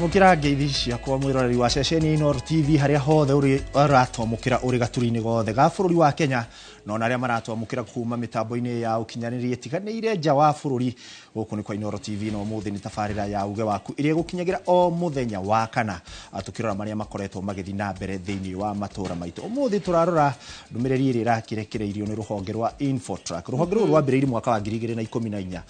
Amũkĩra ngeithi ciakwa mwĩroreri wa ceceni Inooro TV harĩa hothe ũrĩ ũratwamũkĩra ũrĩ gaturi-inĩ gothe ga bũrũri wa Kenya na ona arĩa maratwamũkĩra kuma mĩtambo-inĩ ya ũkinyanĩria ĩtiganĩire nja wa bũrũri. Gũkũ nĩ kwa Inooro TV na ũmũthĩ nĩ tabarĩra ya uge waku ĩrĩa ĩgũkinyagĩra o mũthenya wa kana, tũkĩrora marĩa makoretwo magĩthiĩ na mbere thĩinĩ wa matũra maitũ. Ũmũthĩ tũrarora ndũmĩrĩri ĩrĩa ĩrakĩrekereirio nĩ rũhonge rwa Infotrack. Rũhonge rũrũ rwambĩrĩirie mwaka wa 2014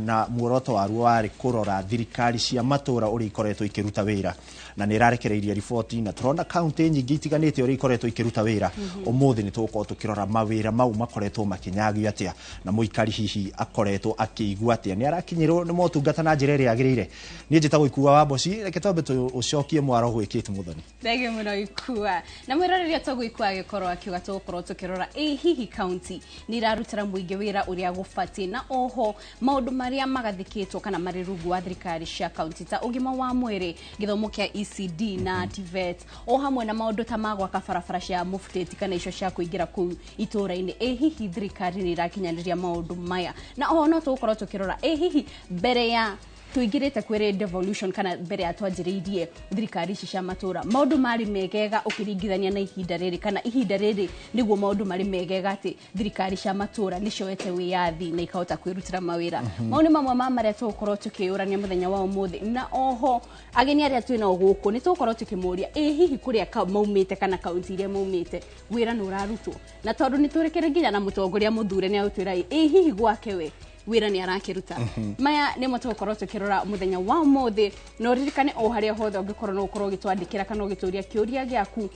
na muoroto waruo warĩ kũrora thirikari cia matũra ũrĩa ikoretwo ikĩruta wĩra, na nĩ ĩrarekereirie riboti na tũrona kaunti nyingĩ itiganĩte ũrĩa ikoretwo ikĩruta wĩra. Ũmũthĩ nĩ tũgũkorwo tũkĩrora mawĩra mau makoretwo makĩnyagio atĩa na mũikari hihi akoretwo akĩigua atĩa, nĩ arakinyĩrwo nĩ motungata na njĩra ĩrĩa yagĩrĩire. Niĩ njĩtagwo Ikua wa Mboci, reke twambe tũcokie mwaro gwĩ Kate Muthoni. Thengio mũno Ikua. Na mwĩroreri atogwo Ikua agĩkorwo akiuga tũgũkorwo tũkĩrora ĩ hihi kaunti nĩ irarutĩra mũingĩ wĩra ũrĩa gũbatiĩ, na oho maũndũ marĩa magathĩkĩtwo kana marĩ rungu wa thirikari cia kaunti ta ũgima wa mwĩrĩ, gĩthomo kĩa ECD na TVET, o hamwe na maũndũ ta ma gwaka barabara cia mũbutĩti kana icio cia kũingĩra kũu itũũra-inĩ. Ĩ hihi thirikari nĩ ĩrakinyanĩria maũndũ maya? Na oho no tũgũkorwo tũkĩrora ĩ hihi mbere ya tuingirite kwiri devolution kana mbere ya twanjiriirie thirikari ici cia matura maundu mari megega ukiringithania na ihinda riri, kana ihinda riri niguo maundu mari megega ati thirikari cia matura ni cioete wiyathi na ikahota kwirutira mawira. Mau ni mamwe ma maria tugukorwo tukiyurania muthenya wa umuthi, na oho ageni aria twina guku ni tugukorwo tukimuria ĩ hihi kuria maumite kana kaunti iria maumite wira ni urarutwo, na tondu ni turekere nginya na mutongoria muthure ni agutwira ĩ hihi gwake we wira ni arakiruta. Maya nĩ mo tũgũkorwo tũkĩrora mũthenya wa ũmũthĩ, na ũririkane o harĩa hothe ũngĩkorwo no ũkorwo ũgĩtwandĩkĩra kana ũgĩtũria kĩũria gĩaku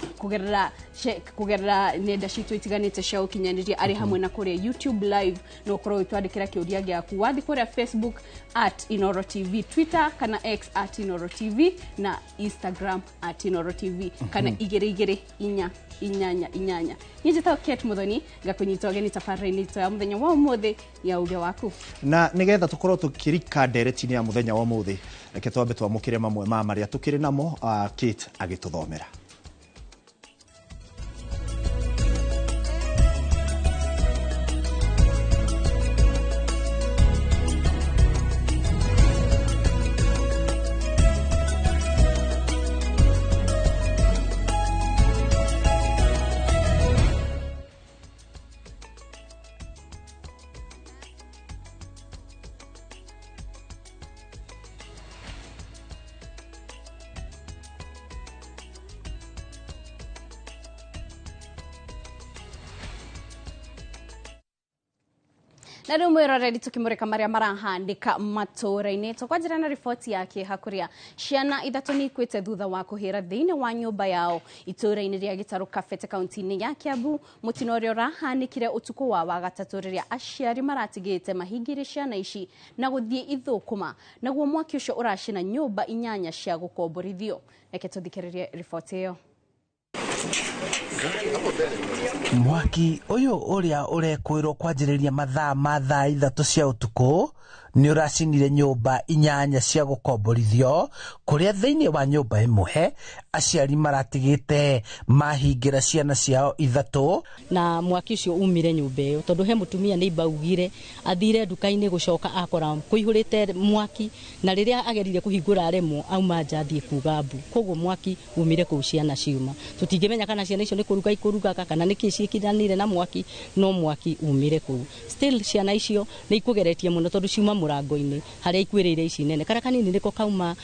kũgerera nenda citũ itiganĩte cia ũkinyanĩria arĩ hamwe na kũrĩa YouTube live, no ũkorwo ũgĩtwandĩkĩra kĩũria gĩaku. Wathiĩ kũrĩa Facebook at Inooro TV, Twitter kana X at Inooro TV na Instagram at Inooro TV kana 2 2 4 8 8. Niĩ njĩtagwo Kate Muthoni, ngakũnyita ũgeni tabarĩra-inĩ itũ ya mũthenya wa ũmũthĩ ya uge waku. Na nigetha tukorwo tukirika ndereti-inĩ ya mũthenya wa ũmũthĩ, reke twambe twamũkĩre mamwe ma marĩa tukĩrĩ namo Kate agĩtũthomera. Na rĩu mwĩroreri tũkĩmũrĩka marĩa marahandĩka matũũra-inĩ, tũkwanjĩra na riboti ya kĩeha kũrĩa ciana ithatũ nĩ ikuĩte thutha wa kũhĩra thĩinĩ wa nyũmba yao itũũra-inĩ rĩa Gĩtarũ Kabete kaunti-inĩ ya Kiambu. Mũtino ũrĩa ũrahanĩkire ũtukũ wa Wagatatũ rĩrĩa aciari maratigĩte mahingĩre ciana ici na gũthiĩ ithũkũma, naguo mwaki ũcio ũracina nyũmba 8 cia gũkomborithio. Reke tũthikĩrĩrie riboti ĩyo. Mwaki ũyũ ũrĩa ũrekwĩrwo kwanjĩrĩria mathaa ma thaa 3 cia ũtukũ nĩ ũracinire nyũmba 8 cia gũkomborithio kũrĩa thĩinĩ wa nyũmba ĩmwe aciari maratigĩte mahingĩra ciana ciao 3. Na mwaki ũcio umire nyũmba ĩyo tondũ he mũtumia nĩ imbaugire athire nduka-inĩ gũcoka akora kũihũrĩte mwaki, na rĩrĩa agerire kũhingũra aremwo auma nja athiĩ kuga mbu, koguo mwaki umire kũu ciana ciuma. Tũtingĩmenya kana ciana icio nĩ kũruga ikũrugaga kana nĩ kĩĩ ciĩkiranire na mwaki, no mwaki umire kũu. Still ciana icio nĩ ikũgeretie mũno tondũ ciuma mũrango-inĩ harĩa ikuĩrĩire ici nene. Karĩa kanini nĩko kauma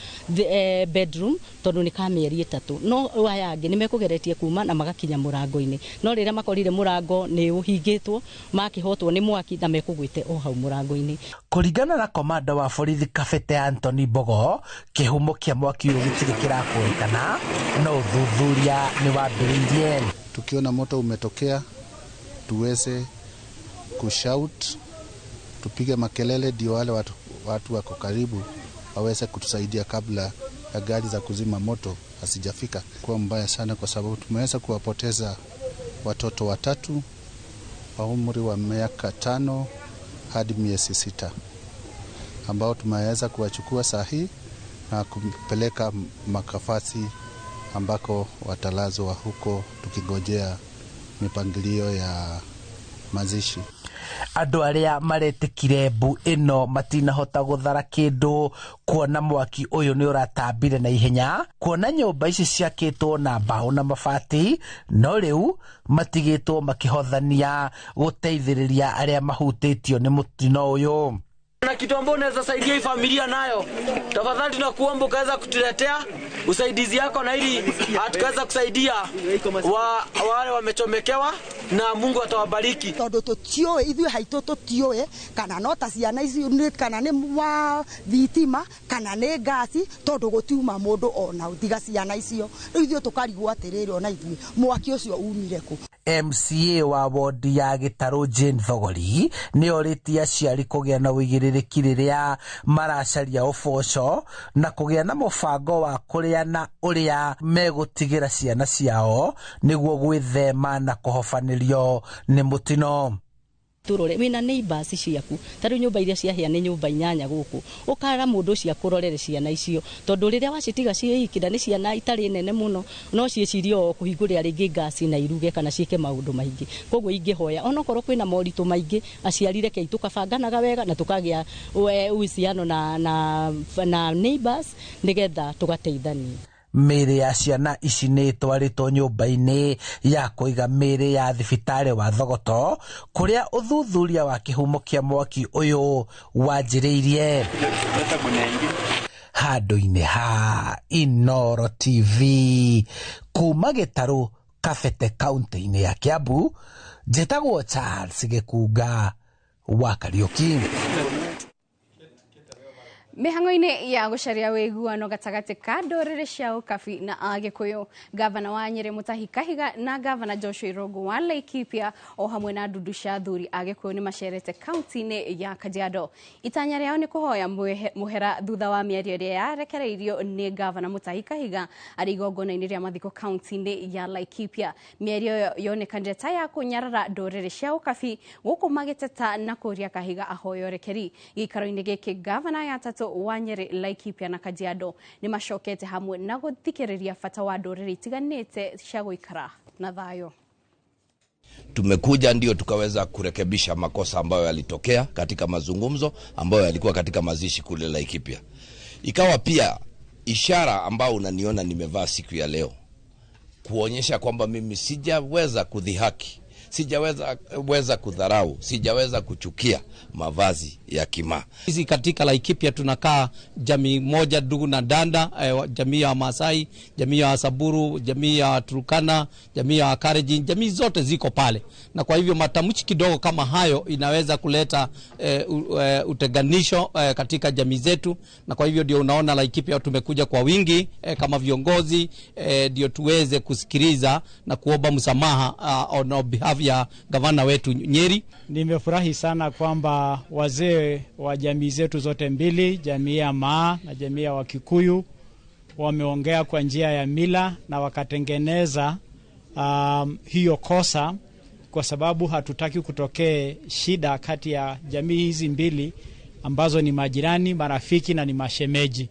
bedroom tondũ nĩ ka mĩeri 3, no aya angĩ nĩ mekũgeretie kuma na magakinya mũrango-inĩ, no rĩrĩa makorire mũrango nĩ ũhingĩtwo makĩhotwo nĩ mwaki na mekũgwĩte o hau mũrango-inĩ. Kũringana na komanda wa borithi Kabete Anthony Mbogo, kĩhumo kĩa mwaki ũyũ gĩtirĩ kĩrakũrĩkana, no ũthuthuria nĩ wambĩrĩirie. Tukiona moto umetokea tuweze kushout, tupige makelele ndio wale watu wako karibu waweze kutusaidia kabla ya gari za kuzima moto hasijafika. Kwa mbaya sana kwa sababu tumeweza kuwapoteza watoto 3 wa umri wa miaka 5 hadi miezi 6 ambao tumeweza kuwachukua saa hii na kupeleka makafasi ambako watalazwa huko tukigojea mipangilio ya mazishi. Andũ arĩa maretĩkire mbu ĩno matinahota gũthara kĩndũ kuona mwaki ũyũ nĩ ũratambire na ihenya, kuona nyũmba ici ciakĩtwo na mbaũ na mabati, no rĩu matigĩtwo makĩhothania gũteithĩrĩria arĩa mahutĩtio nĩ mũtino ũyũ. Na kitu ambacho unaweza saidia hii familia nayo, tafadhali tunakuomba ukaweza kutuletea usaidizi yako, na ili tukaweza kusaidia wale wamechomekewa, na Mungu atawabariki. Tondu tutioe ithuĩ haitũ tutioe kana no ta ciana ici kana nĩ wa thitima kana nĩ ngasi, tondu gũtiuma mũndũ ona tiga ciana icio. Rĩu ithuĩ tũkarigwo atĩrĩrĩ, ona ithuĩ mwaki ũcio umire kũ? MCA wa wodi ya Gĩtarũ Jane Thogori nĩ orĩtie aciari kũgĩa na ũigĩrĩrĩki rĩrĩa maracaria ũboco na kũgĩa na mũbango wa kũrĩa na ũrĩa megũtigĩra ciana ciao nĩguo gwĩthema na kũhobanĩrio nĩ mũtino. Turore wina neighbors ciaku, ta riu nyumba iria ciahĩa nĩ nyumba inyanya gũkũ, ũkara mũndũ ũcio akũrorere ciana icio, tondũ rĩrĩa wacitiga ciĩ iki na nĩ ciana itarĩ nene mũno, no ciĩcirie o kũhingũrĩra rĩngĩ ngasi na iruge kana ciĩke maũndũ maingĩ. Koguo ingĩhoya onokorwo kwĩna moritũ maingĩ, aciari rekei tũkabanganaga wega na tũkagĩa uhusiano na neighbors nĩgetha tũgateithania. Mĩĩrĩ ya ciana ici nĩ ĩtwarĩtwo nyũmba-inĩ ya kũiga mĩĩrĩ ya thibitarĩ wa Thogoto, kũrĩa ũthuthuria wa kĩhumo kĩa mwaki ũyũ wanjĩrĩirie. Handũ-inĩ ha Inooro TV kuma Gĩtarũ, Kabete, kaunti-inĩ ya Kiambu, njĩtagwo Charles Gĩkunga wa Kariũki. Mĩhang'o-inĩ ya gũcaria wĩiguano gatagatĩ ka ndũrĩrĩ cia Ũkabi na Agĩkũyũ, gavana wa Nyĩrĩ Mutahi Kahiga na gavana Joshua Irũngũ wa Laikipia o hamwe na ndundu cia athuri Agĩkũyũ nĩ macerete kaunti-inĩ ya Kajiado. Itanya rĩao nĩ kũhoya mũhera thutha wa mĩario ĩrĩa yarekereirio nĩ gavana Mutahi Kahiga arĩ igongona-inĩ rĩa mathiko kaunti-inĩ ya Laikipia. Mĩario ĩyo yonekanire ta ya kũnyarara ndũrĩrĩ cia Ũkabi gũkũ magĩteta na kũria Kahiga ahoe ũrekeri. Gĩikaro-inĩ gĩkĩ gavana ya atatũ wa Nyeri, Laikipia na Kajiado nĩ macokete hamwe na gũthikĩrĩria bata wa ndũrĩrĩ itiganĩte cia gũikara na thayũ. Tumekuja ndio tukaweza kurekebisha makosa ambayo yalitokea katika mazungumzo ambayo yalikuwa katika mazishi kule Laikipia. Ikawa pia ishara ambayo unaniona nimevaa siku ya leo, kuonyesha kwamba mimi sijaweza kudhihaki, sijaweza kudharau, sijaweza kuchukia mavazi ya kimaa. Sisi katika Laikipia tunakaa jamii moja ndugu na danda, jamii ya Maasai, jamii ya Samburu, jamii ya Turkana, jamii ya Kalenjin, jamii zote ziko pale. Na kwa hivyo matamshi kidogo kama hayo inaweza kuleta utenganisho katika jamii zetu, na kwa hivyo ndio unaona Laikipia tumekuja kwa wingi kama viongozi, ndio tuweze kusikiliza na kuomba msamaha on behalf ya gavana wetu Nyeri. Nimefurahi sana kwamba wazee wa jamii zetu zote mbili, jamii ya Maa na jamii ya Wakikuyu, wameongea kwa njia ya mila na wakatengeneza hiyo kosa, kwa sababu hatutaki kutokee shida kati ya jamii hizi mbili ambazo ni majirani, marafiki na ni mashemeji.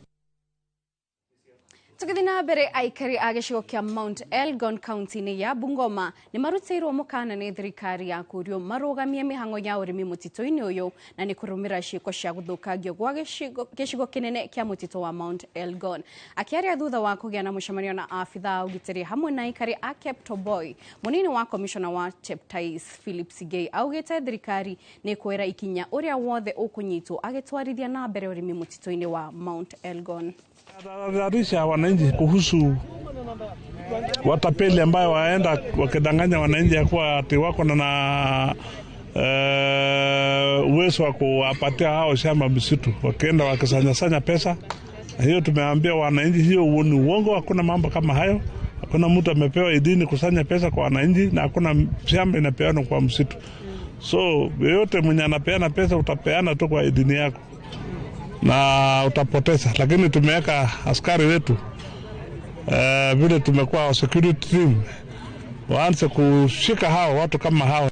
Tũgĩthiĩ na mbere, aikari a gĩcigo kĩa Mount Elgon kaunti-inĩ ya Bungoma nĩ marutĩirwo mũkana nĩ thirikari ya kũrio marũgamie mĩhang'o ya ũrĩmi mũtitũ-inĩ ũyũ, na nĩ kũrũmĩrĩra ciĩko cia gũthũkangio gwa gĩcigo kĩnene kĩa mũtitũ wa Mount Elgon. Akĩaria thutha wa kũgĩa na mũcemanio na abithaa a ũgitĩri hamwe na aikari a Keptoboi, mũnini wa komishona wa Cheptais Philip Sigei augĩte thirikari nĩ kwera ikinya ũrĩa wothe ũkũnyitwo agĩtwarithia na mbere ũrĩmi mũtitũ-inĩ wa Mount Elgon. Tahadharisha wananchi kuhusu watapeli ambayo waenda wakidanganya wananchi ya kuwa ati wako na uwezo wa kuwapatia hao shamba msitu, wakienda wakisanyasanya pesa. Hiyo tumeambia wananchi hiyo ni uongo, hakuna mambo kama hayo. Hakuna mtu amepewa idhini kusanya pesa kwa wananchi, na hakuna shamba inapeanwa kwa msitu. So yeyote mwenye anapeana pesa utapeana tu kwa idhini yako na utapoteza. Lakini tumeweka askari wetu vile tumekuwa security team waanze kushika hao watu kama hao.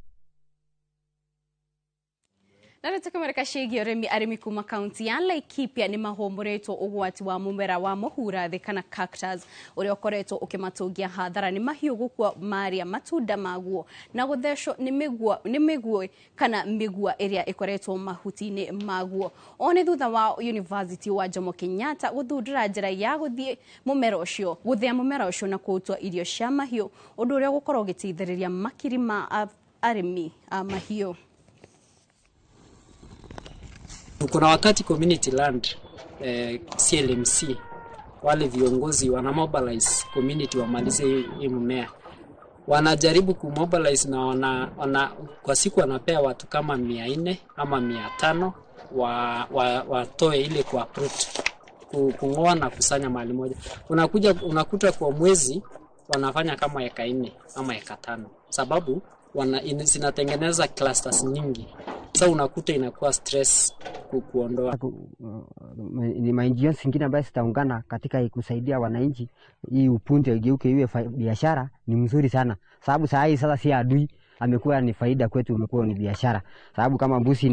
Na rĩu tũkĩmũrĩka ciĩgiĩ ũrĩmi, arĩmi kuma kaunti ya Laikipia nĩ mahũmũrĩtwo ũgwati wa mũmera wa mũhura thĩ kana cactus ũrĩa ũkoretwo ũkĩmatũngia hathara nĩ mahiũ gũkua marĩa matunda maguo na gũthecwo nĩ mĩguĩ kana mĩgua ĩrĩa ĩkoretwo mahuti-inĩ maguo. O nĩ thutha wa University wa Jomo Kenyatta gũthundũra njĩra ya gũthiĩ mũmera ũcio gũthĩa mũmera ũcio na kũũtua irio cia mahiũ, ũndũ ũrĩa ũgũkorwo ũgĩteithĩrĩria makiri ma arĩmi a mahiũ. Kuna wakati community land, CLMC, wale viongozi wana mobilize community wamalize hii mmea. Wanajaribu kumobilize na kwa siku wanapea watu kama 400 ama 500 watoe ile kwa uproot, kung'oa na kusanya mahali moja. Unakuja unakuta kwa mwezi wanafanya kama eka 4 ama eka 5, sababu zinatengeneza clusters nyingi. Sasa unakuta inakuwa stress kuondoa. Ni ma NGOs zingine ambayo zitaungana katika kusaidia wananchi hii upunje igeuke iwe biashara ni mzuri sana, sababu saa hii sasa si adui, amekuwa ni faida kwetu, imekuwa ni biashara, sababu kama mbuzi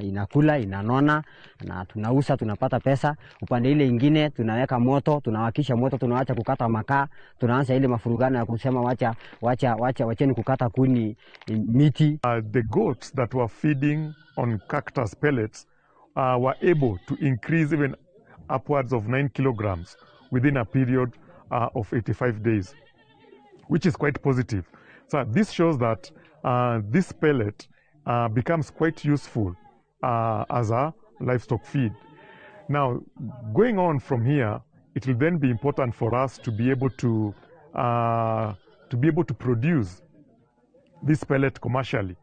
inakula inanona na tunauza tunapata pesa. Upande ile ingine tunaweka moto, tunawakisha moto, tunaacha kukata makaa, tunaanza ile mafurugano ya kusema wacha wacha wacha wacheni kukata kuni miti. The goats that were feeding on cactus pellets were able to increase even upwards of 9 kilograms within a period of 85 days, which is quite positive. So this shows that this pellet becomes quite useful as a livestock feed. Now, going on from here, it will then be important for us to be able to produce this pellet commercially.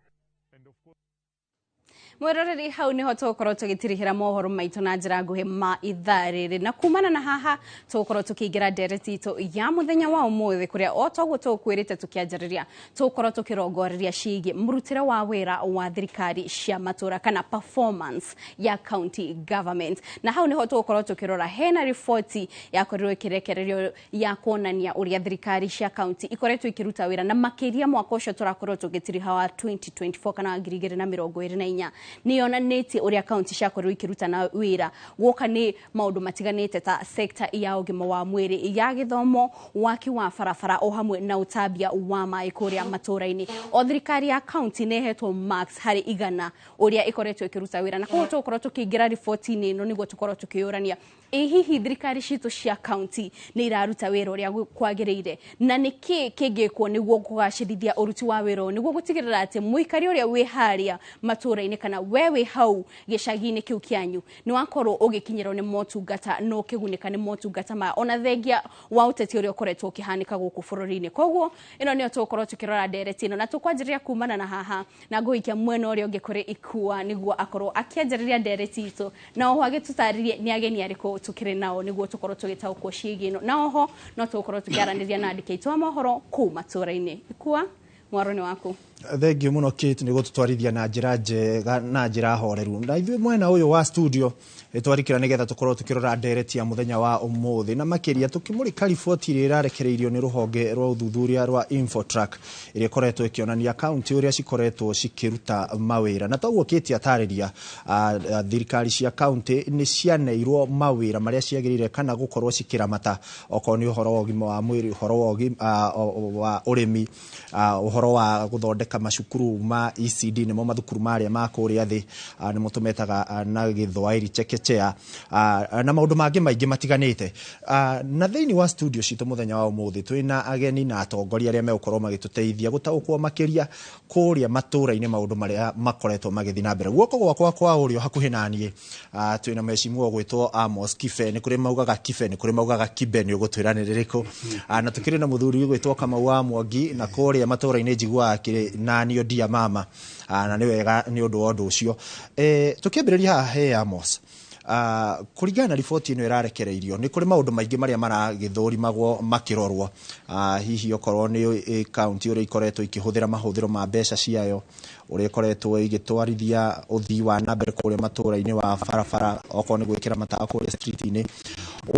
Mwiroreri, hau niho tũgũkorwo tũgĩtirihĩra mohoro maitũ na njĩra nguhĩ ma ithaa rĩrĩ, na kumana na haha tũgũkorwo tũkĩingĩra ndereti itũ ya mũthenya wa ũmũthĩ, kũrĩa o toguo tũkwĩrĩte tũkĩanjĩrĩria tũgũkorwo tũkĩrongoreria ciĩgiĩ mũrutĩre wa wĩra wa thirikari cia matũra kana performance ya county government. Na hau niho tũgũkorwo tũkĩrora hena riboti yakorirwo ĩkĩrekererio ya kuonania ũrĩa thirikari cia county ikoretwo ikĩruta wĩra, na makĩria mwaka ũcio tũrakorwo tũgĩtiriha wa 2024 kana wa 2024, nĩ yonanĩtie ũrĩa kaunti ciakorirwo ikĩruta na wĩra guoka nĩ maũndũ matiganĩte ta sekta ya ũgima wa mwĩrĩ, ya gĩthomo, waki wa barabara o hamwe na ũtambia wa maĩ kũrĩa matũra-inĩ. O thirikari ya kaunti nĩ ĩhetwo marks harĩ 100 ũrĩa ĩkoretwo ĩkĩruta wĩra, na koguo tũgũkorwo tũkĩingĩra riboti-inĩ ĩno nĩguo tũkorwo tũkĩyũrania ĩ hihi thirikari citũ cia kaunti nĩ iraruta wĩra ũrĩa kwagĩrĩire, na nĩ kĩ kĩngĩkwo nĩguo kũgacĩrithia ũruti wa wĩra ũyũ nĩguo gũtigĩrĩra atĩ mũikari ũrĩa wĩ harĩa matũra-inĩ kana we wĩ hau gĩcagi-inĩ kĩu kĩanyu nĩ wakorwo ũgĩkinyĩrwo nĩ motungata na ũkĩgunĩka nĩ motungata maya, ona thengia wa ũteti ũrĩa ũkoretwo ũkĩhanĩka gũkũ bũrũri-inĩ. Koguo ĩno nĩyo tũgũkorwo tũkĩrora ndereti ĩno, na tũkwanjĩrĩria kumana na haha na ngũikia mwena ũrĩa ũngĩ kũrĩ Ikua nĩguo akorwo akĩanjĩrĩria ndereti itũ, na oho agĩtũtarĩrie nĩ ageni arĩkũ tũkĩrĩ nao nĩguo tũkorwo tũgĩtaũkwo ciĩgiĩ ĩno, na oho no tũgũkorwo tũkĩaranĩria na andĩki aitũ a mohoro kũu matũra-inĩ. Ikua, mwaro nĩ waku. Thengiũ mũno, Kate, nĩ gũtũtwarithia na njĩra njega na njĩra horeru. Na ithuĩ mwena ũyũ wa studio twarikĩra nĩgetha tũkorwo tũkĩrora ndereti ya mũthenya wa ũmũthĩ, na makĩria tũkĩmũrĩka riboti ĩrĩa ĩrarekereirio nĩ rũhonge rwa ũthuthuria rwa Infotrack, ĩrĩa ĩkoretwo ĩkĩonania kaunti ũrĩa cikoretwo cikĩruta mawĩra. Na toguo Kate atarĩria, thirikari cia kaunti nĩ cianeirwo mawĩra marĩa ciagĩrĩire kana gũkorwo cikĩramata, okorwo nĩ ũhoro wa ũgima wa mwĩrĩ, ũhoro wa ũrĩmi, ũhoro wa gũthondeka macukuru ma ECD, nĩmo mathukuru marĩa ma kũrĩa thĩ, nĩmo tũmetaga na gĩthwaĩri chekechea, na maũndũ mangĩ maingĩ matiganĩte. Na thĩinĩ wa studio citũ mũthenya wa ũmũthĩ twĩna ageni na atongoria arĩa megũkorwo magĩtũteithia gũtaũkwo makĩria kũrĩa matũra-inĩ maũndũ marĩa makoretwo magĩthiĩ na mbere. Guoko gwakwa kwa ũrĩo hakuhĩ naniĩ twĩna mheshimiwa ũgwĩtwo Amos Kibe. Nĩ kũrĩ maugaga Kibe, nĩ kũrĩ maugaga Kibe, nĩ ũgũtwĩra nĩ rĩrĩkũ. Na tũkĩrĩ na mũthuri ũgwĩtwo Kamau wa Mwangi, na kũrĩa matũra-inĩ njiguaga akĩrĩ nanio ndia mama. Na nĩ wega nĩ ũndũ wa ũndũ ũcio. Tũkĩambĩrĩria haha he Amos, kũringana na riboti ĩno ĩrarekereirio, nĩ kũrĩ maũndũ maingĩ marĩa maragĩthũrimagwo makĩrorwo, hihi okorwo nĩ kaunti ũrĩa ikoretwo ikĩhũthĩra mahũthĩro ma mbeca ciayo, ũrĩa ĩkoretwo ĩgĩtwarithia ũthii wa na mbere kũrĩa matũra-inĩ wa barabara, okorwo nĩ gwĩkĩra matawa kũrĩa street-inĩ.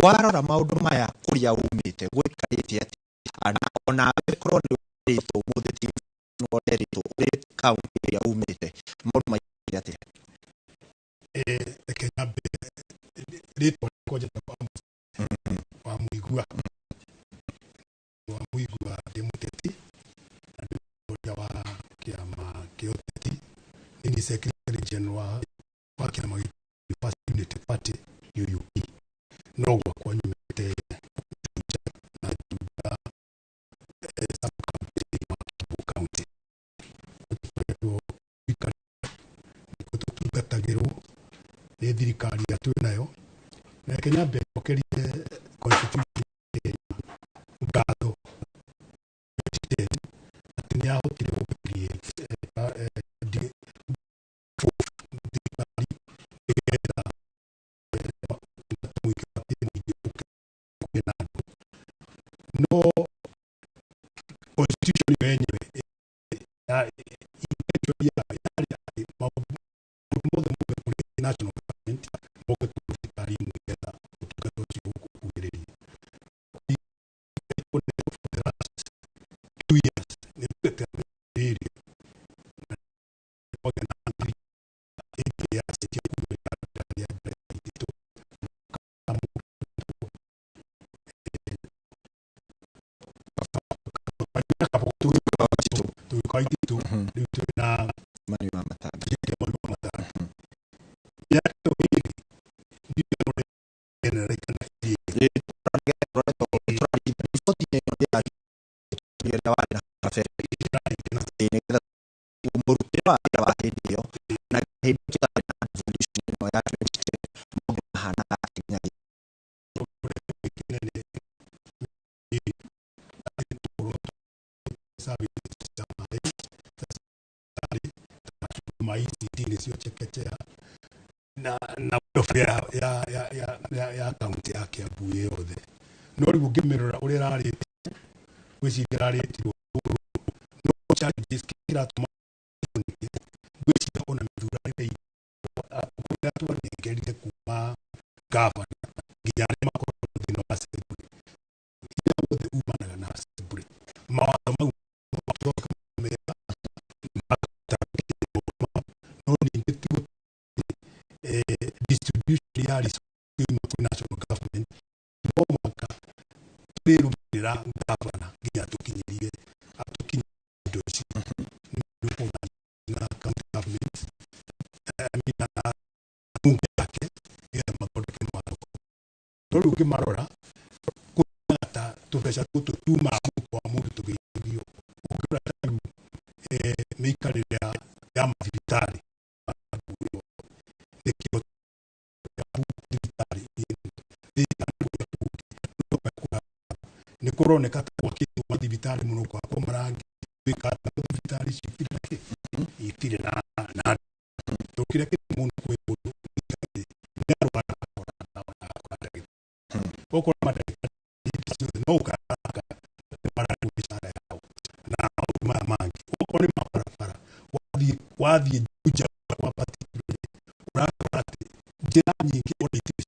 Warora maũndũ maya kũrĩa umĩte gwĩkarĩte atĩa, na onawe korwo nĩ ũrĩtwo ũmũthĩ ti ũrerĩtwo ũrĩ kaunti ĩrĩa umĩte, maũndũ maingĩ atĩa? Niĩ secretary general wa kĩama gĩtũ First Unity Party, UUP, no gwakwa nyumĩte Juja na Juja sub county wa Kiambu County. Tũkoretwo nĩkuo tũtungatagĩrwo nĩ thirikari ĩrĩa twĩ nayo. Na reke nyambe njokerie constitution ya Kenya ngatho 2010 atĩ nĩ yahotire gũ create thirikari nĩgetha mũingĩ wa kĩmũingĩ ũke kũgĩe na andũ. No constitution ĩyo yenyewe intention yayo yarĩ atĩ maũndũ mothe moke kũrĩ national government, moke kũrĩ thirikari ĩmwe, nĩgetha ũtungata ũcio ũkuhĩrĩrie. For the last 2 years nĩ tugĩte rĩrĩ na kwagĩa na thirikari ĩngĩ yacenjia kuma rĩa mbere itũ. Tũgĩũka ititũ rĩu twĩ na Mani wa Matanga. Mani wa Matanga. Mĩaka ĩyo ĩrĩ ndiũĩ kana ĩrĩ. Riboti ĩyo ĩrĩa warĩ na kabere nĩgetha mũrutĩre wa wĩra wa hĩndĩ ĩyo na hĩndĩ ĩyo tũtarĩ na devolution ĩno ya 2010, maũndũ mahanaga atĩa nginya? Kĩnene services cia maĩ ma ECD nĩcio chekechea na welfare ya kaunti ya Kiambu yothe. No rĩu ũngĩmĩrora ũrĩa ĩrarĩtwo, ngwĩciria ĩrarĩtirwo, no challenges kĩratũma ngwĩciria ona mĩthurano ĩrĩa twanengerire kuma gavana nginya arĩa makoragwo thĩinĩ wa assembly, hinya wothe umanaga na assembly. Mawatho mau macoka mega no ningĩ ti distribution ya resources kuma kwĩ national government, no mũhaka tũrĩrũmĩrĩra gavana nginya tũkinyĩrie atũkinyĩrie indo ici na county government, I mean, na bunge yake, nĩgetha mathondeke mawatho. No rĩu ũngĩmarora kwĩna ta tũbeca tũtũ tumaga mũhuko wa mũndũ tũgĩikio. Ũngĩrora ta rĩu mĩikarĩre ya mathibitarĩ, nĩkĩo thibitarĩ nĩ kũroneka ta gwakĩtwo mathibitarĩ mũno, gwakwo marangi, gwĩka atĩa, no thibitarĩ icio itirĩ na kĩ, itirĩ na tondũ kĩrĩa kĩrĩ mũno kwĩ mũndũ nĩ arwara akora ndawa na akora ndagĩtarĩ. Okorwo mandagĩtarĩ hĩndĩ ciothe no ũkaranga mararĩhwo mĩcara yao na maũndũ maya mangĩ. Okorwo nĩ mabarabara, wathiĩ Juja kwa particularly, ũrakora atĩ njĩra nyingĩ ona itirĩ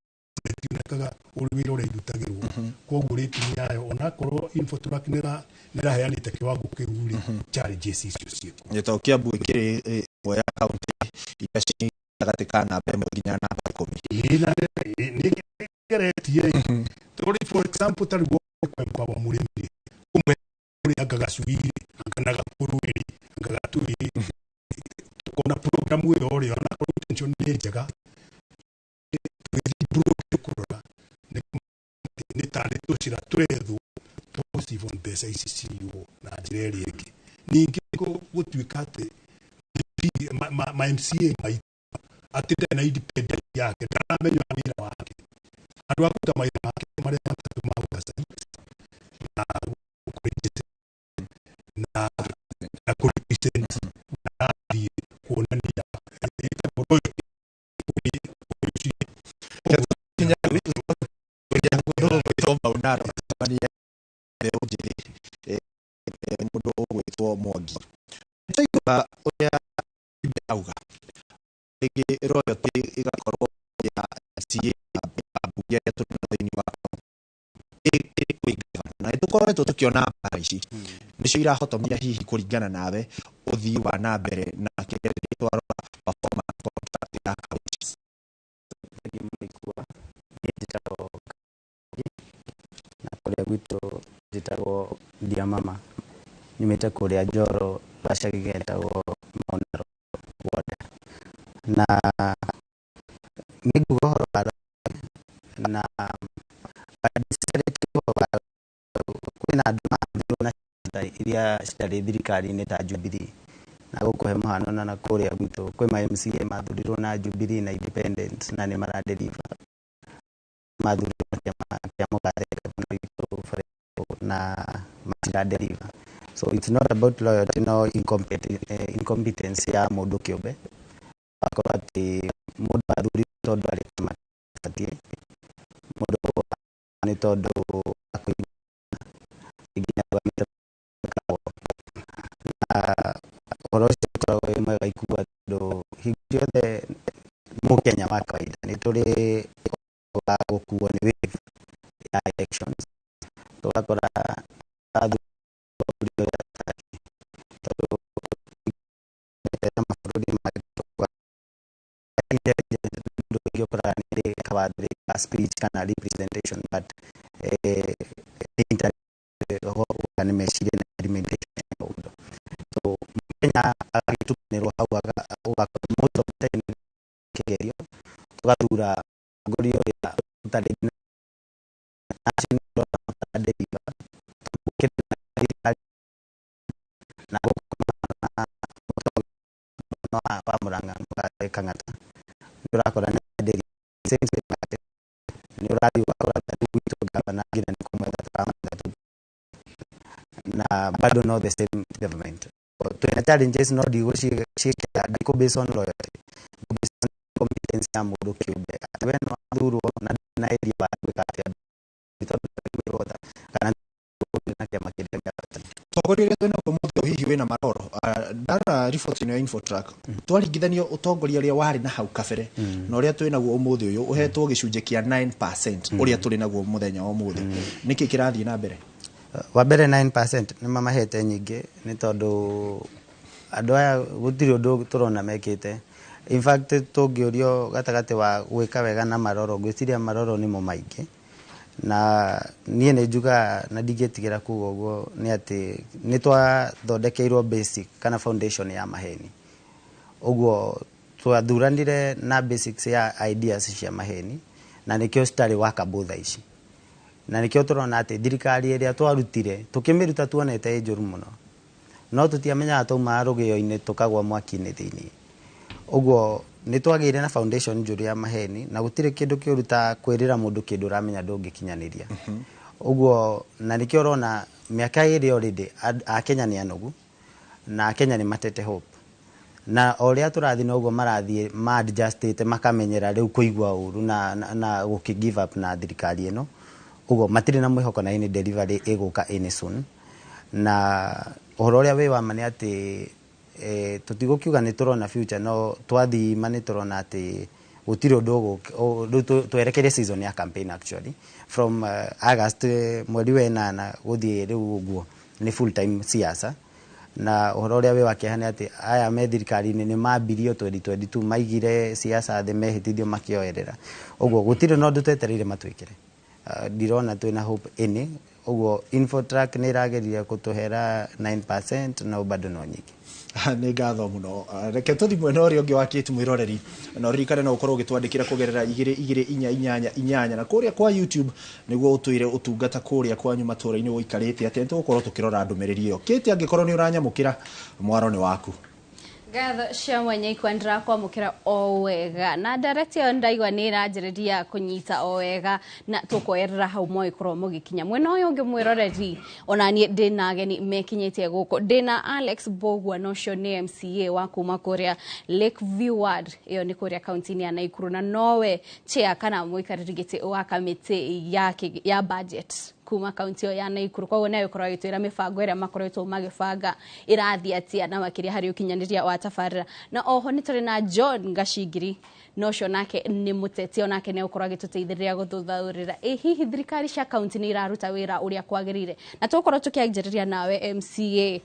itionekaga ũrĩ wĩra ũrĩa irutagĩrwo. Koguo rating yayo, onakorwo Infotrak nĩ ĩraheanĩte kĩwango kĩu rĩ, challenges icio ciĩkuo. Gĩtoo Kiambu ĩkĩrĩ ĩmwe ya kaunti iria ci gatagatĩ ka namba 1 nginya namba 10. Ĩĩ, na nĩ geretie tondũ for example ta rĩu kwempower mũrĩmi rĩ, kũmwe kũrĩ anga gacui rĩ, anga na gakũrũĩ rĩ, anga gatui rĩ, tukona program ĩyo rĩ, onakorwo intention nĩ njega, tũgĩthiĩ broad kũrora nĩ tarĩ tũcĩra tũrethwo twa mbeca ici ciywo na njĩra ĩrĩa ĩngĩ. Ningĩ gũtuĩka atĩ ma MCA maitũ atĩ ndarĩ na independent yake, ndaramenya wĩra wake, andũ a kũruta mawĩra make marĩa matatũ ma oversight na kũregister na kũrepresent na athiĩ kuonania ĩtagwo loyalty kũrĩ ũcio. Maunaro acemania mbeũ njĩthĩ, mũndũ ũgwĩtwo Mwangi. Twaigua ũrĩa auga rĩngĩ royalty ĩgakorwo ya MCA ya mbunge arĩa tũrĩ nao thĩinĩ wa ĩrĩ kwĩ gavana, na nĩtũkoretwo tũkĩona mbara ici nĩcio irahotomia. Hihi kũringana nawe, ũthii wa na mbere na makĩria rĩrĩa twarora performance contract ya counties? Ikua niĩ njĩtagwo na kũrĩa gwitũ njĩtagwo Ndiamama, nyumĩte kũrĩa Njoro, gacagi getagwo Maunaro ward. Hena andũ mathurirwo na iria citarĩ thirikari-inĩ ta Jubilee, na gũkũhe mũhano na kũrĩa gwitũ kwĩ ma MCA mathurirwo na Jubilee na Independent na nĩ maradeliver. Mathurirwo na kĩama kĩa mũgathe gavana witũ, for example, na matiradeliver. So it's not about loyalty, no incompetence ya mũndũ kĩũmbe. Akorwo atĩ mũndũ athurirwo tondũ arĩ kĩama gĩbatiĩ, mũndũ nĩ tondũ nginya arũgamĩte, na ũhoro ũcio ũkoragwo wĩ mwega ikua, tondũ hingo ciothe mũkenya wa kawaida nĩ tũrĩ wa gũkuo nĩ wave ya elections, tũgakora athuri ũrĩa atabatiĩ, tondũ mabũrũri mangĩ intelligent mũndũ ũngĩ ũkoraga nĩ kawatho ka speech kana representation, but nĩ nĩ meciria na implementation ya maũndũ. So mũkenya agagĩtukanĩrwo hau, ũgakora most of the time kĩgerio tũgathura mũtongoria ũrĩa ũtarĩ na deliver na wa Murang'a, mũgathe Kang'ata, nĩ ũrakora nĩ deliver same same party. Nĩ ũrathiĩ ũgakora ta rĩu gwitũ gavana nginya nĩ kũmwetha tũramwetha tu, na bado no the same government. Twĩna challenges, no ndigũciĩkĩra, ndikũ base on loyalty, ngũ base on competence ya mũndũ kĩũmbe, atĩ we no athurwo na na area wa gwĩka atĩa, tondũ ndagwĩrwo kana na kĩama kĩrĩa gĩabatara. Ũtongoria ũrĩa twĩnaguo mũthĩ ũyũ hihi wĩna maroro? Ndarora riboti ĩno ya Infotrack, twaringithanio ũtongoria ũrĩa warĩ na hau kabere na ũrĩa twĩnaguo ũmũthĩ ũyũ, ũhetwo gĩcunjĩ kĩa 9% ũrĩa tũrĩ naguo mũthenya wa ũmũthĩ. Nĩkĩ kĩrathiĩ na mbere? Wa mbere, 9% nĩ mamahete nyingĩ, nĩ tondũ andũ aya gũtirĩ ũndũ tũrona mekĩte. In fact, tũngĩũrio gatagatĩ wa gwĩka wega na maroro, ngwĩciria maroro nĩmo maingĩ, na niĩ nĩ njugaga na ndingĩtigĩra kuga ũguo, nĩ atĩ nĩ twathondekeirwo basic kana foundation ya maheni. Ũguo twathuranire na basics ya ideas cia maheni, na nĩkĩo citarĩ workable thaa ici, na nĩkĩo tũrona atĩ thirikari ĩrĩa twarutire, tũkĩmĩruta tuonete ĩ njũru mũno, no tũtiamenyaga taumaga rũgĩo-inĩ tũkagwa mwaki-inĩ thĩiniĩ. Ũguo nĩ twagĩire na foundation njũru ya maheni, na gũtirĩ kĩndũ kĩũru ta kwĩrĩra mũndũ kĩndũ ũramenya ndũngĩkinyanĩria. Ũguo na nĩkĩo ũrona mĩaka 2 already, akenya nĩ anogu na akenya nĩ matete hope, na o ũrĩa tũrathiĩ noguo marathiĩ ma-adjustĩte, makamenyera rĩu kũigua ũru na gũkĩ give up na thirikari ĩno. Ũguo matirĩ na mwĩhoko na any delivery ĩgũka any soon. Na ũhoro ũrĩa wĩ wa ma nĩ atĩ tũtigũkiuga nĩ tũrona future, no twathima nĩ tũrona atĩ gũtirĩ ũndũ rĩu twerekeire season ya campaign. Actually, from August, mweri wa 8 gũthiĩ rĩu ũguo nĩ full time siasa. Na ũhoro ũrĩa wĩ wa kĩeha nĩ atĩ aya me thirikari-inĩ nĩ mambirio 2022, maigire siasa thĩ, mehĩtithio, makĩoerera. Ũguo gũtirĩ na ũndũ twetereire matwĩkĩre. Ndirona twĩna hope any. Ũguo Infotrack nĩ ĩrageria gũtũhera 9%, no bado no nyingĩ. Nĩ ngatho mũno. Reke tũthi mwena ũrĩa ũngĩ wa kĩtu. Mwĩroreri, na ũririkane no ũkorwo ũgĩtwandĩkĩra kũgerera 22488 na kũrĩa kwa YouTube, nĩguo ũtwĩre ũtungata kũrĩa kwanyu matũũra-inĩ ũikarĩte atĩa. Nĩtũgũkorwo tũkĩrora ndũmĩrĩri ĩyo. Kĩte, angĩkorwo nĩ ũranyamũkĩra, mwaro nĩ waku. Ngatho cia mwanya ikwa, ndĩrakwamũkĩra o wega, na ndareti ĩyo ndaigua nĩ ĩranjĩrĩria kũnyita o wega, na tũkoerera hau mwagĩkorwo mũgĩkinya mwena ũyũ ũngĩ. Mwĩroreri, ona niĩ ndĩna ageni mekinyĩtie gũkũ. Ndĩna Alex Mbogua, na ũcio nĩ MCA wa kuma kũrĩa Lakeview Ward, ĩyo nĩ kũrĩa kaunti-inĩ ya Naikuru, na nowe chair kana mũikarĩri gĩtĩ wa kamĩtĩ ya budget kuma kaunti ĩyo ya Naikuru. Koguo nayo ĩkorwo ĩgĩtwĩra mĩbango ĩrĩa makoretwo magĩbanga ĩrathiĩ atĩa, na makĩria harĩ ũkinyanĩria wa tabarĩra. Na oho nĩ tũrĩ na John Gacingiri, na ũcio nake nĩ mũteti, onake nĩ egũkorwo agĩtũteithĩrĩria gũthuthaũrĩra ĩ hihi thirikari cia kaunti nĩ iraruta wĩra ũrĩa kwagĩrĩire. Na tũgũkorwo tũkĩanjĩrĩria nawe MCA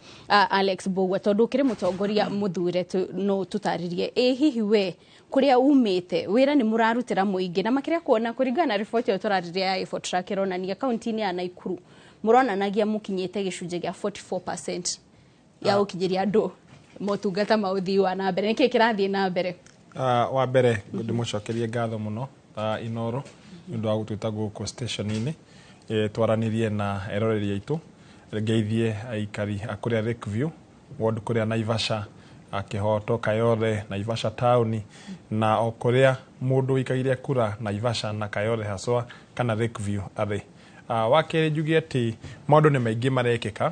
Alex Mbugua, tondũ ũkĩrĩ mũtongoria mũthure, no tũtarĩrie ĩ hihi we kũrĩa umĩte wĩra nĩ mũrarutĩra mũingĩ, na makĩria kuona kũringana na riboti ĩyo tũrarĩria ya Infotrack ĩronania kaunti-inĩ ya Naikuru mũronanagia mũkinyĩte gĩcunjĩ gĩa 44% ya ũkinyĩria andũ motungata ma ũthii wa na mbere. Nĩkĩ kĩrathiĩ na mbere? Wa mbere ndĩmũcokerie ngatho mũno Inoro nĩ ũndũ wa gũtwĩta gũkũ station-inĩ, twaranĩrie na eroreri aitũ. Ngeithie aikari a kũrĩa Lakeview ward, kũrĩa Naivasha, Kĩhoto, Kayole, Naivasha taũni, na o kũrĩa mũndũ ũikaire kura Naivasha na Kayole haswa kana Lakeview arĩ. Wa kerĩ, njuge atĩ maũndũ nĩ maingĩ marekĩka,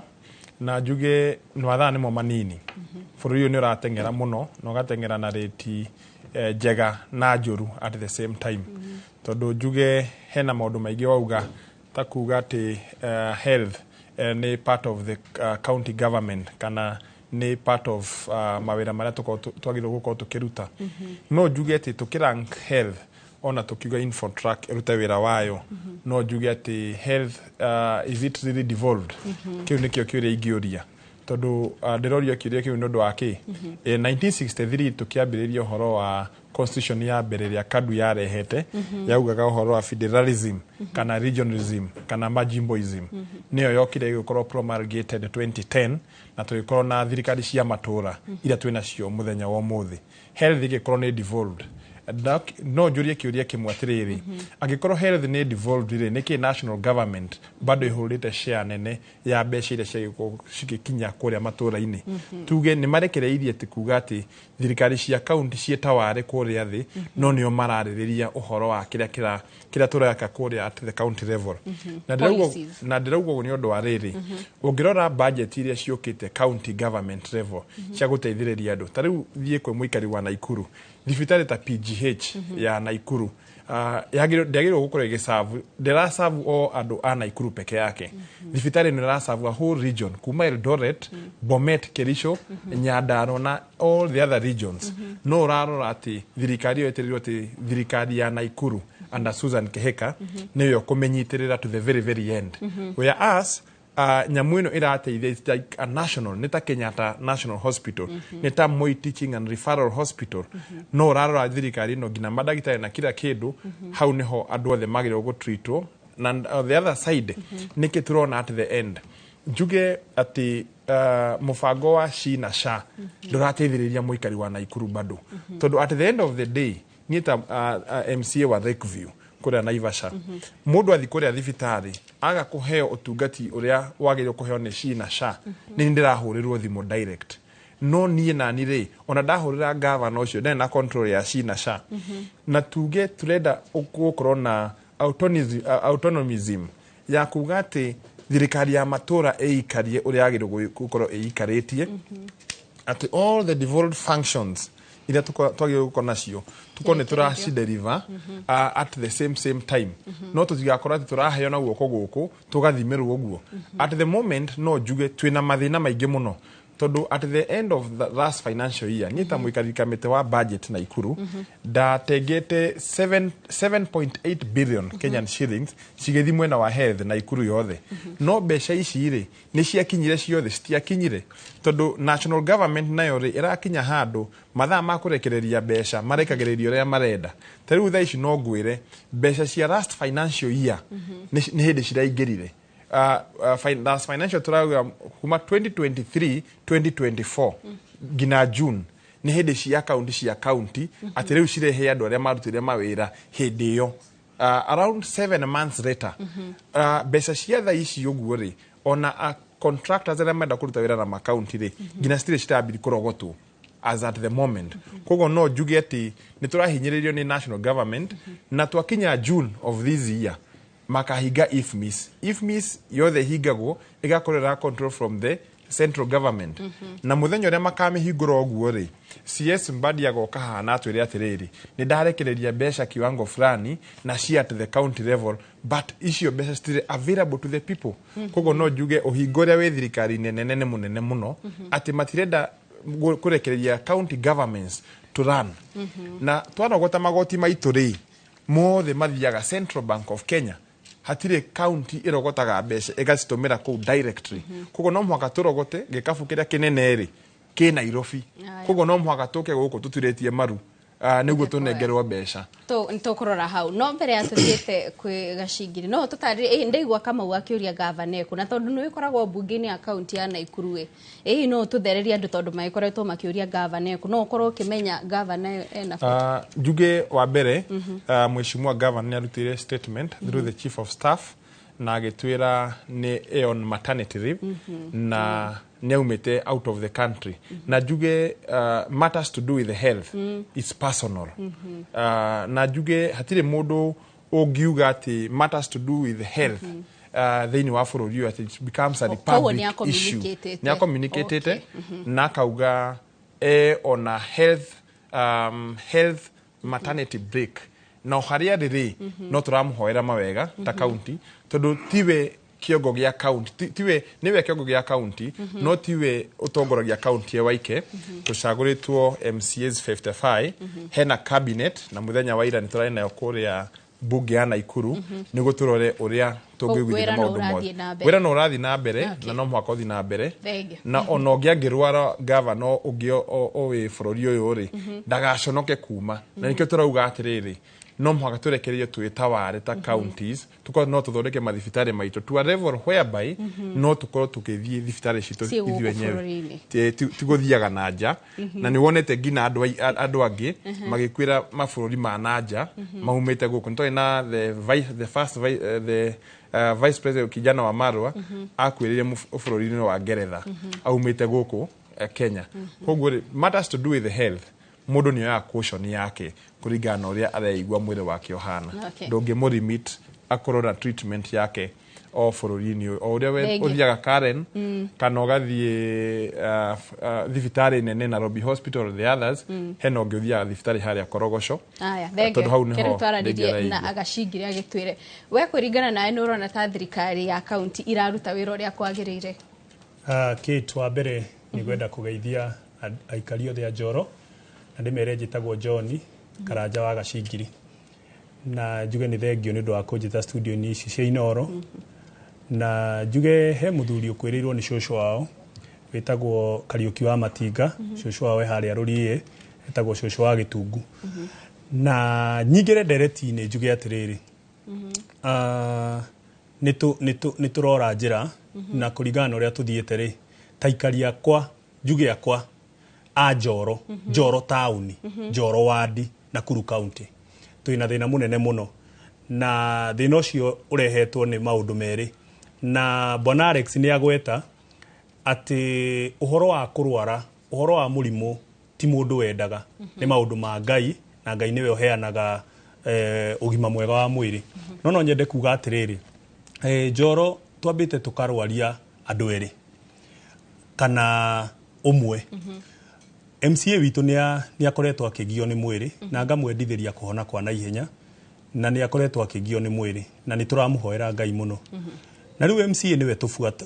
na njuge mathaa nĩmo manini. Bũrũri ũyũ nĩ ũrateng'era mũno na ũgateng'era na rĩti njega na njũru at the same time, tondũ njuge hena maũndũ maingĩ wauga, ta kuga atĩ health nĩ part of the county government kana nĩ part of mawĩra marĩa twagĩrĩirwo gũkorwo tũkĩruta. No njuge atĩ tũkĩrank health, ona tukiuga Infotrack ĩrute wĩra wayo, no njuge atĩ health, is it really devolved? Kĩu nĩkĩo kĩũria ingĩũria, tondũ ndĩroria kĩũria kĩu nĩ ũndũ wa kĩ? 1963 tũkĩambĩrĩria ũhoro wa constitution ya mbere ĩrĩa KADU yarehete, yaugaga ũhoro wa federalism kana regionalism kana majimboism. Nĩyo yokire ĩgĩkorwo promulgated 2010, na tũgĩkorwo na thirikari cia matũra iria twĩ nacio mũthenya wa ũmũthĩ. Health ĩgĩkorwo nĩ devolved. No njũrie kĩũria kĩmwe atĩrĩrĩ, angĩkorwo health nĩ devolved rĩ, nĩkĩ national government bado ĩhũrĩte share nene ya mbeca iria ciagĩkorwo cigĩkinya kũrĩa matũra-inĩ? Tuge nĩ marekereirie atĩ kuga atĩ thirikari cia kaunti ciĩtaware kũrĩa thĩ, no nĩo mararĩrĩria ũhoro wa kĩrĩa kĩrĩa tũreka kũrĩa at the county level. Na Policies. Na ndĩrauga ũguo nĩ ũndũ wa rĩrĩ, ũngĩrora budget iria ciũkĩte county government level cia gũteithĩrĩria andũ, ta rĩu thiĩ kwĩ mũikari wa Naikuru, thibitarĩ ta PGH ya Naikuru ndĩagĩrĩirwo gũkorwo ĩgĩcabu, ndĩracabu o andũ a Naikuru peke yake. Thibitarĩ ĩno ĩracabu a whole region kuma Eldoret, Bomet, Kericho, Nyandarua na all the other regions. No ũrarora atĩ thirikari ĩyo ĩtĩrĩirwo atĩ thirikari ya Naikuru under Susan Kihika nĩyo kũmĩnyitĩrĩra to the very very end, whereas nyamũ ĩno ĩrateithia, it's like a national, nĩ ta Kenyatta National Hospital, nĩ ta Moi Teaching and Referral Hospital. No ũrarora thirikari ĩno nginya mandagĩtarĩ na kila kĩndũ, hau nĩho andũ othe magĩrĩirwo gũtreatwo. Na on the other side, nĩkĩ tũrona at the end? Njuge atĩ mũbango wa SHI na SHA ndũrateithĩrĩria mũikari wa Naikuru bado, tondũ at the end of the day, niĩ ta MCA wa Lakeview kũrĩa Naivasha, mũndũ athi kũrĩa thibitarĩ aga kũheo ũtungati ũrĩa wagĩrĩirwo kũheo nĩ SHI na SHA, nĩ ndĩrahũrĩrwo thimũ direct. No niĩ nani rĩ, ona ndahũrĩra gavana ũcio, ndarĩ na control ya SHI na SHA. Na tuge turenda gũkorwo na autonomism ya kuga atĩ thirikari ya matũra ĩikarie ũrĩa yagĩrĩirwo gũkorwo ĩikarĩtie, atĩ all the devolved functions iria twagĩrĩirwo gũkorwo nacio tukorwo nĩ tũracideliver at the same same time, no tũtigakorwo atĩ tũraheo na guoko gũkũ tũgathimĩrwo ũguo. At the moment, no njuge twĩna mathĩna maingĩ mũno, tondũ at the end of the last financial year, niĩ ta mũikarĩri kamĩtĩ wa budget Naikuru, ndatengete 7.8 billion Kenyan shillings cigĩthiĩ mwena wa health Naikuru yothe. No mbeca ici rĩ, nĩ ciakinyire ciothe? Citiakinyire, tondũ national government nayo rĩ, ĩrakinya handũ mathaa ma kũrekereria mbeca marekagĩrĩria ũrĩa marenda. Ta rĩu thaa ici no ngwĩre mbeca cia last financial year nĩ hĩndĩ ciraingĩrire. Last financial tũrauga kuma 2023 2024 nginya June, nĩ hĩndĩ cia kaunti cia kaunti atĩ rĩu cirehe andũ arĩa marutire mawĩra hĩndĩ ĩyo, around 7 months later. Mbeca cia thaa ici ũguo rĩ, ona contractors arĩa marenda kũruta wĩra na makaunti rĩ, nginya citirĩ cirambiri kũrogotwo as at the moment. Koguo no njuge atĩ nĩ tũrahinyĩrĩrio nĩ national government, na twakinya June of this year makahinga IFMIS. IFMIS yothe hingagwo ĩgakorwo ĩra control from the central government, na mũthenya ũrĩa makamĩhingũra ũguo rĩ, CS Mbadi agoka haha na atwĩre atĩrĩrĩ, nĩ ndarekereria mbeca kiwango fulani na ci at the county level, but icio mbeca citirĩ available to the people. Koguo no njuge ũhingo ũrĩa wĩ thirikari-inĩ nene nĩ mũnene mũno, atĩ matirenda kũrekereria county governments to run. Na twarogota magoti maitũ rĩ, mothe mathiaga Central Bank of Kenya. Hatirĩ county ĩrogotaga mbeca ĩgacitũmĩra kũu directly. Koguo no mũhaka tũrogote gĩkabu kĩrĩa kĩnene rĩ kĩ Nairobi. Koguo no mũhaka tũke gũkũ tũturĩtie maru nĩguo tũnengerwo mbeca. Tũkũrora hau, no mbere ya tũthiĩte kwĩ gacingiri, no tũtarĩrie, ndaigua Kamau akĩũria gavana ekũ, na tondũ nĩ ũkoragwo mbunge-inĩ ya kaunti ya Naikuru ĩ, ĩ no tũthererie andũ, tondũ magĩkoretwo makĩũria gavana ekũ, no ũkorwo ũkĩmenya gavana ena bata. Njuge wa mbere, mheshimiwa governor nĩ arutire statement through the chief of staff. Na agĩtwĩra nĩ e on maternity leave na nĩ aumĩte out of the country. Na njuge matters to do with the health is personal. Na njuge hatirĩ mũndũ ũngiuga atĩ matters to do with health thĩinĩ wa bũrũri ũyũ atĩ it becomes a Koguo republic nĩ issue. a-communicatĩte. Nĩ a-communicatĩte na akauga e ona health maternity break na o harĩa arĩ rĩ, no tũramũhoera mawega ta county, tondũ tiwe kĩongo gĩa county, tiwe nĩwe kĩongo gĩa county, no tiwe ũtongoragia county e waike. Tũcagũrĩtwo MCAs 55, hena cabinet, na mũthenya wa ira nĩ tũrarĩ nayo kũrĩa bunge ya Naikuru nĩguo tũrore ũrĩa tũngĩiguithania Wĩra no maũndũ ũrathiĩ mothe. na mbere. Wĩra no ũrathiĩ na mbere na no mũhaka ũthiĩ na mbere. Thengiũ. Na ona ũngĩ angĩrwara, gavana ũngĩ o wĩ bũrũri ũyũ rĩ, ndagaconoke kuma, na nĩkĩo tũrauga atĩrĩrĩ, no mũhaka tũrekererio twĩtaware ta counties, tũkorwo no tũthondeke mathibitarĩ maitũ to a level whereby no tũkorwo tũkĩthiĩ thibitarĩ citũ Ciĩ gũkũ ithuĩ enyewe. bũrũri-inĩ. Ti gũthiaga na nja. Na nĩ wonete nginya andũ angĩ magĩkwĩra mabũrũri ma na nja maumĩte gũkũ. Nĩ twarĩ na the first the vice president kijana wa Marwa akuĩrĩire bũrũri-inĩ wa Ngeretha aumĩte gũkũ Kenya. Koguo rĩ, matters to do with the health, mũndũ nĩ oyaga caution yake kũringana na ũrĩa areigua mwĩrĩ wake ũhana. Ndũngĩmũlimit akorwo na treatment yake o bũrũri-inĩ ũyũ, o ũrĩa we Thengiũ. ũthiaga Karen kana ũgathiĩ thibitarĩ nene, Nairobi Hospital or the others, hena ũngĩ ũthiaga thibitarĩ harĩa Korogoco. Aya, Tondũ thengio. hau nĩho Kĩrĩu twaranĩrie rĩngĩ na araigua. agacingire agĩtwĩre we kũringana nawe nĩ ũrona ta thirikari ya kaunti iraruta wĩra ũrĩa kwagĩrĩire? Kate, wa mbere nĩ ngwenda kũgeithia aikari othe a Njoro na ndĩmere njĩtagwo John Karanja wa Gacingiri, na njuge nĩ thengio nĩ ũndũ wa kũnjĩta studio-inĩ ici cia Inoro, na njuge he mũthuri ũkwĩrĩirwo nĩ cũcũ wao wĩtagwo Kariũki wa Matinga. Cũcũ wao e harĩa Rũriĩ, etagwo cũcũ wa Gĩtungu. Na nyingĩre ndereti-inĩ njuge atĩrĩrĩ, nĩ tũrora njĩra na kũringana na ũrĩa tũthiĩte rĩ, ta aikari akwa, njuge akwa a Njoro, Njoro taũni, Njoro wadi, Nakuru County, twĩna thĩna mũnene mũno, na thĩna ũcio ũrehetwo nĩ maũndũ merĩ. Na bwana Alex nĩ agweta atĩ ũhoro wa kũrwara, ũhoro wa mũrimũ ti mũndũ wendaga, nĩ maũndũ ma Ngai, na Ngai nĩwe ũheanaga ũgima mwega wa mwĩrĩ. No nyende kuga atĩrĩrĩ, Njoro twambĩte tũkarwaria andũ erĩ kana ũmwe. MCA witũ nĩ akoretwo akĩgio nĩ mwĩrĩ, na ngamwendithĩria kũhona kwa naihenya, na nĩ akoretwo akĩgio nĩ mwĩrĩ na nĩ tũramũhoera Ngai mũno. Na rĩu MCA nĩwe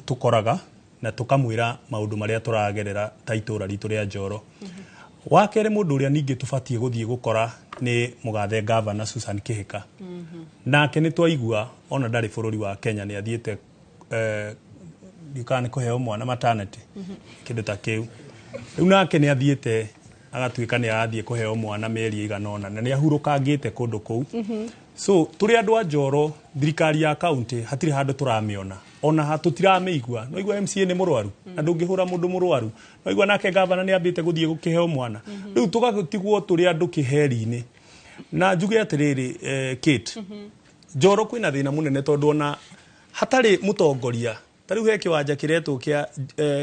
tũkoraga na tũkamwĩra maũndũ marĩa tũragerera ta itũra ritũ rĩa Njoro. Wa kerĩ, mũndũ ũrĩa ningĩ tũbatiĩ gũthiĩ gũkora nĩ mũgathe gavana Susan Kĩhĩka. Nake nĩ twaigua ona ndarĩ bũrũri wa Kenya, nĩ athiĩte ndiũkaga nĩ kũheo mwana, maternity, kĩndũ ta kĩu. Rĩu nake nĩ athiĩte agatuĩka nĩ arathiĩ kũheo mwana mĩeri ĩigana ũna, na nĩ ahurũkangĩte kũndũ kũu. So tũrĩ andũ a Njoro, thirikari ya county hatirĩ handũ tũramĩona, ona tũtiramĩigua. No igua MCA nĩ mũrwaru na ndũngĩhũra mũndũ mũrwaru. No igua nake gavana nĩ ambĩte gũthiĩ gũkĩheo mwana. Rĩu tũgatigwo tũrĩ andũ kĩheri-inĩ. Na njuge atĩrĩrĩ, Kate, Njoro kwĩna thĩna mũnene tondũ ona hatarĩ mũtongoria, ta rĩu he kĩwanja kĩretwo kĩa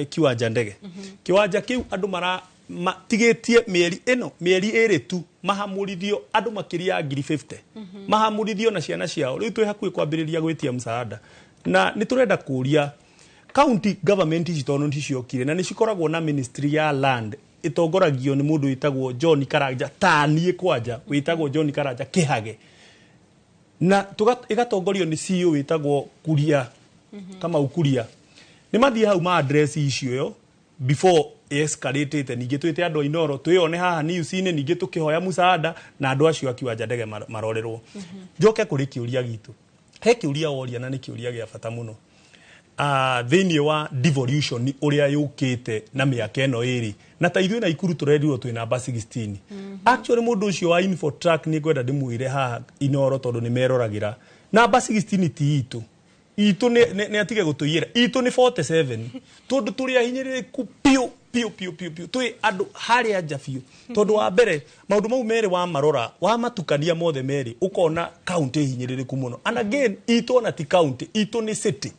kiwanja ndege. Kĩwanja kĩu andũ mara matigĩtie mĩeri ĩno, mĩeri ĩrĩ tu mahamũrithio, andũ makĩria ya 50,000 mahamũrithio na ciana ciao. Rĩu twĩ hakuhĩ kwambĩrĩria gwĩtia msaada, na nĩ tũrenda kũria county government ici, tondũ nĩ ciokire na nĩ cikoragwo na ministry ya land ĩtongoragio nĩ mũndũ wĩtagwo John Karanja, ta niĩ kwanja wĩtagwo John Karanja Kĩhage, na ĩgatongorio nĩ CEO wĩtagwo Kuria Kamau Kuria. Nĩ mathiĩ hau ma address icio ĩyo before escalatĩte. Ningĩ twĩte andũ a Inoro twĩone haha news-inĩ, ningĩ tũkĩhoya msaada na andũ acio a kiwanja ndege marorerwo. Njoke kũrĩ kĩũria gitũ, he kĩũria woria na nĩ kĩũria gĩa bata mũno thĩinĩ wa devolution ũrĩa yũkĩte na mĩaka ĩno ĩrĩ, na ta ithuĩ Naikuru tũrerirwo twĩ namba 16. Actually, mũndũ ũcio wa Infotrack nĩ ngwenda ndĩmwĩre haha Inoro, tondũ nĩ meroragĩra, namba 16 ti itũ. Itũ nĩ atige gũtũiyĩra, itũ nĩ 47, tondũ tũrĩ ahinyĩrĩrĩku biũ. Piũ piũ piũ piũ, twĩ andũ harĩa nja biũ, tondũ wa mbere maũndũ mau merĩ wa marora wamatukania mothe merĩ, ũkona kaunti hinyĩrĩrĩku mũno. And again, itũ ona ti kaunti, itũ nĩ city,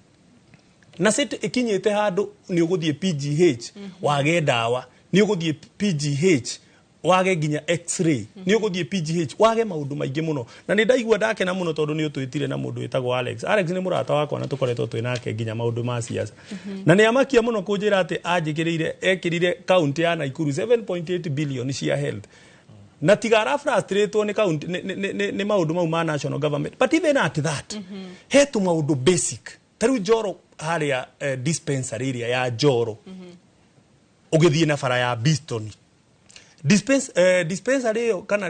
na city ĩkinyĩte handũ nĩ ũgũthiĩ PGH wage ndawa, nĩ ũgũthiĩ PGH wage nginya X-ray, nĩ ũgũthiĩ PGH wage maũndũ maingĩ mũno. Na nĩ ndaigua ndakena mũno tondũ nĩ ũtwĩtire na mũndũ wĩtagwo Alex. Alex nĩ mũrata wakwa na tũkoretwo twĩ nake nginya maũndũ ma siasa, na nĩ amakia mũno kũnjĩra atĩ anjĩkĩrĩire ekĩrire kaunti ya Nakuru 7.8 billion cia health, na tiga ara frustratwo nĩ county nĩ maũndũ mau ma national government. But even at that, he tũ maũndũ basic ta rĩu Njoro harĩa, dispensary ĩrĩa ya Njoro ũgĩthiĩ na bara ya Biston, dispensary ĩyo kana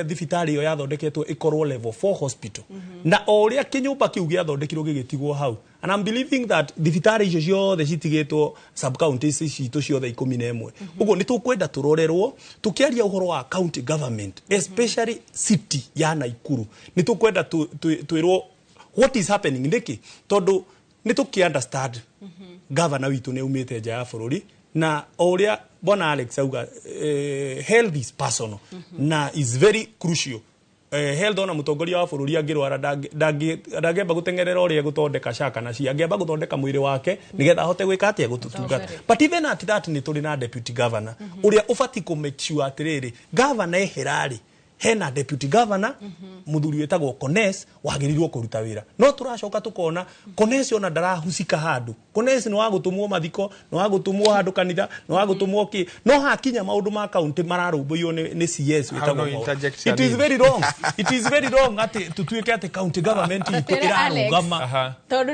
thibitarĩ ĩyo yathondeketwo ĩkorwo level 4 hospital, na o ũrĩa kĩnyũmba kĩu gĩathondekirwo gĩgĩtigwo hau. And I'm believing that thibitarĩ icio ciothe citigĩtwo sub counties citũ ciothe 11 ũguo, nĩ tũkwenda tũrorerwo. Tũkĩaria ũhoro wa county government, especially city ya Naikuru, nĩ tũkwenda twĩrwo what is happening. Nĩkĩ? Tondũ nĩ tũkĩ understand governor witũ nĩ aumĩte nja ya bũrũri, na o ũrĩa bwana Alex auga, health is personal na is very crucial. Health, ona mũtongoria wa bũrũri angĩrwara, ndangĩamba gũteng'erera ũrĩa gũthondeka caka na cia, angĩamba gũthondeka mwĩrĩ wake nĩgetha ahote gwĩka atĩa, gũtũtungata. But even at that, nĩ tũrĩ na deputy governor ũrĩa ũbatiĩ kũ make sure atĩrĩrĩ, governor ehera-rĩ, hena deputy governor muthuri wĩtagwo Kones wagĩrĩirwo kũruta wĩra. No tũracoka tũkona Kones ona ndarahusika handũ. Kones nĩ wa gũtũmwo mathiko, nĩ wa gũtũmwo handũ kanitha, nĩ wa gũtũmwo kĩ, no hakinya maũndũ ma kaunti mararũmbũiyo nĩ CS Hau wĩtagwo no Mwaura. interject It is hanini. very wrong, it is very wrong atĩ tũtuĩke atĩ county government itũ Tere Alex. ĩrarũgama. Tondũ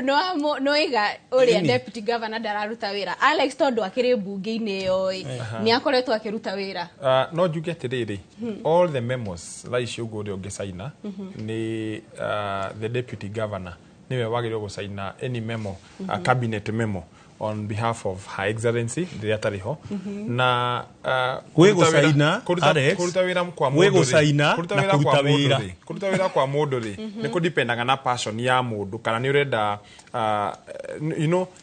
nĩwaiga ũrĩa Ĩni. deputy governor ndararuta wĩra, Alex, tondũ akĩrĩ mbunge-inĩ ĩyo ĩ, nĩ akoretwo akĩruta wĩra? No njuge atĩrĩrĩ, all the memos thaa ici ũguo ũrĩa ũngĩcaina nĩ the deputy governor nĩwe wagĩrĩirwo gũcaina any memo, cabinet memo on behalf of Her Excellency rĩrĩa atarĩ ho. Na Gwĩ kũruta wĩra- gũcaina, Alex, kũruta wĩra kwa gwĩ mũndũ rĩ, gũcaina kũruta na wĩra kwa kũruta mũndũ wĩra. rĩ, kũruta wĩra kwa mũndũ rĩ, nĩ kũdipendaga na passion ya mũndũ, kana nĩ ũrenda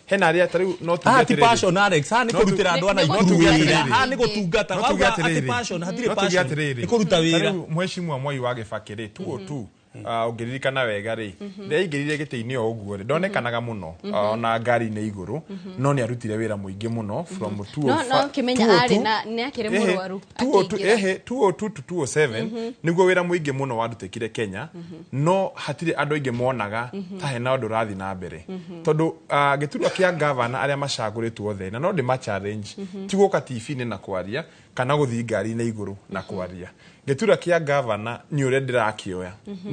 hena arĩa ta rĩu no tuge Haha ti atĩrĩrĩ. passion, Alex, haha nĩ No tu- kũrutĩra andũ a no Naikuru tuge wĩra. atĩrĩrĩ. Haha nĩ gũtungata. No tuge Wauga atĩ atĩrĩrĩ. passion, hatirĩ No tuge passion. atĩrĩrĩ. Nĩ kũruta Ta wĩra. rĩu mheshimiwa Mwai wa Gĩbakĩ rĩ, 202, ũngĩririkana wega rĩ, nĩaingĩrire gĩtĩ-inĩ o ũguo rĩ, ndonekanaga mũno ona ngari-inĩ igũrũ, no nĩ arutire wĩra mũingĩ mũno from 205 No kĩmenya 202 arĩ na nĩ akĩrĩ mũrwaru 202 akĩingĩra. 202 to 207 nĩguo wĩra mũingĩ mũno warutĩkire Kenya, no hatirĩ andũ aingĩ monaga ta hena ũndũ ũrathiĩ na mbere, tondũ gĩturwa kĩa gavana arĩa macagũrĩtwo othe, na no ndĩma challenge, ti gũka TV-inĩ na kwaria kana gũthiĩ ngari-inĩ igũrũ na kwaria. Gĩturwa kĩa gavana nĩ ũrĩa ndĩrakĩoya,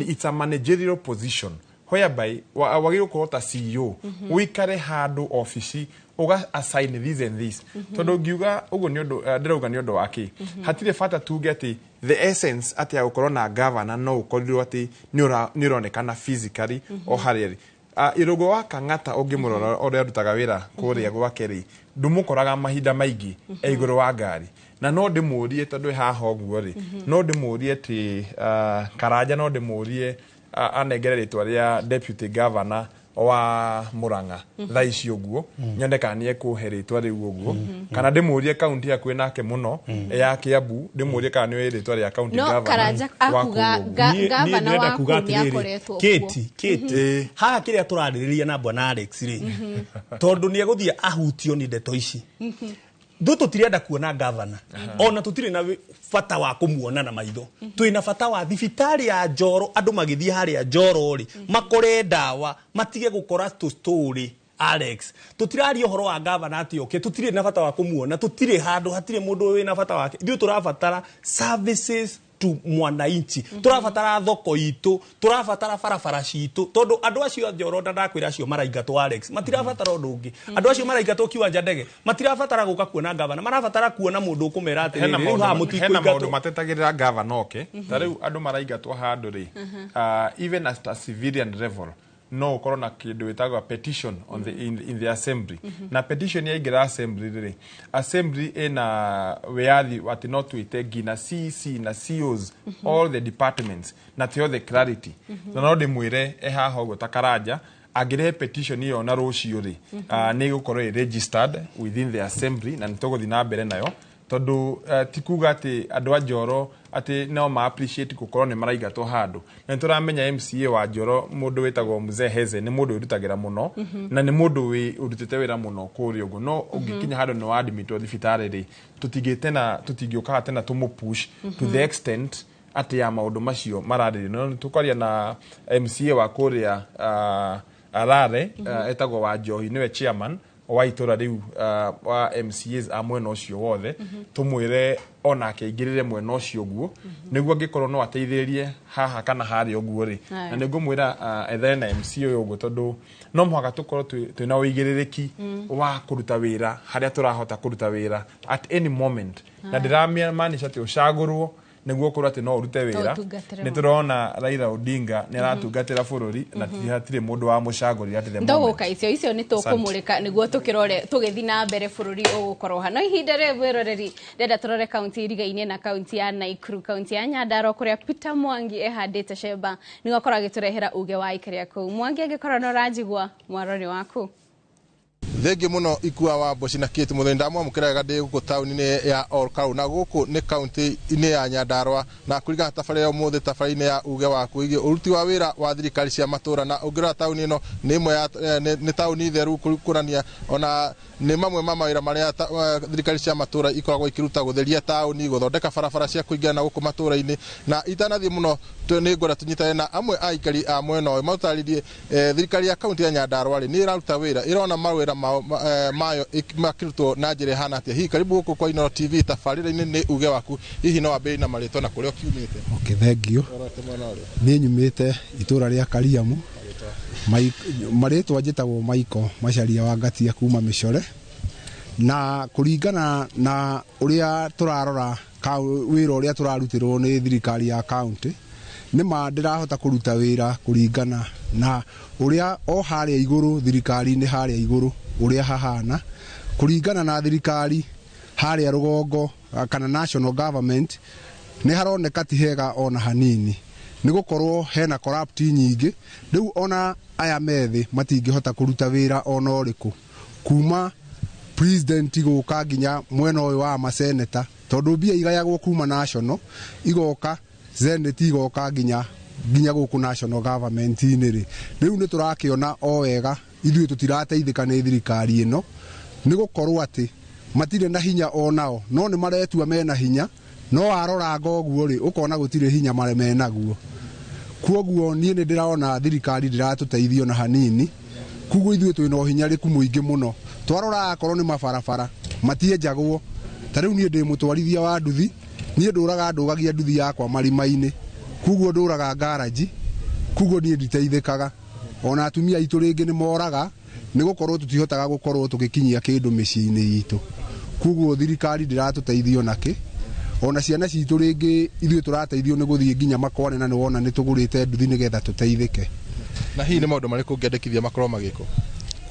it's a managerial position whereby wagĩrĩirwo gũkorwo ta CEO, ũikare handũ obici ũga assign this and this. Tondũ ngiuga ũguo nĩ ũndũ ndĩrauga nĩ ũndũ wa kĩ, hatirĩ bata tuge atĩ the essence atĩ ya gũkorwo na gavana no ũkorirwo atĩ nĩ ũronekana physically o harĩa rĩ. Irũngũ wa Kang'ata, ũngĩmũrora ũrĩa arutaga wĩra kũrĩa gwake rĩ, ndũmũkoraga mahinda maingĩ e igũrũ wa ngari. Na no ndĩmũrie, tondũ ĩ haha ũguo rĩ, no ndĩmũrie atĩ Karanja, no ndĩmũrie anengere rĩtwa rĩa deputy governor wa Murang'a thaa ici ũguo, nyone kana nĩ ekũhe rĩtwa rĩu ũguo, kana ndĩmũrie kaunti hakuhĩ nake mũno ya Kiambu, ndĩmũrie kana nĩ rĩtwa rĩa county No governor Karanja wa akuga kũu ũguo. gavana Ndĩrenda waku kuga nĩ atĩrĩrĩ, akoretwo kuo. Kate, Kate, haha kĩrĩa tũrarĩrĩria na bwana Alex rĩ, tondũ nĩ egũthiĩ ahutio nĩ ndeto ici, ithuĩ tũtirenda kuona gavana, ona tũtirĩ na bata wa kũmuona na maitho. Twĩna bata wa thibitarĩ ya Njoro, andũ magĩthiĩ harĩa Njoro rĩ, makore ndawa, matige gũkora tũ story. Alex, tũtiraria ũhoro wa gavana atĩ oke, tũtirĩ na bata wa kũmuona, tũtirĩ handũ, hatirĩ mũndũ wĩna bata wake. Ithuĩ tũrabatara services to mwananchi, tũrabatara thoko itũ, tũrabatara barabara citũ, tondũ andũ acio a Njoro, na ndakwĩra acio maraingatwo, Alex, matirabatara ũndũ ũngĩ. Andũ acio maraingatwo kiwanja ndege matirabatara gũka kuona gavana, marabatara kuona mũndũ ũkũmera Hena atĩrĩrĩ, rĩu haha maũndũ hena maũndũ mũtikũingatwo. matetagĩrĩra gavana oke. Ta rĩu andũ maraingatwo handũ rĩ, even at a civilian level no ũkorwo na kĩndũ gĩtagwo petition on the, in the assembly. Na petition yaingĩra assembly rĩ, assembly ĩna wĩyathi atĩ no twĩte nginya CC na COs, all the departments, na tuothe clarity. Na no ndĩmwĩre e haha ũguo ta Karanja, Angĩrehe petition ĩyo na rũciũ rĩ, nĩ ĩgũkorwo ĩ registered within the assembly na nĩ tũgũthiĩ na mbere nayo, tondũ ti kuga atĩ andũ a Njoro atĩ no ma appreciate gũkorwo nĩ maraingatwo handũ, na nĩ tũramenya MCA wa Njoro, mũndũ wĩtagwo Mzee Heze, nĩ mũndũ wĩrutagĩra mũno na nĩ mũndũ ũrutĩte wĩra mũno kũrĩa ũguo. No ũngĩkinya handũ nĩ wadmitwo thibitarĩ rĩ, tũtingĩtena, tũtingĩũkaga tena tũmũ push to the extent atĩ ya maũndũ macio mararĩrio. No nĩ tũkwaria na MCA wa kũrĩa Arare, etagwo wa Njohi, nĩwe chairman wa itũra rĩu, wa MCAs a mwena ũcio wothe, tũmwĩre onake aingĩrĩre mwena ũcio ũguo, nĩguo angĩkorwo no ateithĩrĩrie haha kana harĩa ũguo rĩ. Na nĩ ngũmwĩra ethane na MC ũyũ ũguo, tondũ no mũhaka tũkorwo twĩna ũigĩrĩrĩki wa kũruta wĩra harĩa tũrahota kũruta wĩra at any moment, na ndĩramaanisha atĩ ũcagũrwo nĩguo ũkorwo atĩ no ũrute wĩra. Ũtungatĩre. Nĩ tũrona Raila Odinga nĩ aratungatĩra bũrũri na hatirĩ mũndũ wamũcagũrire at the moment. Ndũgũka icio icio nĩ tũkũmũrĩka nĩguo tũkĩrore tũgĩthiĩ na mbere bũrũri ũgũkorwo ha. No ihinda rĩrĩ, mwĩroreri, ndĩrenda tũrore kaunti irigaine na kaunti ya Naikuru, kaunti ya Nyandarua, kũrĩa Peter Mwangi ehandĩte cemba nĩguo akorwo agĩtũrehera uge wa aikari kũu. Mwangi, angĩkorwo no ũranjigua, mwaro nĩ waku. Thengiũ mũno Ikua wa Mboci na Kate Mũthoni. Ndamwamũkĩra wega ndĩ gũkũ taũni-inĩ ya Olkaru, na gũkũ nĩ kaunti-inĩ ya Nyandarua, na kũringana tabarĩra ya ũmũthĩ, tabarĩra-inĩ ya uge waku wĩgiĩ ũruti wa wĩra wa thirikari cia matũra. Na ũngĩrora taũni ĩno nĩ ĩmwe ya nĩ taũni theru, kuonania ona nĩ mamwe ma mawĩra marĩa thirikari cia matũra ikoragwo ikĩruta: gũtheria taũni, gũthondeka barabara cia kũingĩra na gũkũ matũra-inĩ. Na itanathiĩ mũno, nĩ ngwenda tũnyitane na amwe a aikari a mwena ũyũ matũtarĩrie thirikari ya kaunti ya Nyandarua rĩ, nĩ ĩraruta wĩra, ĩrona mawĩra mao mayo makĩrutwo na njĩra ĩhana atĩa. Hihi karibu gũkũ kwa Inooro TV, tabarĩra-inĩ nĩ uge waku. Hihi no wambĩrĩrie na marĩtwa na kũrĩa ũkiumĩte? Okay, thank you. Ũrorete mwena ũrĩa. Niĩ nyumĩte itũra rĩa Kariamu. Marĩtwa njĩtagwo Maiko Macaria wa Ngatia kuma Mĩcore. Na kũringana na ũrĩa tũrarora wĩra ũrĩa tũrarutĩrwo nĩ thirikari ya kaunti, nĩ ma ndĩrahota kũruta wĩra kũringana na ũrĩa o harĩa igũrũ thirikari-inĩ, harĩa igũrũ ũrĩa hahana, kũringana na thirikari harĩa rũgongo kana national government, nĩ haroneka ti hega ona hanini, nĩ gũkorwo hena corrupt nyingĩ. Rĩu ona aya methĩ matingĩhota kũruta wĩra ona ũrĩkũ, kuma president gũka nginya mwena ũyũ wa maseneta, tondũ mbia igayagwo kuma national igoka senate, igoka nginya gũkũ national government-inĩ rĩ. Rĩu nĩ tũrakĩona o wega ithuĩ tũtirateithĩka nĩ thirikari ĩno, nĩ gũkorwo atĩ matirĩ na hinya onao, no nĩ maretua mena hinya, no waroranga ũguo rĩ, ũkona gũtirĩ hinya mare menaguo. Kuoguo niĩ nĩ ndĩrona thirikari ndĩratũteithio na hanini. Kuoguo ithuĩ twĩna ũhinyarĩku mũingĩ mũno. Twarora akorwo nĩ mabarabara matienjagwo, ta rĩu niĩ ndĩ mũtwarithia wa nduthi, niĩ ndũraga ndũgagia nduthi yakwa marima-inĩ, kuoguo ndũraga ngaranji, kuoguo niĩ nditeithĩkaga. Ona atumia aitũ rĩngĩ nĩ moraga, nĩ gũkorwo tũtihotaga gũkorwo tũgĩkinyia kĩndũ mĩciĩ-inĩ itũ. Kuoguo thirikari ndĩratũteithio nakĩ. Ona ciana citũ rĩngĩ ithuĩ tũrateithio nĩ gũthiĩ nginya makwane, na nĩ wona nĩ tũgũrĩte nduthi nĩgetha tũteithĩke. Na hihi nĩ maũndũ marĩkũ ũngĩendekithia makorwo magĩkwo?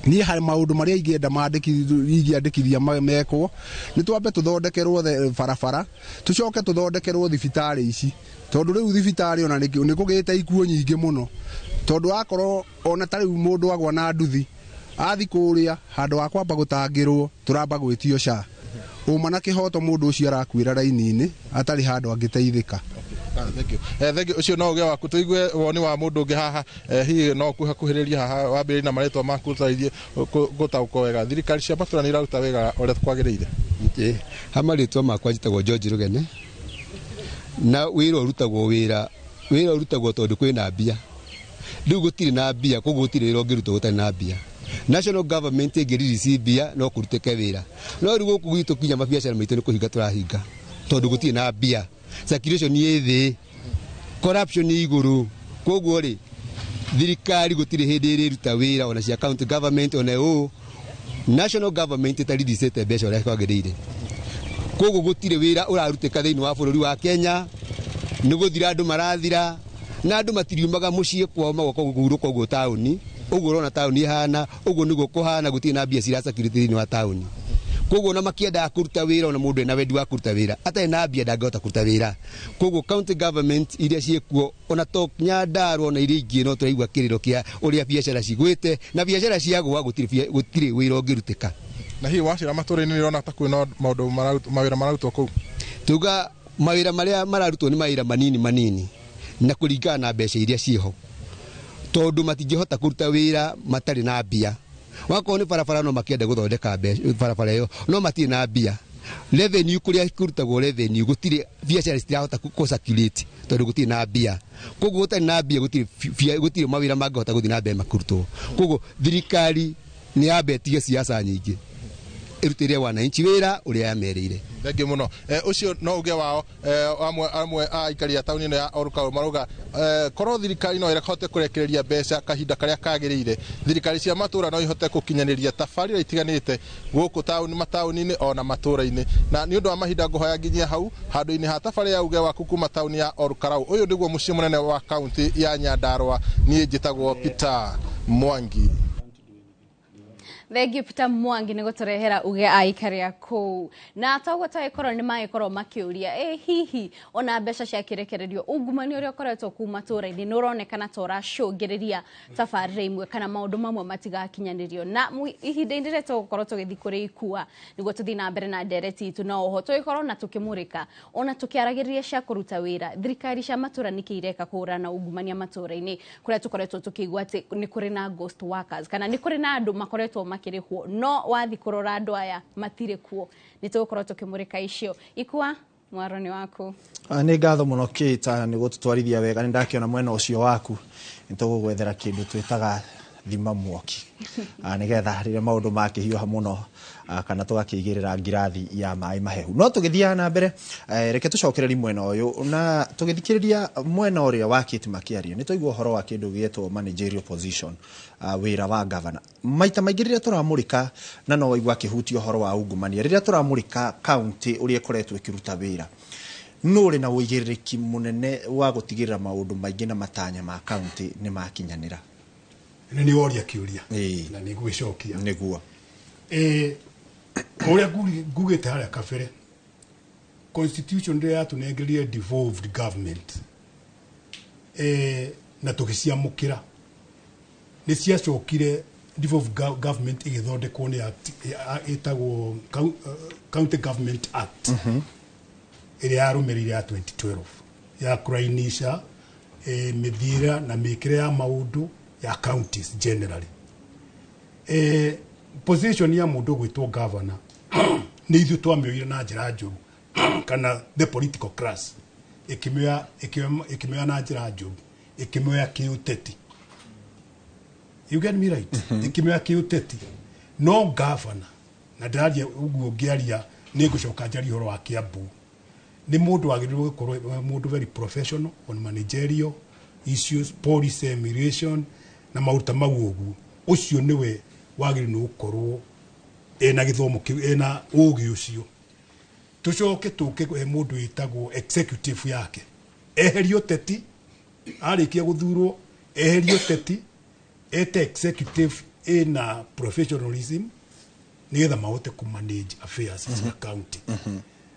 Niĩ harĩ maũndũ marĩa ingĩenda ingĩandĩkithia mekwo, nĩ twambe tũthondekerwo barabara, tũcoke tũthondekerwo thibitarĩ ici, tondũ rĩu thibitarĩ ona nĩ kũgĩte ikuũ nyingĩ mũno, tondũ akorwo ona ta rĩu mũndũ agwa na nduthi athi kũrĩa, handũ ha kwamba gũtangĩrwo tũramba gwĩtio SHA ũma na kĩhoto, mũndũ ũcio arakuĩra raini-inĩ atarĩ handũ angĩteithĩka. Thank you. Thank you. Ũcio no ũge waku. Tũigue woni wa mũndũ ũngĩ haha. Hihi no kuhakuhĩrĩria haha, wambĩrĩrie na marĩtwa maku, ũtarĩrie gũtaũkwo wega thirikari cia matũra nĩ iraruta wĩra ũrĩa kwagĩrĩire. Ha marĩtwa makwa njĩtagwo George Rũgene, na wĩra ũrutagwo, wĩra ũrutagwo tondũ kwĩna mbia. Rĩu gũtirĩ na mbia, koguo gũtirĩ wĩra ũngĩrutwo gũtarĩ na mbia. National government ĩngĩririci mbia no kũrutĩke wĩra, no rĩu gũkũ gwitũ kinya mabiacara maitũ nĩ kũhinga tũrahinga tondũ gũtirĩ na mbia. Circulation ĩ thĩ, corruption ĩ igũrũ. Koguo rĩ, thirikari gũtirĩ hĩndĩ ĩrĩruta wĩra, ona cia county government, ona ũ national government ĩtariricĩte mbeca ũrĩa kwagĩrĩire. Koguo gũtirĩ wĩra ũrarutĩka thĩinĩ wa bũrũri wa Kenya. Nĩ gũthira andũ marathira, na andũ matiriumaga mũciĩ kwao magoka kũhurũka ũguo taũni. Ũguo ũrona taũni ĩhana ũguo nĩguo kũhana, gũtirĩ na mbia ciracakirĩte thĩinĩ wa taũni. Koguo ona makiendaga kũruta wĩra, ona mũndũ ena wendi wa kũruta wĩra atarĩ na mbia ndangĩhota kũruta wĩra. Koguo county government iria ciĩkuo, ona to Nyandarua, ona iria ingĩ, no tũraigua kĩrĩro kĩa ũrĩa biacara cigwĩte, na biacara ciagũa gũtirĩ wĩra ũngĩrutĩka. Na hihi wacira matũra-inĩ nĩ ũrona ta kwĩna maũndũ mawĩra mararutwo kũu? Tuga mawĩra marĩa mararutwo nĩ mawĩra manini manini na kũringana na mbeca iria ciĩho, tondũ matingĩhota kũruta wĩra matarĩ na mbia. Wakorwo nĩ barabara, no makĩenda gũthondeka barabara ĩyo, no matirĩ na mbia. Revenue, kũrĩa kũrutagwo revenue, gũtirĩ, biacara citirahota kũ circulate tondũ gũtirĩ na mbia. Koguo gũtarĩ na mbia, gũtirĩ mawĩra mangĩhota gũthiĩ na mbere makĩrutwo. Koguo thirikari nĩ yambe ĩtige siasa nyingĩ, ĩrutĩre wananchi wĩra ũrĩa yamerĩire. Thengiũ mũno. Ũcio no uge wao amwe a aikari a taũni ĩno ya Olkalau marauga korwo thirikari no ĩhote kũrekereria mbeca kahinda karĩa kagĩrĩire, thirikari cia matũra no ihote gũkinyanĩria tabarĩra itiganĩte gũkũ taũni, mataũni-inĩ ona matũra-inĩ. Na nĩ ũndũ wa mahinda ngũhoya nginyia hau handũ-inĩ ha tabarĩra ya uge waku kuma taũni ya Olkalau. Ũyũ nĩguo mũciĩ mũnene wa kaunti ya Nyandarua. Niĩ njĩtagwo Peter Mwangi. Thengiũ Peter Mwangi nĩ gũtũrehera uge aikari a kũu. Na toguo tagĩkorwo nĩ magĩkorwo makĩũria, ĩ hihi ona mbeca ciakĩrekererio, ungumania ũrĩa ũkoretwo kũu matũra-inĩ nĩ ũronekana ta ũracũngĩrĩria tabarĩra imwe kana maũndũ mamwe matigakinyanĩrio. Na ihinda-inĩ rĩrĩa tũgũkorwo tũgĩthiĩ kũrĩ ikua nĩguo tũthiĩ na mbere na ndereti itũ, na oho tũgĩkorwo na tũkĩmũrĩka ona tũkĩaragĩrĩria cia kũruta wĩra thirikari cia matũra nĩkĩ ireka kũhũrana na ungumania matũra-inĩ, kũrĩa tũkoretwo tũkĩigua atĩ nĩ kũrĩ na ghost workers kana nĩ kũrĩ na andũ makoretwo makĩrĩhwo, no wathi kũrora andũ aya matirĩ kuo. Nĩ tũgũkorwo tũkĩmũrĩka icio. Ikua, mwaro nĩ waku. Nĩ ngatho mũno Kate nĩ gũtũtwarithia wega. Nĩ ndakĩona mwena ũcio waku nĩ tũgũgwethera kĩndũ twĩtaga thima mwoki, nĩgetha rĩrĩa maũndũ makĩhiũha mũno, kana tũgakĩigĩrĩra ngirathi ya maĩ mahehu. No tũgĩthiaga na mbere, reke tũcokererie mwena ũyũ na tũgĩthikĩrĩria mwena ũrĩa wa Kate makĩaria, nĩ twaigua ũhoro wa kĩndũ gĩetwo managerial position, wĩra wa governor. Maita maingĩ rĩrĩa tũramũrĩka, na no waigua akĩhutia ũhoro wa ungumania, rĩrĩa tũramũrĩka county ũrĩa ĩkoretwo ĩkĩruta wĩra, nũ ũrĩ na ũigĩrĩrĩki mũnene wa gũtigĩrĩra maũndũ maingĩ na matanya ma county nĩ makinyanĩra? Nĩ nĩ woria kĩũria na nĩ ngũgĩcokia. Nĩguo. Ũrĩa ngugĩte harĩa kabere, constitution ĩrĩa yatũnengerie devolved government, na tũgĩciamũkĩra, nĩ ciacokire devolved government ĩgĩthondekwo nĩ act ĩtagwo County Government Act, ĩrĩa yarũmĩrĩire ya 2012, ya kũrainisha mĩthiĩre na mĩkĩre ya maũndũ ya counties generally. Position ya mũndũ gwĩtwo governor nĩ ithuĩ twamĩoire na njĩra njũru, kana the political class ĩkĩmĩoya na njĩra njũru, ĩkĩmĩoya kĩũteti. You get me right? Ĩkĩmĩoya kĩũteti. No governor, na ndĩraria ũguo ngĩaria nĩ ngũcoka njarie ũhoro wa Kiambu, nĩ mũndũ wagĩrĩirwo gũkorwo mũndũ very professional on managerial issues, policy emulation na maũndũ ta mau ũguo. Ũcio nĩwe wagĩrĩirwo nĩ gũkorwo ena gĩthomo kĩu, ena ũgĩ ũcio. Tũcoke tũke he mũndũ wĩtagwo executive yake, eherio teti, arĩkia gũthurwo eherio teti, ete executive ĩna professionalism nĩgetha mahote kũ manage affairs cia county.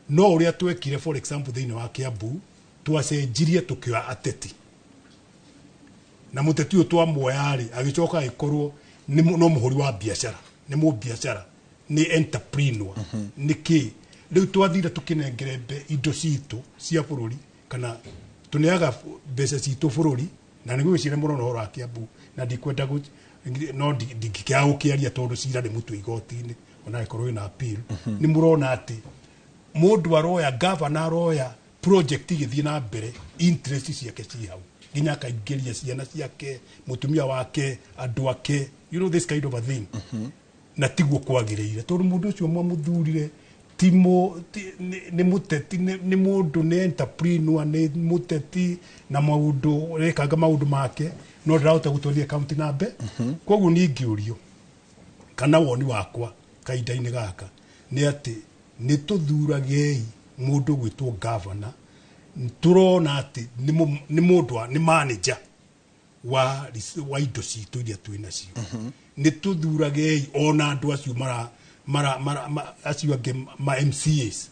No ũrĩa twekire, for example, thĩinĩ wa Kiambu, twacenjirie tũkĩoya ateti, na mũteti ũyũ twamuoya rĩ, agĩcoka agĩkorwo no mũhũri wa biacara, nĩ mũbiacara, nĩ entrepreneur. Nĩ kĩ rĩu twathire tũkĩnengere indo citũ cia bũrũri, kana tũneaga mbeca citũ bũrũri, na nĩguo gwĩciria mũno ũhoro wa Kiambu, na ndikwenda no ndingĩkĩaga gũkĩaria tondũ cira nĩ mũtwe igoti-inĩ, ona angĩkorwo wĩna appeal. Nĩ mũrona atĩ mũndũ aroya, governor aroya project igĩthiĩ na mbere, interest ciake ci hau, nginya akaingĩria ciana ciake, mũtumia wake, andũ ake, you know, this kind of a thing. Na tiguo kwagĩrĩire, tondũ mũndũ ũcio mwamũthurire ti nĩ mũteti, nĩ mũndũ nĩ entrepreneur, nĩ mũteti na maũndũ rekanga maũndũ make, no ndarahota gũtwarithia kaunti na mbere. Koguo niĩ ingĩũrio kana woni wakwa kahinda-inĩ gaka nĩ atĩ nĩ tũthuragei mũndũ gwĩtwo governor tũrona atĩ nĩ mũndũ nĩ manager wa indo citũ iria twĩ nacio. Nĩ tũthuragei ona andũ acio mara mara mara acio angĩ ma MCAs,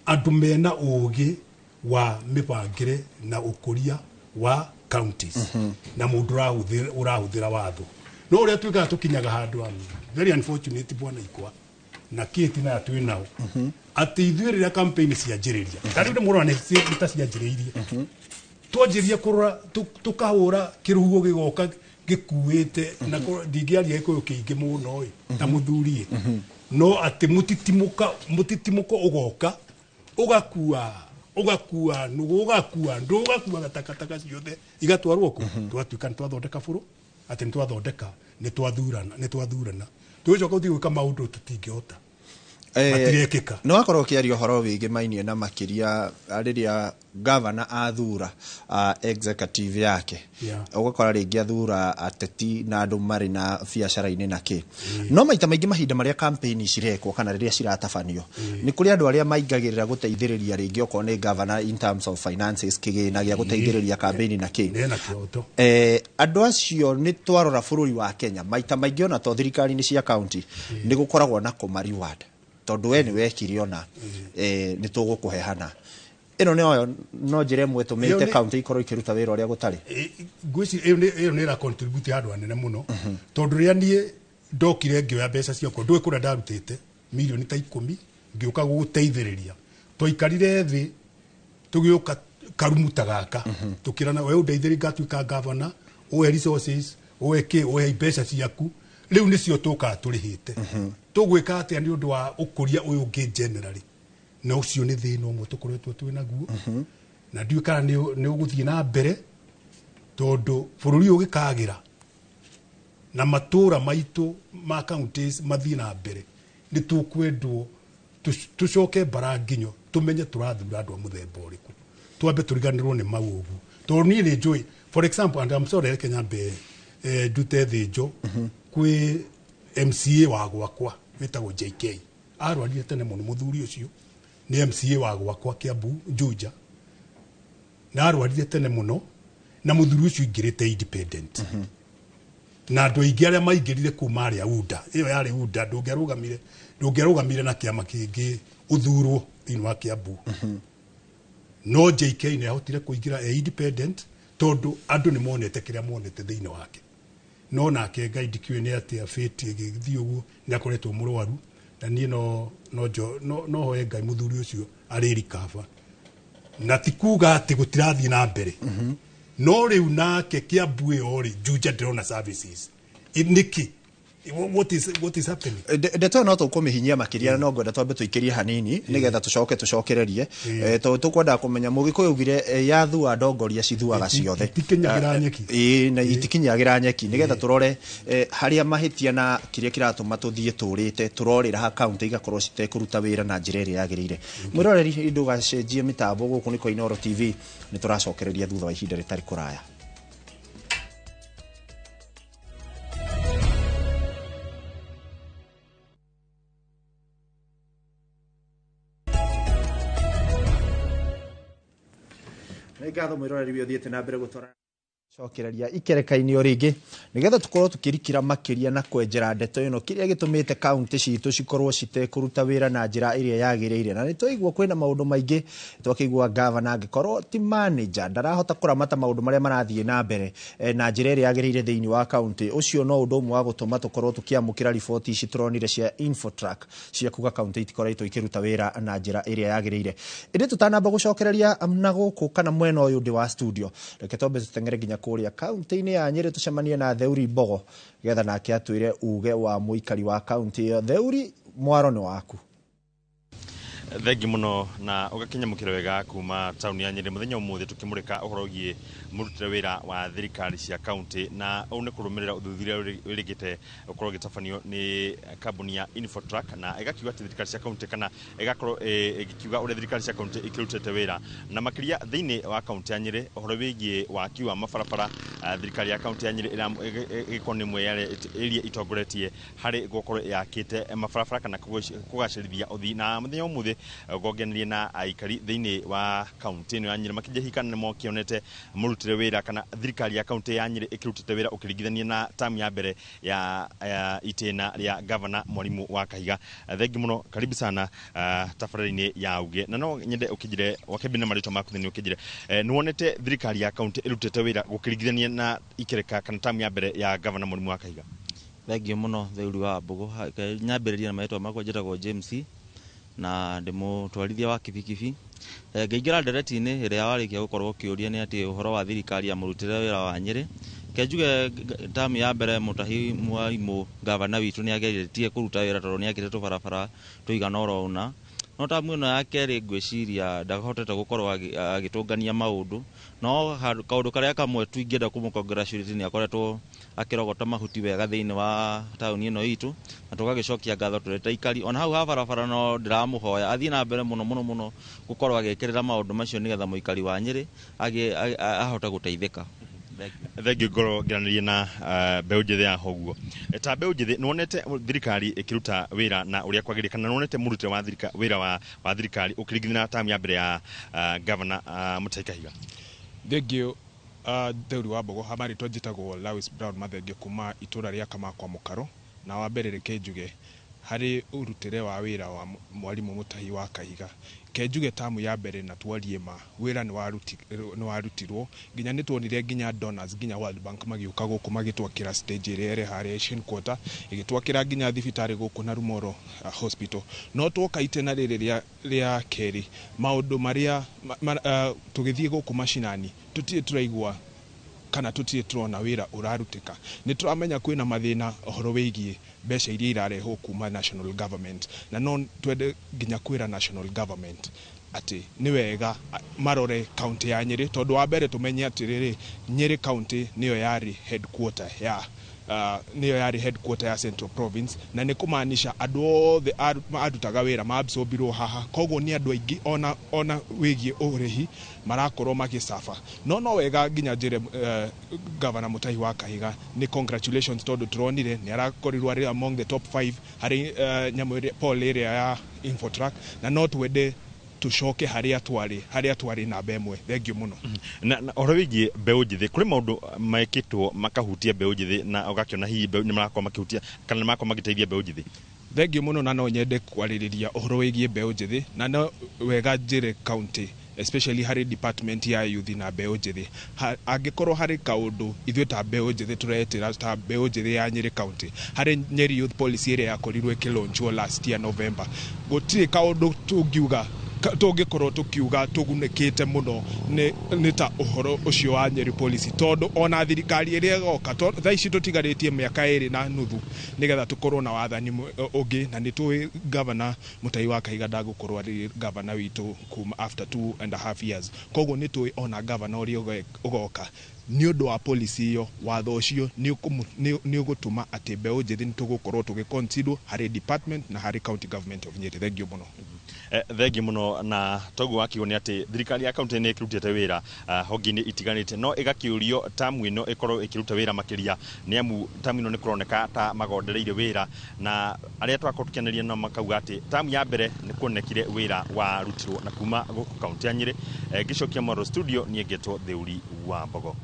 andũ mena ũgĩ wa mĩbangĩre na ũkũria wa counties na mũndũ ũrahũthĩra watho. No ũrĩa tuĩkaga tũkinyaga handũ, am very unfortunate, bwana Ikwa na Kĩti na twĩ nao, atĩ ithuĩ rĩrĩa campaign cianjĩrĩria, ta rĩu nĩ mũrona nĩ ta cianjĩrĩirie, twanjĩria kũrora tũkahũra kĩrũhuho gĩgoka gĩkuĩte na ndingĩaria gĩkũyũ kĩingĩ mũno ĩ ta mũthuri ĩ, no atĩ mũtitimũko ũgoka ũgakua nũgũ, ũgakua ndũ, ũgakua gatakataka ciothe igatwarwo kũ. Twatuĩka nĩ twathondeka bũrũ atĩ nĩ twathondeka, nĩ twathurana, tũgĩcoka gũthiĩ gwĩka maũndũ tũtingĩhota, matirekĩka. Nĩ wakorwo ũkĩaria ũhoro wĩgĩmainie na makĩria rĩrĩa gavana athura executive yake, ũgakora rĩngĩ athura ateti na andũ marĩ na biacara-inĩ na kĩ, no maita maingĩ mahinda marĩa campaign cirekwo kana rĩrĩa ciratabanio, nĩ kũrĩ andũ arĩa maingagĩrĩra gũteithĩrĩria rĩngĩ okorwo nĩ gavana in terms of finances, kĩgĩna gĩa gũteithĩrĩria campaign na kĩ. Nĩ na kĩhoto. Andũ acio nĩ twarora bũrũri wa Kenya maita maingĩ ona to thirikari-inĩ cia county nĩ gũkoragwo na kũma reward tondũ we nĩ wekire ona nĩ tũgũkũhe hana ĩno nĩyo no njĩra ĩmwe Ĩyo ĩtũmĩte county ikorwo ikĩruta wĩra ũrĩa gũtarĩ. Ngwĩciria ĩyo nĩ ĩra contribute handũ hanene mũno, tondũ rĩrĩa niĩ ndokire ngĩoya mbeca ciakwa, ndũĩ kũrĩa ndarutĩte mirioni ta 10 ngĩũka gũgũteithĩrĩria, twaikarire thĩ tũgĩũka karumu ta gaka tũkĩrana, we ũndeithĩrĩrie ngatuĩka gavana, ũhe resources, ũhe kĩ, ũhe mbeca ciaku, rĩu nĩcio tũkaga tũrĩhĩte, tũgwĩka atĩa nĩ ũndũ wa ũkũria ũyũ ũngĩ generally? Na ũcio nĩ thĩna ũmwe tũkoretwo twĩ naguo, na ndiũĩ kana nĩ ũgũthiĩ na mbere, tondũ bũrũri ũyũ ũgĩkagĩra na matũra maitũ ma counties mathiĩ na mbere, nĩ tũkwendwo tũcoke mbara nginyo tũmenye tũrathura andũ a mũthemba ũrĩkũ, twambe tũriganĩrwo nĩ mau ũguo, tondũ niĩ nĩ njũĩ, for example, and I'm sorry, reke nyambe ndute thĩnjo kwĩ MCA wa gwakwa wĩtagwo JK, arwarire tene mũno. Mũthuri ũcio nĩ MCA wa gwakwa Kiambu Juja, na arwarire tene mũno, na mũthuri ũcio ingĩrĩte independent, na andũ aingĩ arĩa maingĩrire kũu marĩ a UDA, ĩyo yarĩ UDA, ndũngĩarũgamire na kĩama kĩngĩ ũthurwo thĩinĩ wa Kiambu, no JK nĩ ahotire kũingĩra e independent tondũ andũ nĩ monete kĩrĩa monete thĩinĩ wake. No nake Ngai ndikĩũĩ nĩ atĩa fate ĩgĩthiĩ ũguo, nĩ akoretwo mũrwaru, na niĩ no no no no hoe Ngai mũthuri ũcio arĩ rikaba, na ti kuga atĩ gũtirathiĩ na mbere, no rĩu nake Kiambu ĩyo rĩ, Juja ndĩrona services. Nĩkĩ? What is happening? Ndeto ĩyo no tũkũmĩhinyia makĩria, no ngwenda twambe tũikĩrie hanini nĩgetha tũcoke tũcokererie. Tondũ tũkwendaga kũmenya mũgĩkũyũ augire yathua ndongoria cithuaga ciothe. Itikinyagĩra nyeki. Ĩĩ, na itikinyagĩra nyeki, nĩgetha tũrore harĩa mahĩtia na kĩrĩa kĩratũma tũthiĩ tũrĩte tũrorĩra ha kaunti igakorwo citekũruta wĩra na njĩra ĩrĩa yagĩrĩire. Mwĩroreri, ndũgacenjie mĩtambo, gũkũ nĩ kwa Inooro TV, nĩ tũracokereria thutha wa ihinda rĩtarĩ kũraya. Nĩ ngatho mwĩroreri ũyũ ũthiĩte na mbere gũtwara cokereria ikereka-inĩ o rĩngĩ nĩgetha tũkorwo tũkĩrikĩra makĩria na kwenjera ndeto ĩno, kĩrĩa gĩtũmĩte kaunti citũ cikorwo citekũruta wĩra na njĩra ĩrĩa yagĩrĩire. Na nĩ twaigua kwĩna maũndũ maingĩ, twakĩigua gavana angĩkorwo ti manager ndarahota kũramata maũndũ marĩa marathiĩ na mbere na njĩra ĩrĩa yagĩrĩire thĩinĩ wa kaunti. Ũcio no ũndũ ũmwe wa gũtũma tũkorwo tũkĩamũkĩra riboti ici tũronire cia Infotrack cia kuga kaunti itikoretwo ikĩruta wĩra na njĩra ĩrĩa yagĩrĩire. Ĩndĩ tũtanamba gũcokereria na gũkũ kana mwena ũyũ ndĩ wa studio, reke twambe tũteng'ere nginya kũrĩa kaunti-inĩ ya Nyĩrĩ tũcemanie na Theuri Mbogo getha nake atwĩre uge wa mũikari wa kaunti ĩyo. Theuri, mwaro nĩ waku. Thengi muno na ũgakinyamũkĩra wega kuma taũni ya Nyĩrĩ. Mũthenya ũmũthĩ tũkĩmũrĩka ũhoro wĩgiĩ mũrutĩre wĩra wa thirikari cia kaunti, na ũũ nĩ kũrũmĩrĩra ũthuthuria wĩrĩgĩte gũkorwo ũgĩtabanio nĩ kambuni ya Infotrack, na ĩgakiuga atĩ thirikari cia kaunti kana ĩgakorwo ĩgĩkiuga ũrĩa thirikari cia kaunti ikĩrutĩte wĩra, na makĩria thĩinĩ wa kaunti ya Nyĩrĩ ũhoro wĩgiĩ waki wa mabarabara. Thirikari ya kaunti ya Nyĩrĩ ĩgĩkorwo nĩ ĩmwe ya ĩrĩa itongoretie harĩ gũkorwo yakĩte mabarabara kana kũgacĩrithia ũthii, na mũthenya ũmũthĩ Ũkongeneria na aikari thĩinĩ wa kaunti ĩno ya Nyĩrĩ makĩnjia hihi kana nĩmokĩonete mũrutĩre wĩra kana thirikari ya kaunti ya Nyĩrĩ ĩkĩrutĩte wĩra ũkĩringithania na tamu ya mbere ya itĩna rĩa gavana Mwarimu wa Kahiga. Thengi mũno, karibu sana tabarĩra-inĩ ya Uge, na no nyende ũkĩnjĩre wakĩambia na marĩtwa maku thĩinĩ ũkĩnjĩre nĩwonete thirikari ya kaunti ĩrutĩte wĩra gũkĩringithania na ikereka kana tamu ya mbere ya gavana Mwarimu wa Kahiga? Thengio mũno, Theuri wa Mbũgũ. Nyambĩrĩria na marĩtwa makwa, njĩtagwo James na ndĩ mũtwarithia wa kibikibi. Ngĩingĩra ndereti-inĩ ĩrĩa warĩkia gũkorwo ũkĩũria nĩ atĩ ũhoro wa thirikari ya mũrutĩre wĩra wa Nyĩrĩ, reke njuge tamu ya mbere Mũtahi Mwarimũ gavana witũ nĩ ageretie kũruta wĩra tondũ nĩ akĩte tũbarabara tũigana oro ũna, no tamu ĩno ya kerĩ ngwĩciria ndahotete gũkorwo agĩtũngania maũndũ. No kaũndũ karĩa kamwe tu ingĩenda kũmũ congratulate nĩ akoretwo akĩrogota mahuti wega thĩinĩ wa taũni ĩno itũ, na tũgagĩcokia ngatho tũrĩ ta aikari. Ona hau ha barabara no ndĩramũhoya athiĩ na mbere mũno mũno mũno gũkorwo agĩkĩrĩra maũndũ macio nĩgetha mũikari wa Nyĩrĩ ahote gũteithĩka. Thengiũ. Ngorwo ngeranĩria na mbeũ njĩthĩ ya hoguo ta mbeũ njĩthĩ, nĩwonete thirikari ĩkĩruta wĩra na ũrĩa kwagĩrĩire kana nĩwonete mũrutĩre wa wĩra wa thirikari ũkĩringithania na tamu ya mbere ya gavana Mutahi Kahiga? Thengio, Theuri wa Mbogo. Ha marĩtwa njĩtagwo Lawis Brown Mathenge kuma itũra rĩa Kamakwa Mũkaro, na wa mbere reke njuge harĩ ũrutĩre wa wĩra wa Mwarimũ Mutahi wa Kahiga, ke njuge tamu ya mbere na twarie ma wĩra nĩ warutirwo, nginya nĩ tuonire nginya donors, nginya World Bank magĩũka gũkũ magĩtwakĩra stage ĩrĩa ĩrĩ harĩa Asian Quarter, ĩgĩtwakĩra nginya thibitarĩ gũkũ na Rumoro Hospital. No twoka itena rĩrĩ rĩa kerĩ, maũndũ marĩa tũgĩthiĩ gũkũ macinani tũtirĩ tũraigua kana tũtirĩ tũrona wĩra ũrarutĩka. Nĩ tũramenya kwĩna mathĩna ũhoro wĩgiĩ mbeca iria irarehwo kuma national government, na no twende nginya kwĩra national government atĩ nĩ wega marore kaunti ya Nyĩrĩ, tondũ wa mbere tũmenye atĩrĩrĩ, Nyĩrĩ kaunti nĩyo yarĩ headquarter ya nĩyo yarĩ headquarter ya Central Province, na nĩ kũmaanisha andũ othe arutaga wĩra maabsorbirwo haha. Koguo nĩ andũ aingĩ ona wĩgiĩ ũrĩhi marakorwo magĩcaba. No wega nginya njĩre Governor Mutahi wa Kahiga nĩ congratulations, tondũ tũronire nĩ arakorirwo arĩ among the top 5 harĩ nyamũ ĩrĩa poll ĩrĩa ya Infotrack, na no twende tũcoke harĩa twarĩ namba 1. Thengiũ mũno. Na ũhoro wĩgiĩ mbeũ njĩthĩ, kũrĩ maũndũ mekĩtwo makahutia mbeũ njĩthĩ na ũgakĩona hihi mbeũ nĩ marakorwo makĩhutia kana nĩ marakorwo magĩteithia mbeũ njĩthĩ? Thengiũ mũno, na no nyende kwarĩrĩria ũhoro wĩgiĩ mbeũ njĩthĩ, na no wega njĩre county, especially harĩ department ya youth na mbeũ njĩthĩ, angĩkorwo harĩ kaũndũ ithuĩ ta mbeũ njĩthĩ tũretĩra ta mbeũ njĩthĩ ya Nyĩrĩ county harĩ Nyeri Youth Policy ĩrĩa yakorirwo ĩkĩlaunchwo last year November, gũtirĩ kaũndũ tũngiuga tũngĩkorwo tũkiuga tũgunĩkĩte mũno nĩ ta ũhoro ũcio wa Nyeri Policy, tondũ ona thirikari ĩrĩa ĩgoka thaa ici tũtigarĩtie mĩaka 2.5 nĩgetha tũkorwo na wathani ũngĩ, na nĩ tũĩ Governor Mutahi wa Kahiga ndagũkorwo arĩ governor witũ kuma after 2.5 years. Koguo nĩ tũĩ ona governor ũrĩa ũgoka, nĩ ũndũ wa policy ĩyo, watho ũcio nĩ ũgũtũma atĩ mbeũ njĩthĩ nĩ tũgũkorwo tũgĩconsider harĩ department na harĩ county government of Nyeri. Thengiũ mũno. Thengiũ mũno. Na toguo wakiugo nĩ atĩ thirikari ya kaunti nĩ ĩkĩrutĩte wĩra honge-inĩ itiganĩte, no ĩgakĩũrio tamu ĩno ĩkorwo ĩkĩruta wĩra makĩria, nĩ amu tamu ĩno nĩ kũroneka ta magondereire wĩra, na arĩa twakorwo tũkĩanĩria nao makauga atĩ tamu ya mbere nĩ kuonekire wĩra warutirwo. Na kuma gũkũ kaunti ya Nyĩrĩ, ngĩcokia mwaro studio, niĩ ngetwo Theuri wa Mbogo.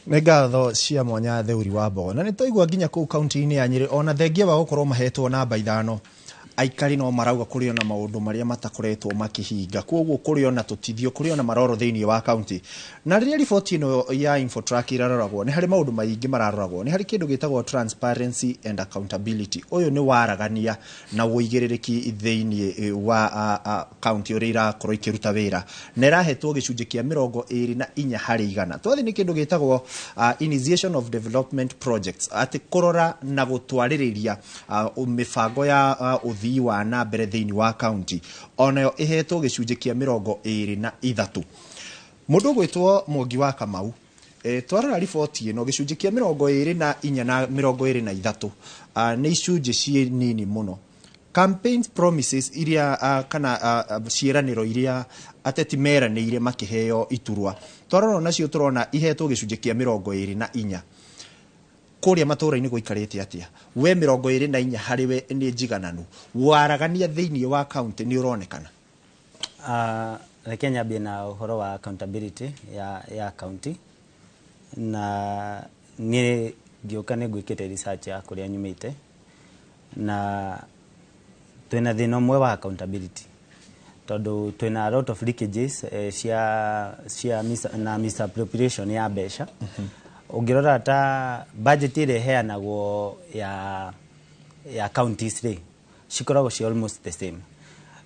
Nĩ ngatho cia mwanya, Theuri wa Mbogo. Na nĩ twaigua nginya kũu kaunti-inĩ ya Nyĩrĩ, ona thengia wa gũkorwo mahetwo namba 5, aikari no marauga kũrĩ ona maũndũ marĩa matakoretwo makĩhinga, koguo kũrĩ ona tũtithio, kũrĩ ona maroro thĩinĩ wa kaunti. Na rĩrĩa riboti ĩno ya Infotrack ĩraroragwo, nĩ harĩ maũndũ maingĩ mararoragwo. Nĩ harĩ kĩndũ gĩtagwo transparency and accountability. Ũyũ nĩ waragania na ũigĩrĩrĩki thĩinĩ wa kaunti ũrĩa irakorwo ikĩruta wĩra, na ĩrahetwo gĩcunjĩ kĩa 24%. Twathiĩ nĩ kĩndũ gĩtagwo initiation of development projects, atĩ kũrora na gũtwarĩrĩria mĩbango ya ũthii wa na mbere thĩinĩ wa kaunti, onayo ĩhetwo gĩcunjĩ kĩa 23. Mũndũ ũgwĩtwo Mwangi wa Kamau, twarora riboti ĩno, gĩcunjĩ kĩa 24 na 23 nĩ icunjĩ ciĩ nini mũno. Campaign promises iria kana ciĩranĩro iria ateti meranĩire makĩheo iturwa, twarora nacio tũrona ihetwo gĩcunjĩ kĩa 24. Kũrĩa matũũra-inĩ gũikarĩte atĩa? We 24 harĩ we nĩ njigananu? Waragania thĩinĩ wa kaunti nĩ ũronekana? Reke nyambie na ũhoro wa accountability ya county. Na niĩ ngĩũka nĩ ngwĩkĩte research ya kũrĩa nyumĩte, na twĩna thĩna ũmwe wa accountability tondũ twĩna a lot of leakages cia na misappropriation ya mbeca. Ũngĩrora ta budget ĩrĩa ĩheanagwo ya counties rĩ, cikoragwo ci almost the same,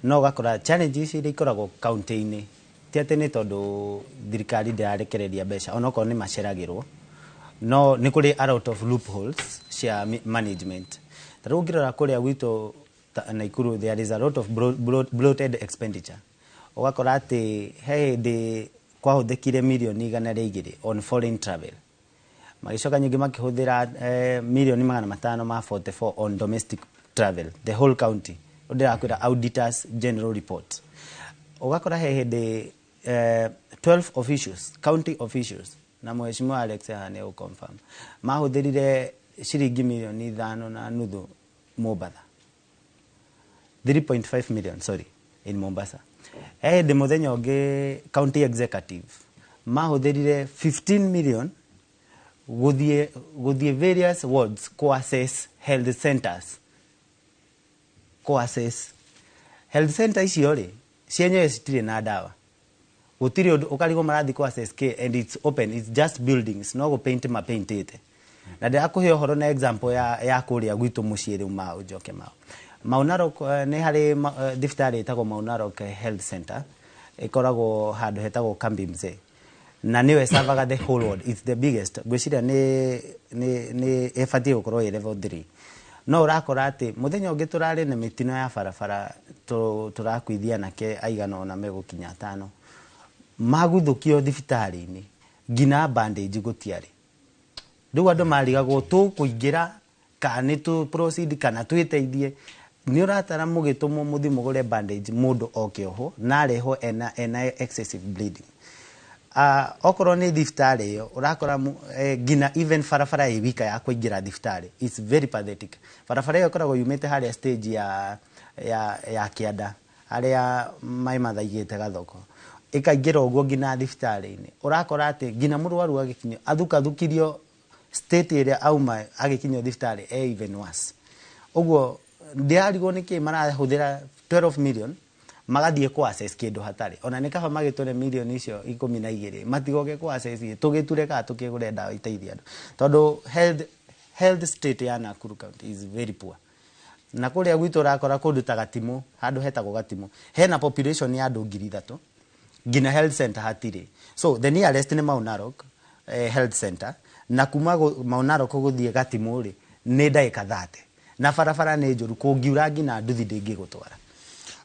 no ũgakora challenges iria ikoragwo county-inĩ ti atĩ nĩ tondũ thirikari ndĩrarekereria mbeca, onokorwo nĩ maceragĩrwo, no nĩ kũrĩ a lot of loopholes cia management. Ta rĩu ũngĩrora kũrĩa gwitũ Nakuru, there is a lot of bloated expenditure. Ũgakora atĩ he hĩndĩ kwahũthĩkire mirioni 102 on foreign travel, magĩcoka nyingĩ makĩhũthĩra mirioni 544 on domestic travel, the whole county. Ndĩrakwĩra auditors general report. Ũgakora he hĩndĩ 12 officials, county officials, na mheshimiwa Alex haha nĩ confirm, mahũthĩrire ciringi mirioni 5.5 Mombatha, 3.5 million, sorry, in Mombasa. He hĩndĩ mũthenya ũngĩ county executive mahũthĩrire 15 million gũthiĩ various wards ku access health centers. Ku access health center icio rĩ, cienyewe citirĩ na ndawa, gũtirĩ ũndũ. Ũkarigwo marathiĩ ku access kĩ, and it's open, it's just buildings, no gũpaint mapaintĩte. Na ndĩrakũhe ũhoro na example ya kũrĩa gwitũ mũciĩ. Rĩu mau njoke mau Narok, nĩ harĩ thibitarĩ ĩtagwo Mau Narok Health Center, ĩkoragwo handũ hetagwo Kambi Mzee, na nĩyo ĩcavaga the whole world. It's the biggest. Ngwĩciria nĩ ĩbatiĩ gũkorwo ĩ level 3, no ũrakora atĩ mũthenya ũngĩ tũrarĩ na mĩtino ya barabara, tũrakuithia anake aigana ũna megũkinya atano, maguthũkio thibitarĩ-inĩ, nginya bandage gũtiarĩ. Rĩu andũ marigagwo tũkũingĩra kana nĩ tũ proceed kana twĩteithie. Nĩ ũratara mũgĩtũmwo mũthiĩ mũgũre bandage, mũndũ oke oho na arehwo ena excessive bleeding. Okorwo nĩ thibitarĩ ĩyo, ũrakora nginya even barabara ĩ wika ya kũingĩra thibitarĩ, it's very pathetic. Barabara ĩyo ĩkoragwo yumĩte harĩa stage ya kĩanda harĩa maĩ mathaigĩte gathoko, ĩkaingĩra ũguo nginya thibitarĩ-inĩ. Ũrakora atĩ nginya mũrwaru agĩkinyio athukathũkirio, state ĩrĩa auma agĩkinyio thibitarĩ e even worse. Ũguo ndĩrarigwo nĩkĩ marahũthĩra 12 million magathiĩ kũ access kĩndũ hatarĩ. Ona nĩ kaba magĩtũre mirioni icio 12 matigoke kũ access, tũgĩture kana tũkĩgũre ndawa iteithie andũ, tondũ health state ya Nakuru County is very poor. Na kũrĩa gwitũ ũrakora kũndũ ta Gatimũ, handũ hetagwo Gatimũ, hena population ya andũ 3,000, nginya health center hatirĩ. So the nearest nĩ Mau Narok health center, na kuma Mau Narok gũthiĩ Gatimũ rĩ, nĩ ndagĩka 30, na barabara nĩ njũru, kũngiura nginya nduthi ndĩngĩgũtwara.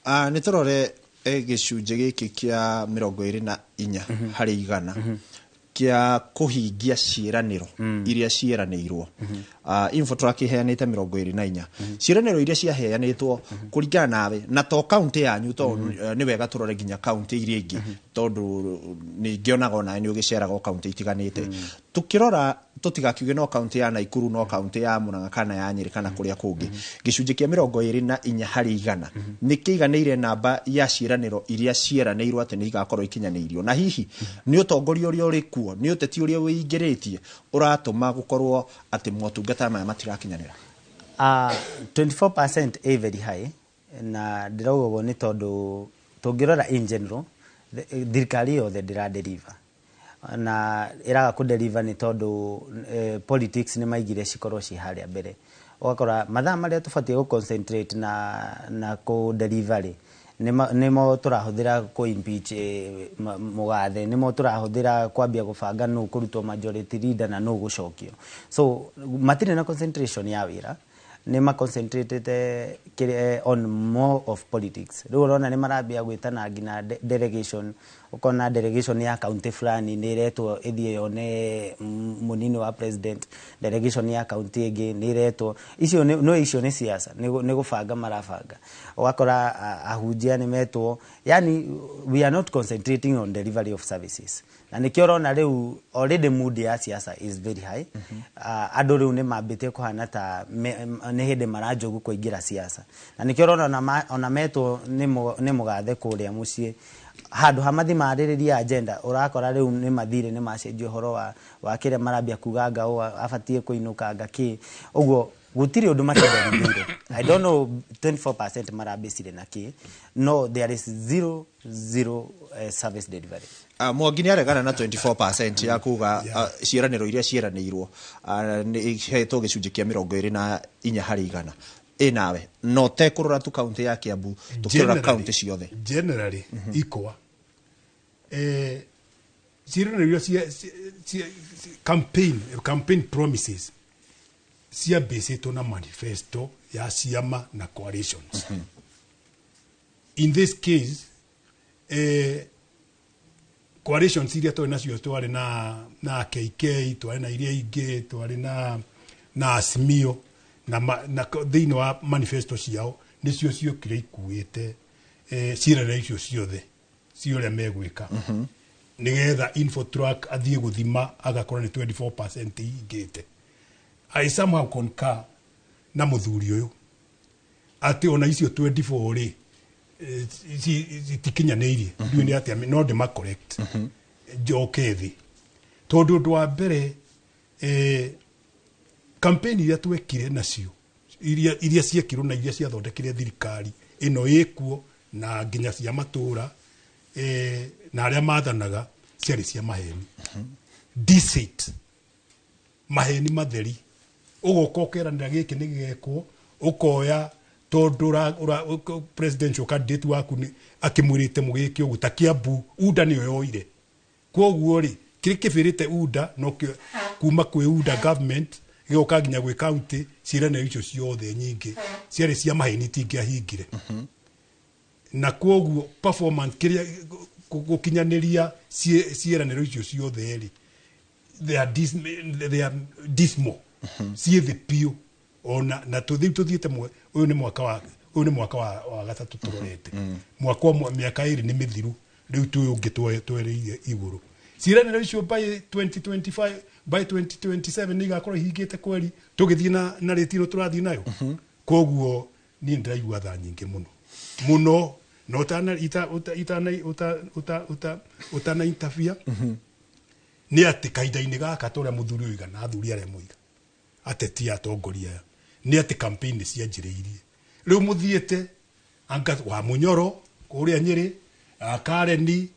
Nĩ tũrore gĩcunjĩ gĩkĩ kĩa 24 harĩ igana kĩa kũhingia ciĩranĩro iria ciĩranĩirwo. Infotrack iheanĩte 24. Ciĩranĩro iria ciaheanĩtwo kũringana nawe, na to kaunti yanyu, to nĩ wega tũrore nginya kaunti iria ingĩ, tondũ nĩ ngĩonaga onawe nĩ ũgĩceraga o kaunti itiganĩte. Tũkĩrora tũtigakiuge no kaunti ya Naikuru, no kaunti ya Murang'a kana ya Nyĩrĩ kana kũrĩa kũngĩ, gĩcunjĩ kĩa 24 harĩ igana nĩ kĩiganĩire namba ya ciĩranĩro iria ciĩranĩirwo atĩ nĩ igakorwo ikinyanĩirio? Na hihi nĩ ũtongoria ũrĩa ũrĩ kuo, nĩ ũteti ũrĩa wĩingĩrĩtie ũratũma gũkorwo atĩ motungata maya matirakinyanĩra? 24% ĩ very high, na ndĩrauga ũguo nĩ tondũ tũngĩrora in general thirikari yothe ndĩra deliver, na ĩraga kũ deliver nĩ tondũ politics nĩ maigire cikorwo ci harĩa mbere. Ũgakora mathaa marĩa tũbatiĩ gũ concentrate na kũ deliver rĩ, nĩmo tũrahũthĩra kũ impeach mũgathe, nĩmo tũrahũthĩra kwambia gũbanga nũ kũrutwo majority leader na nũ gũcokio. So matirĩ na concentration ya wĩra. Nĩ maconcentratete on more of politics. Rĩu ũrona nĩ marambia gwĩtana nginya delegation, ũkona delegation ya county fulani nĩ ĩretwo ĩthiĩ yone mũnini wa president, delegation ya county ĩngĩ nĩ ĩretwo. Icio no icio nĩ siasa, nĩ gũbanga marabanga. Ũgakora ahunjia nĩ metwo, yani we are not concentrating on delivery of services, na nĩkĩo ũrona rĩu already mood ya siasa is very high. Andũ rĩu nĩ mambĩtie kũhana ta nĩ hĩndĩ maranjogu kũingĩra siasa, na nĩkĩo ũrona ona metwo nĩ mũgathe kũrĩa mũciĩ, handũ ha mathi marĩrĩrie agenda, ũrakora rĩu nĩ mathire nĩ macenjia ũhoro wa kĩrĩa marambia kuga anga ũũ abatiĩ kũinũka anga kĩ ũguo. Gũtirĩ ũndũ matenderiire. I don't know 24% marambĩcire na kĩ, no there is zero zero service delivery. Mwangi nĩ aregana na 24% ya kuga ciĩranĩro iria ciĩranĩirwo nĩ ihetwo gĩcunjĩ kĩa 24 harĩ igana. Ĩ nawe no te kũrora tu kaunti ya Kiambu, tũkĩrora kaunti ciothe? Generally ikwa ciĩranĩro iria campaign promises ciambĩcĩtwo na manifesto ya ciama na coalitions. In this case, coalitions iria twarĩ nacio, twarĩ na KK, twarĩ na iria ingĩ, twarĩ na Azimio, na thĩinĩ wa manifesto ciao nĩcio ciokire ikuĩte ciĩranĩro icio ciothe cia ũrĩa megwĩka, nĩgetha Infotrack athiĩ gũthima agakora nĩ 24% ihingĩte. I somehow concur na mũthuri ũyũ atĩ ona icio 24 rĩ, citikinyanĩirie. Ndiũĩ nĩ atĩa, no ndĩma correct njoke thĩ, tondũ ũndũ wa mbere, campaign iria twekire nacio, iria ciekirwo na iria ciathondekire thirikari ĩno ĩkuo na nginya cia matũra na arĩa mathanaga, ciarĩ cia maheni, deceit, maheni matheri. Ũgoka ũkeranĩra gĩkĩ nĩ gĩgekwo, ũkoya tondũ presidential candidate waku nĩ akĩmwĩrĩte mũgĩke ũguo. Ta Kiambu, UDA nĩyo yoire, koguo rĩ, kĩrĩa kĩbĩrĩte UDA nokĩo kuma kwĩ UDA government gĩgoka nginya gwĩ county. Ciĩranĩro icio ciothe nyingĩ ciarĩ cia maheni, itingĩahingire, na koguo performance kĩrĩa gũkinyanĩria ciĩranĩro icio ciothe rĩ, they are dismal, ciĩ thĩ biũ. Ona na tũthiĩ tũthiĩte ũyũ nĩ mwaka wa ũyũ nĩ mwaka wa gatatũ tũrorete, mwaka ũmwe, mĩaka 2 nĩ mĩthiru. Rĩu twĩ ũngĩ twereire igũrũ. Ciĩranĩro icio by 2025, by 2027 nĩ igakorwo ihingĩte kweri, tũgĩthiĩ na rĩti ĩno tũrathiĩ nayo. Koguo niĩ ndĩraigua tha nyingĩ mũno mũno, na ũtana ita uta itana uta uta uta ũtana interfere nĩ atĩ kahinda-inĩ gaka, ta ũrĩa mũthuri ũyũ oiga na athuri arĩa moiga, ateti atongoria aya, nĩ atĩ campaign nĩ cianjĩrĩirie. Rĩu mũthiĩte anga wa Mũnyoro kũrĩa Nyĩrĩ, Kareni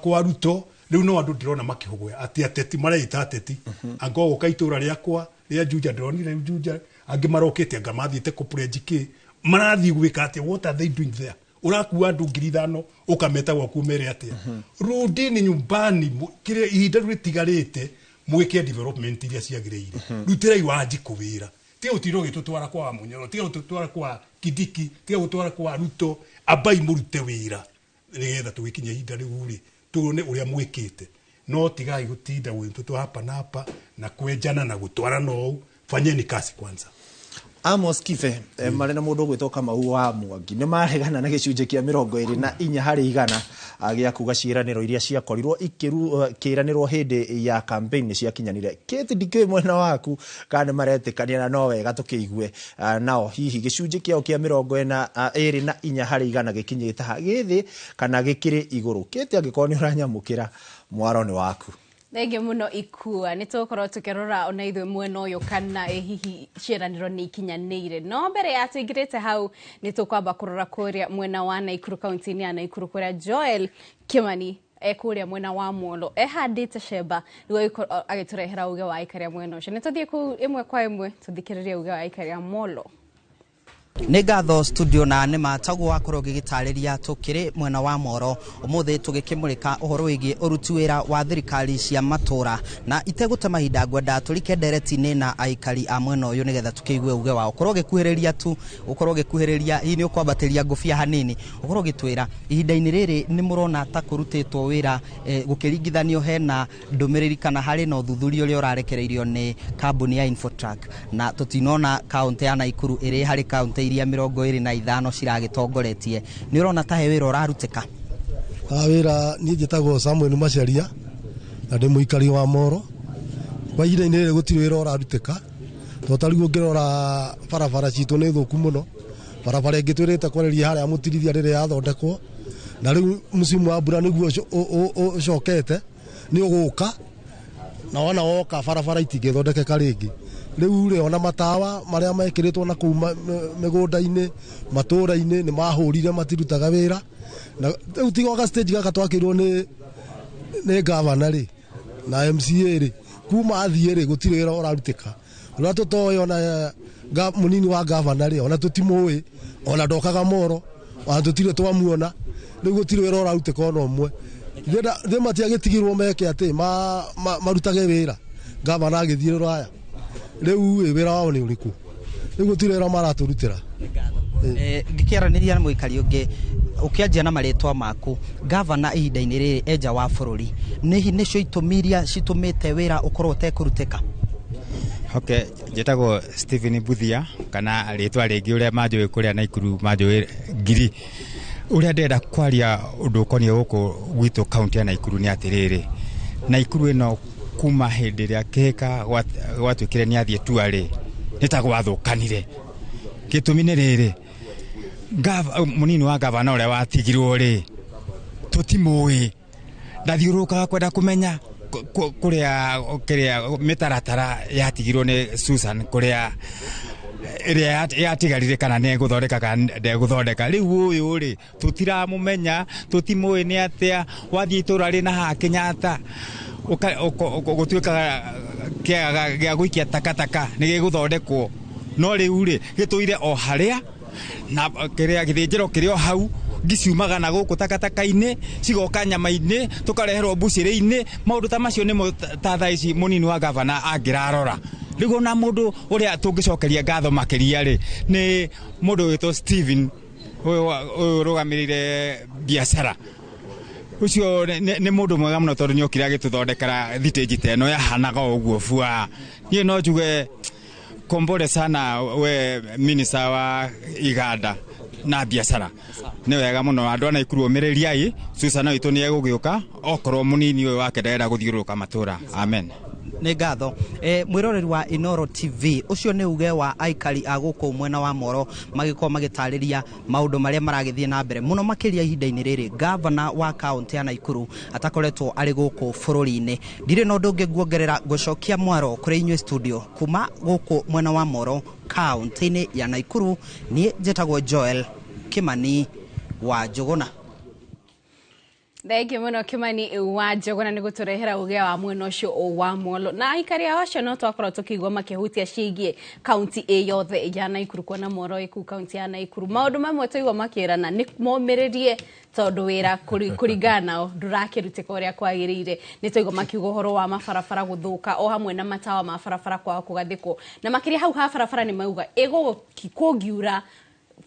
kwa Ruto. Rĩu no andũ ndĩrona makĩhũgũya atĩ ateti mareita ateti anga ũgũka itũra rĩakwa rĩa Juja, ndĩronire rĩu Juja angĩ marokĩte anga mathiĩte kũ pledge kĩ, marathiĩ gwĩka atĩa? What are they doing there? Ũrakua andũ 5,000 ũkameta gwaku mere atĩa? Rudini nyumbani, kĩrĩa ihinda rĩu rĩtigarĩte mwĩke development iria ciagĩrĩire. Rutĩrai Wanjikũ wĩra, tiga gũtinda ũgĩtũtwara kwa Munyoro, tiga gũtũtwara kwa Kindiki, tiga gũtwara kwa Ruto. Ambai mũrute wĩra nĩgetha tũgĩkinya ihinda rĩu rĩ, tuone ũrĩa mwĩkĩte. No tigai gũtinda gwĩtũtwa hapa na hapa na kwenjana na gũtwarana ũũ. Fanyeni kazi kwanza. Amos Kibe, marĩ na mũndũ ũgwĩtwo Kamau wa Mwangi nĩ maregana na gĩcunjĩ kĩa 24 harĩ igana gĩa kuga ciĩranĩro iria ciakorirwo ikĩranĩrwo hĩndĩ ya campaign nĩ ciakinyanire. Kate, ndikĩũĩ mwena waku kana nĩ maretĩkania, na no wega tũkĩigue nao hihi gĩcunjĩ kĩao kĩa 24 harĩ igana gĩkinyĩte ha, gĩthĩ kana gĩkĩrĩ igũrũ. Kate, angĩkorwo nĩ ũranyamũkĩra, mwaro nĩ waku. Thengiũ mũno Ikua. Nĩ tũgũkorwo tũkĩrora ona ithuĩ mwena ũyũ kana hihi ciĩranĩro nĩ ikinyanĩire, no mbere ya tũingĩrĩte hau nĩ tũkwamba kũrora kũrĩa mwena wa Naikuru, kaunti-inĩ ya Naikuru, kũrĩa Joel Kimani kũrĩa mwena wa Molo ehandĩte cemba nĩguo agĩkorwo agĩtũrehera uge wa aikaria mwena ũcio. Nĩ tũthiĩ kũu ĩmwe kwa ĩmwe tũthikĩrĩrie uge wa aikaria Molo. Nĩ ngatho studio, na nĩ ma taguo wakorwo ngĩgĩtarĩria tũkĩrĩ mwena wa Moro ũmũthĩ tũgĩkĩmũrĩka ũhoro wĩgiĩ ũruti wĩra wa thirikari cia matũra. Na itegũte mahinda, ngwenda tũrike ndereti-inĩ na aikari a mwena ũyũ nĩgetha tũkĩigue uge wao. Ũkorwo ũgĩkuhĩrĩria tu, ũkorwo ũgĩkuhĩrĩria, hihi nĩ ũkwambatĩria ngũbia hanini, ũkorwo ũgĩtwĩra ihinda-inĩ rĩrĩ nĩ mũrona ta kũrutĩtwo wĩra gũkĩringithanio hena ndũmĩrĩri kana harĩ na ũthuthuria ũrĩa ũrarekereirio nĩ kambuni ya Infotrack, na tũtinona kaũntĩ ya Naikuru ĩrĩ harĩ kaũntĩ iria 25 ciragĩtongoretie. Nĩ ũrona ta he wĩra ũrarutĩka? Wĩra, niĩ njĩtagwo Samuel Macharia na ndĩ mũikari wa Moro. Kwa ihinda-inĩ rĩrĩ gũtirĩ wĩra ũrarutĩka, tondũ ta rĩu ũngĩrora barabara citũ nĩ thũku mũno. Barabara ĩngĩ twĩrĩte kwarĩria harĩa mũtirithia rĩrĩa yathondekwo, na rĩu msimu wa mbura nĩguo ũcokete nĩ ũgũka, na wona woka barabara itingĩthondekeka rĩngĩ. Rĩu rĩ, ona matawa marĩa mekĩrĩtwo na kũu mĩgũnda-inĩ, matũũra-inĩ, nĩ mahũrire, matirutaga wĩra. Na rĩu tiga ga stage gaka twakĩirwo nĩ gavana rĩ na MCA rĩ, kuma athiĩ rĩ, gũtirĩ wĩra ũrarutĩka. Ũrĩa tũtoĩ, ona mũnini wa gavana rĩ, ona tũtimũĩ, ona ndokaga Moro, ona tũtirĩ twamuona. Rĩu gũtirĩ wĩra ũrarutĩka ona ũmwe. Thĩ matiagĩtigirwo meke atĩ marutage wĩra, gavana agĩthiĩ rũraya. Rĩu ĩ, wĩra wao nĩ ũrĩkũ? Rĩu gũtirĩ wĩra maratũrutĩra. Ngĩkĩaranĩria na mũikari ũngĩ, ũkĩanjia na marĩtwa maku, gavana ihinda-inĩ rĩrĩ enja wa bũrũri, nĩ nĩcio itũmi iria citũmĩte wĩra ũkorwo ũtekũrutĩka? Okay, njĩtagwo Stephen Buthia, kana rĩtwa rĩngĩ ũrĩa manjũĩ kũrĩa Naikuru manjũĩ Ngiri. Ũrĩa ndĩrenda kwaria ũndũ ũkoniĩ gũkũ gwitũ kaunti ya Naikuru nĩ atĩrĩrĩ, Naikuru ĩno kuma hĩndĩ ĩrĩa Kĩhĩka gwatuĩkire nĩ athiĩ tua rĩ, nĩ ta gwathũkanire. Gĩtũmi nĩ rĩrĩ, mũnini wa gavana ũrĩa watigirwo rĩ, tũtimũĩ, ndathiũrũrũkaga kwenda kũmenya kũrĩa kĩrĩa mĩtaratara yatigirwo nĩ Susan, kũrĩa ĩrĩa yatigarire, kana nĩ egũthondeka kana ndegũthondeka. Rĩu ũyũ rĩ, tũtiramũmenya, tũtimũĩ nĩ atĩa. Wathiĩ itũra rĩ na haha Kenyatta, gũtuĩkaga kĩaga gĩa gũikia takataka nĩ gĩgũthondekwo, no rĩu rĩ, gĩtũire o harĩa na kĩrĩa gĩthĩnjĩro kĩrĩ o hau. Ngi ciumaga na gũkũ takataka-inĩ, cigoka nyama-inĩ, tũkareherwo mbucĩrĩ-inĩ. Maũndũ ta macio nĩmo ta thaa ici mũnini wa gavana angĩrarora. Rĩu ona mũndũ ũrĩa tũngĩcokeria ngatho makĩria rĩ, nĩ mũndũ wĩtwo Steven, ũyũ ũrũgamĩrĩire biacara ũcio. Nĩ mũndũ mwega mũno, tondũ nĩ okire agĩtũthondekera thitĩnji ta ĩno yahanaga o ũguo bua. Niĩ no njuge kombore sana we minista wa iganda na biacara, nĩ wega mũno. Andũ a Naikuru, ũmĩrĩriai, Susan witũ nĩ egũgĩũka okorwo mũnini ũyũ wake ndarenda gũthiũrũrũka matũra. Amen. Nĩ ngatho. Mwĩroreri wa Inoro TV, ũcio nĩ uge wa aikari a gũkũ mwena wa Moro magĩkorwo magĩtarĩria maũndũ marĩa maragĩthiĩ na mbere mũno makĩria ihinda-inĩ rĩrĩ gavana wa kaũntĩ ya Naikuru atakoretwo arĩ gũkũ bũrũri-inĩ. Ndirĩ na ũndũ ũngĩ nguongerera, ngũcokia mwaro kũrĩ inyuĩ studio. Kuma gũkũ mwena wa Moro, kaũntĩ-inĩ ya Naikuru, niĩ njĩtagwo Joel Kimani wa Njũgũna. Thengiũ mũno, Kimani wa Njũgũna, nĩ gũtũrehera uge wa mwena ũcio wa Molo na aikari ao acio. No twakorwo tũkĩigua makĩhutia ciĩgiĩ kaunti ĩ yothe ya Naikuru, kuona Moro ĩkuu kaunti ya Naikuru. Maũndũ mamwe twaigua makĩrana nĩ momĩrĩrie tondũ wĩra kũringana nao ndũrakĩrutĩka ũrĩa kwagĩrĩire. Nĩ twaigua makiuga ũhoro wa mabarabara gũthũka o hamwe na matawa ma barabara kwaga kũgathĩkwo, na makĩria hau ha barabara nĩ mauga ĩgũ kũngiura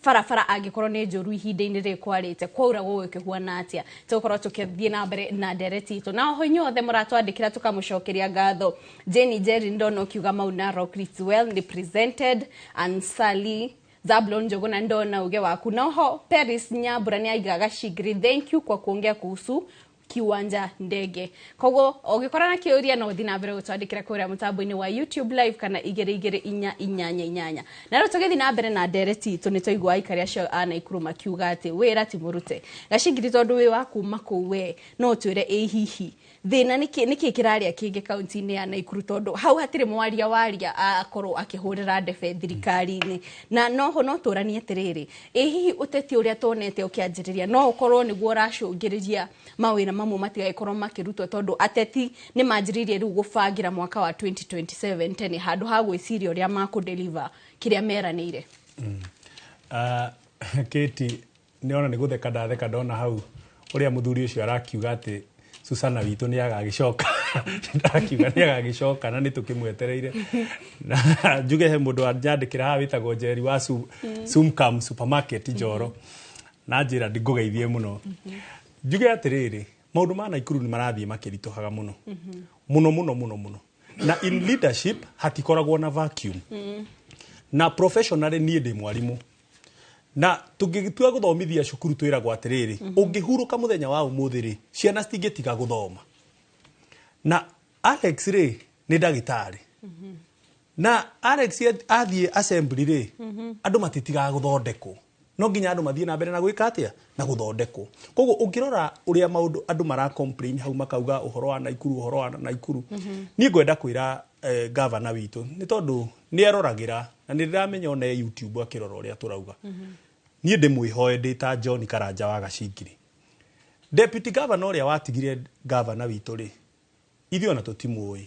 barabara angĩkorwo nĩ njũru ihinda-inĩ rĩrĩ kwarĩte kwaura gũgĩkĩhuana atĩa. Tũgũkorwo tũkĩthiĩ na mbere na ndereti itũ, na oho inyuothe mũratwandĩkĩra tũkamũcokeria ngatho. Jenny Jerry, ndona ũkiuga Mau Narok is well represented. Ansali Zablon Njuguna, ndona uge waku. Na oho Paris Nyambura nĩ aiga Gacingiri, thank you kwa kuongea kuhusu kiwanja ndege. Koguo ũngĩkora na kĩũria, no ũthiĩ na mbere gũtwandĩkĩra kũrĩa mũtambo-inĩ wa YouTube live kana 22488. Na rĩu tũgĩthiĩ na mbere na ndereti itũ, nĩ twaigua aikari acio a Naikuru makiuga atĩ wĩra ti mũrute. Gacingiri, tondũ wĩ wa kuma kũu, we no ũtwĩre ĩ hihi thĩna nĩkĩ kĩrarĩa kĩngĩ kaunti-inĩ ya Naikuru, tondũ hau hatirĩ mwaria waria akorwo akĩhũrĩra ndebe thirikari-inĩ? Na noho no tũranie atĩrĩrĩ, ĩ hihi ũteti ũrĩa tuonete ũkĩanjĩrĩria no ũkorwo nĩguo ũracũngĩrĩria mawĩra mamwe matigagĩkorwo makĩrutwo, tondũ ateti nĩ manjĩrĩirie rĩu gũbangĩra mwaka wa 2027 tene handũ ha gwĩciria ũrĩa makũdeliver kĩrĩa meranĩire? Kate, nĩona nĩ gũtheka ndatheka ndona hau ũrĩa mũthuri ũcio arakiuga atĩ Susana witũ nĩ agagĩcoka, ndakiuga nĩ agagĩcoka na nĩ tũkĩmwetereire. Na njuge he mũndũ wanjandĩkĩra haha wĩtagwo Njeri wa Sumcam supermarket Njoro, na njĩra ndingũgeithie mũno. Njuge atĩrĩrĩ, maũndũ ma Naikuru nĩ marathiĩ makĩritũhaga mũno mũno mũno mũno mũno, na in leadership hatikoragwo na vacuum. Na professionally niĩ ndĩ mwarimũ, na tũngĩtua gũthomithia cukuru twĩragwo atĩrĩrĩ, ũngĩhurũka mũthenya wa ũmũthĩ rĩ, ciana citingĩtiga gũthoma. Na Alex rĩ, nĩ ndagĩtarĩ, na Alex athiĩ assembly rĩ, andũ matitigaga gũthondekwo, no nginya andũ mathiĩ na mbere na gwĩka atĩa, na gũthondekwo. Koguo ũngĩrora ũrĩa maũndũ andũ mara complain hau, makauga ũhoro wa Naikuru, ũhoro wa Naikuru, niĩ ngwenda kwĩra gavana witũ, nĩ tondũ nĩ aroragĩra na nĩ ndĩramenya ona e YouTube akĩrora ũrĩa tũrauga. Niĩ ndĩmwĩhoe ndĩ ta John Karanja wa Gacingiri, deputy governor ũrĩa watigire gavana witũ rĩ, ithuĩ ona tũtimũĩ,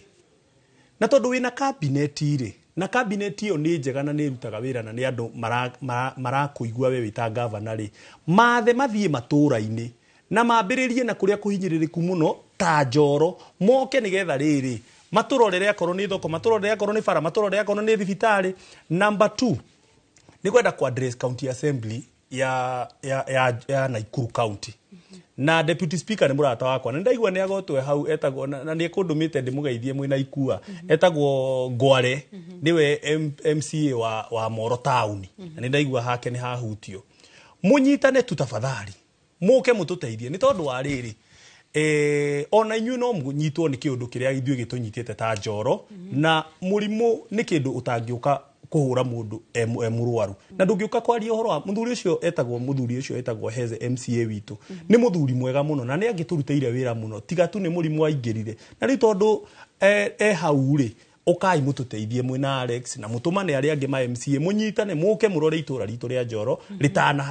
na tondũ wĩna kabineti rĩ, na kabineti ĩyo nĩ njega na nĩ ĩrutaga wĩra na nĩ andũ marakũigua we wĩ ta gavana rĩ, mathe mathiĩ matũũra-inĩ na mambĩrĩrie na kũrĩa kũhinyĩrĩrĩku mũno ta Njoro, moke nĩgetha rĩrĩ matũrorere akorwo nĩ thoko, matũrorere akorwo nĩ bara, matũrorere akorwo nĩ thibitarĩ. Number 2, nĩ kwenda ku address county assembly ya Naikuru County, na deputy speaker nĩ mũrata wakwa na ndaigua nĩ agotwe hau, etagwo na nĩ ekũndũmĩte ndĩmũgeithie mwĩna Ikua, etagwo Ngware, nĩwe MCA wa Moro Town, na nĩ ndaigua hake nĩ hahutio. Mũnyitane tu tafadhali, mũke mũtũteithie, nĩ tondũ wa rĩrĩ, ona inyuĩ no mũnyitwo nĩ kĩũndũ kĩrĩa ithuĩ gĩtũnyitĩte ta Njoro. Na mũrimũ nĩ kĩndũ ũtangĩũka kũhũra mũndũ e mũrwaru, na ndũngĩũka kwaria ũhoro wa mũthuri ũcio etagwo, mũthuri ũcio etagwo Heze, MCA witũ, nĩ mũthuri mwega mũno na nĩ angĩtũrutĩire wĩra mũno, tiga tu nĩ mũrimũ aingĩrire. Na rĩu tondũ e hau rĩ, ũkai mũtũteithie mwĩna Alex na mũtũmane arĩa angĩ ma MCA, mũnyitane mũke mũrore itũra ritũ rĩa Njoro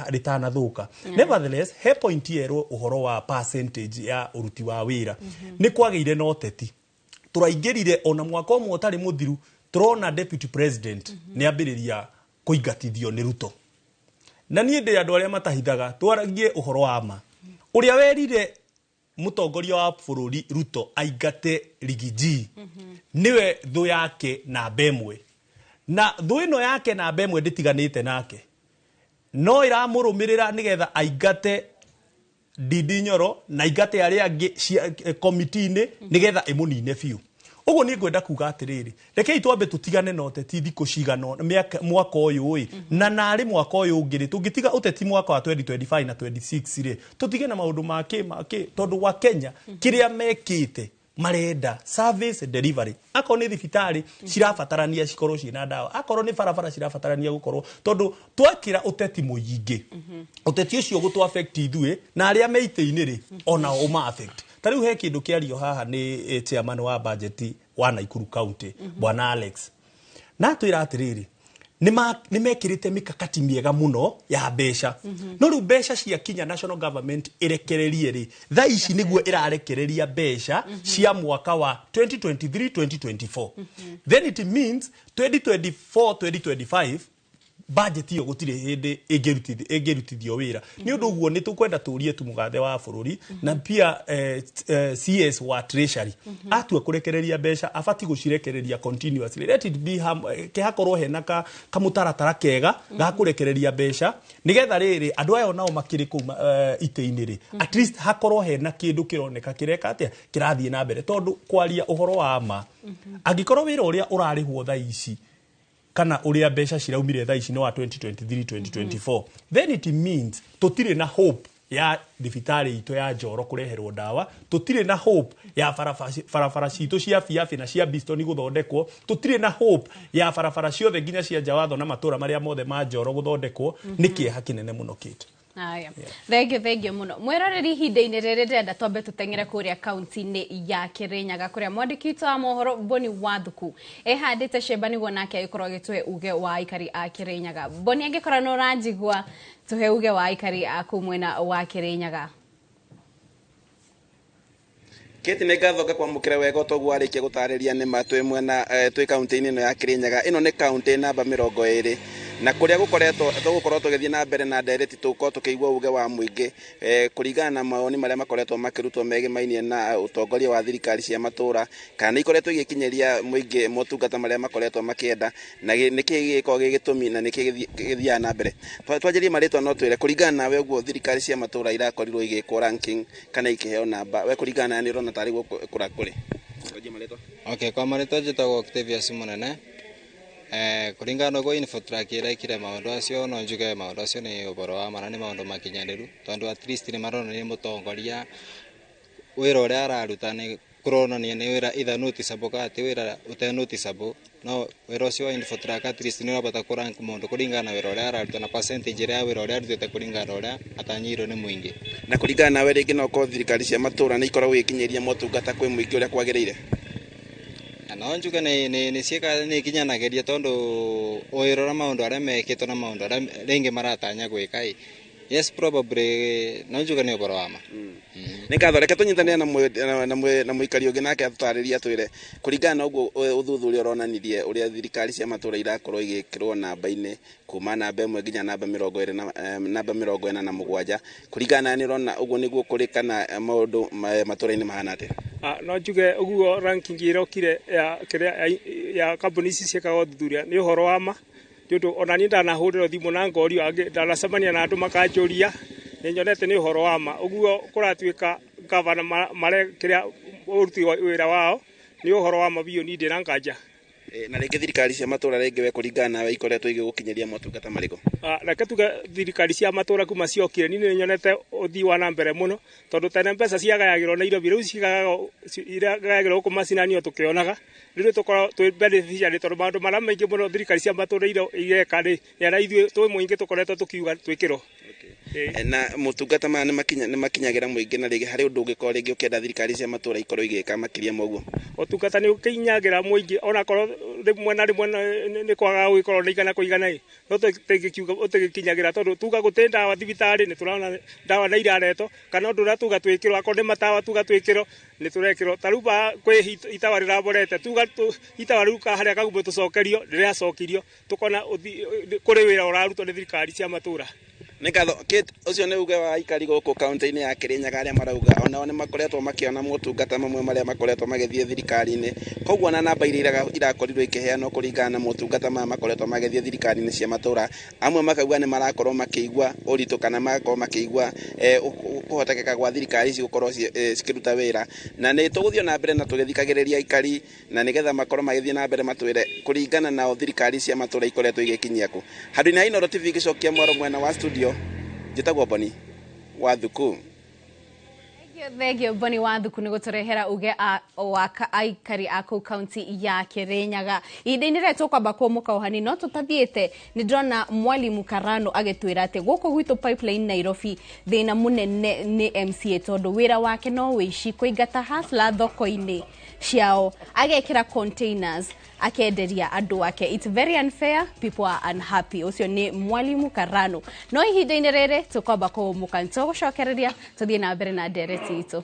rĩtanathũka. Nevertheless, he point yerwo ũhoro wa percentage ya ũruti wa wĩra, nĩ kwagĩire na ũteti tũraingĩrire ona mwaka ũmwe ũtarĩ mũthiru, tũrona deputy president nĩ ambĩrĩria kũingatithio nĩ Ruto. Na niĩ ndĩ andũ arĩa matahithaga, twaragie ũhoro wa ma. Ũrĩa werire mũtongoria wa bũrũri Ruto aingate Rigiji nĩwe thũ yake namba ĩmwe, na thũ ĩno yake namba ĩmwe ndĩtiganĩte nake, no ĩramũrũmĩrĩra nĩgetha aingate Ndindi Nyoro na aingate arĩa angĩ komiti-inĩ nĩgetha ĩmũnine biũ. Ũguo niĩ ngwenda kuga atĩrĩrĩ, rekei twambe tũtigane na ũteti thikũ cigana mwaka ũyũ ĩ, na narĩ mwaka ũyũ ũngĩ rĩ, tũngĩtiga ũteti mwaka wa 2025 na 26 rĩ, tũtige na maũndũ ma kĩ, tondũ wa Kenya kĩrĩa mekĩte marenda service delivery. Akorwo nĩ thibitarĩ cirabatarania cikorwo ciĩna ndawa, akorwo nĩ barabara cirabatarania gũkorwo, tondũ twekĩra ũteti mũingĩ, ũteti ũcio ũgũtũ affect ithuĩ na arĩa me itĩ-inĩ rĩ, onao ũma affect. Ta rĩu he kĩndũ kĩario haha nĩ chairman wa budget wa Naikuru County, bwana Alex, na atwĩra atĩrĩrĩ, nĩ mekĩrĩte mikakati mĩega mũno ya mbeca, no rĩu mbeca ciakinya national government ĩrekererie rĩ, thaa ici nĩguo ĩrarekereria mbeca cia mwaka wa 2023 2024. Then it means 2024 2025 budget ĩyo gũtirĩ hĩndĩ ĩngĩrutithio wĩra. Nĩ ũndũ ũguo nĩ tũkwenda tũrie tu mũgathe wa bũrũri na pia CS wa Treasury, atua kũrekereria mbeca abati gũcirekereria continuously. Let it be kĩhakorwo hena kamũtaratara kega ga kũrekereria mbeca, nĩgetha rĩrĩ andũ aya onao makĩrĩ kũu itĩ-inĩ rĩ, at least hakorwo hena kĩndũ kĩroneka kĩreka atĩa, kĩrathiĩ na mbere. Tondũ kwaria ũhoro wa ma, angĩkorwo wĩra ũrĩa ũrarĩhwo thaa ici kana ũrĩa mbeca ciraumire thaa ici nĩ wa 2023 2024, then it means tũtirĩ na hope ya thibitarĩ itũ ya Njoro kũreherwo ndawa, tũtirĩ na hope ya barabara citũ cia Biabi na cia Biston gũthondekwo, tũtirĩ na hope ya barabara ciothe nginya cia Njawatho na matũra marĩa mothe ma Njoro gũthondekwo. Nĩ kĩeha kĩnene mũno kĩte. Aya. Thank you mũno mwĩroreri. Ihinda-inĩ rĩrĩ ndĩrenda twambe tũteng'ere kũrĩa kaunti-inĩ ya Kĩrĩnyaga, kũrĩa mwandĩki witũ wa mohoro Boni Wathuku ehandĩte cemba nĩguo nake agĩkorwo agĩtũhe uge wa aikari a Kĩrĩnyaga. Boni, angĩkorwo nĩ ũranjigua, tũhe uge wa aikari a kũu mwena wa Kĩrĩnyaga. Kĩti, nĩ ngatho ngakwamũkĩra wega. Toguo warĩkia gũtarĩria, nĩ ma twĩ mwena twĩ kaunti-inĩ ĩno ya Kĩrĩnyaga. Ĩno nĩ kaunti namba 20. Na kũrĩa gũkoretwo tũgũkorwo tũgĩthiĩ na mbere na ndereti, tũgũkorwo tũkĩigua uge wa mũingĩ kũringana na mawoni marĩa makoretwo makĩrutwo megemainie na ũtongoria wa thirikari cia matũra, kana nĩ ikoretwo igĩkinyĩria mũingĩ motungata marĩa makoretwo makĩenda, na nĩkĩ gĩgĩkorwo gĩ gĩtũmi na nĩkĩ gĩthiaga na mbere. Twanjĩrie marĩtwa, no twĩre kũringana nawe ũguo thirikari cia matũra irakorirwo igĩkwo ranking kana ikĩheo namba, we kũringana nawe nĩ ũrona tarĩ guo kũrĩa kũrĩ? Twanjie marĩtwa. Okay, kwa marĩtwa njĩtagwo Octavius Mũnene. Kũringana na ũguo Infotrack ĩrekire maũndũ acio, no njuge maũndũ acio nĩ ũhoro wa ma na nĩ maũndũ makinyanĩru, tondũ at least nĩ maronania mũtongoria wĩra ũrĩa araruta nĩ kũronania nĩ wĩra either noticeable kana ti wĩra ũte noticeable. No wĩra ũcio wa Infotrack at least nĩ ũrabata kũ rank mũndũ kũringana na wĩra ũrĩa araruta na percentage ĩrĩa ya wĩra ũrĩa arutĩte kũringana na ũrĩa atanyĩirwo nĩ mũingĩ. Na kũringana nawe rĩngĩ no ũkorwo thirikari cia matũra nĩ ikoragwo igĩkinyĩria motungata kwĩ mũingĩ ũrĩa kwagĩrĩire? Na no njuge nĩ ciĩkaga, nĩ ikinyanagĩria, tondũ ũĩrora maũndũ arĩa mekĩtwo na maũndũ arĩa rĩngĩ maratanya gwĩka ĩ, yes, probably no njuge nĩ ũhoro wa ma. Nĩ ngatho. Reke tũnyitanĩre na mũikari ũngĩ nake atũtarĩrie, atwĩre kũringana na ũguo ũthuthuria ũronanirie ũrĩa thirikari cia matũra irakorwo igĩkĩrwo namba-inĩ kuma namba 1 nginya namba 20 na namba 47. Kũringana nawe nĩ ũrona ũguo nĩguo kũrĩ, kana maũndũ matũra-inĩ mahana atĩa? Ah, no njuge ũguo ranking ĩrokire ya kĩrĩa ya kambuni ici ciĩkaga ũthuthuria nĩ ũhoro wa ma, nĩ ũndũ ona niĩ ndanahũrĩrwo thimũ na ngorio, angĩ ndanacemania na andũ makanjũria, nĩ nyonete nĩ ũhoro wa ma. Ũguo kũratuĩka gavana mare kĩrĩa ũruti wa wĩra wao nĩ ũhoro wa ma biũ, niĩ ndĩna nganja. Na rĩngĩ thirikari cia matũra rĩngĩ, we kũringana nawe ikoretwo igĩgũkinyĩria motungata marĩkũ? Ah, reke tuge thirikari cia matũra kuma ciokire, niĩ nĩ nyonete ũthii wa na mbere mũno, tondũ tene mbeca ciagayagĩrwo Nairobi, rĩu iragayagĩrwo gũkũ macinani o tũkĩonaga. Rĩu tũkoragwo twĩ beneficiary, tondũ maũndũ marĩa maingĩ mũno thirikari cia matũra ireka rĩ, nĩ arĩa ithuĩ twĩ mũingĩ tũkoretwo tũkiuga twĩkĩrwo. Na motungata maya nĩ makinyagĩra mũingĩ? Na rĩngĩ harĩ ũndũ ũngĩkorwo rĩngĩ ũkĩenda thirikari cia matũra ikorwo igĩka makĩria ma ũguo? Ũtungata nĩ ũkinyagĩra mũingĩ, onakorwo rĩmwe na rĩmwe nĩ kwagaga gũgĩkorwo nĩ igana kũigana ĩ, no tũtingĩkiuga ũtĩgĩkinyagĩra, tondũ tuga gũtĩ ndawa thibitarĩ, nĩ tũrona ndawa nĩ iraretwo, kana ũndũ ũrĩa tuga twĩkĩrwo, akorwo nĩ matawa tuga twĩkĩrwo, nĩ tũrekĩrwo. Ta rĩu kwĩ itawa rĩraborete, tuga itawa rĩu ka harĩa Kagumbũ tũcokerio, rĩracokirio. Tũkona kũrĩ wĩra ũrarutwo nĩ thirikari cia matũra. Nĩ ngatho. Kate, ũcio nĩ uge wa aikari gũkũ kaunti-inĩ ya Kirinyaga, arĩa marauga onao nĩ makoretwo makĩona motungata mamwe marĩa makoretwo magĩthiĩ thirikari-inĩ. Koguo na namba iria irakorirwo ikĩheanwo kũringana na motungata maya makoretwo magĩthiĩ thirikari-inĩ cia matũra, amwe makauga nĩ marakorwo makĩigua ũritũ kana magakorwo makĩigua kũhotekeka gwa thirikari ici gũkorwo cikĩruta wĩra. Na nĩ tũgũthiĩ na mbere na tũgĩthikagĩrĩria aikari, na nĩgetha makorwo magĩthiĩ na mbere matwĩre kũringana nao thirikari cia matũra ikoretwo igĩkinyia kũ. Handũ-inĩ ha Inooro TV gĩcokia mwaro mwena wa studio, njĩtagwo Boni wa Thuku. Thengio Boni wa Thuku nĩ gũtũrehera uge wa aikari a kũu kaunti ya Kirinyaga. Ihinda-inĩ rĩrĩa tũkwamba kũmũka ũhani, no tũtathiĩte, nĩ ndĩrona Mwalimu Karano agĩtwĩra atĩ gũkũ gwitũ Pipeline Nairobi thĩna mũnene nĩ MCA, tondũ wĩra wake no wĩici, kũingata hasla thoko-inĩ ciao, agekĩra containers akenderia andũ ake. It's very unfair, people are unhappy. Ũcio nĩ Mwalimu Karano. No ihinda-inĩ rĩrĩ tũkwamba kũmũka, nĩtũgũcokereria tũthiĩ na mbere na ndereti itũ.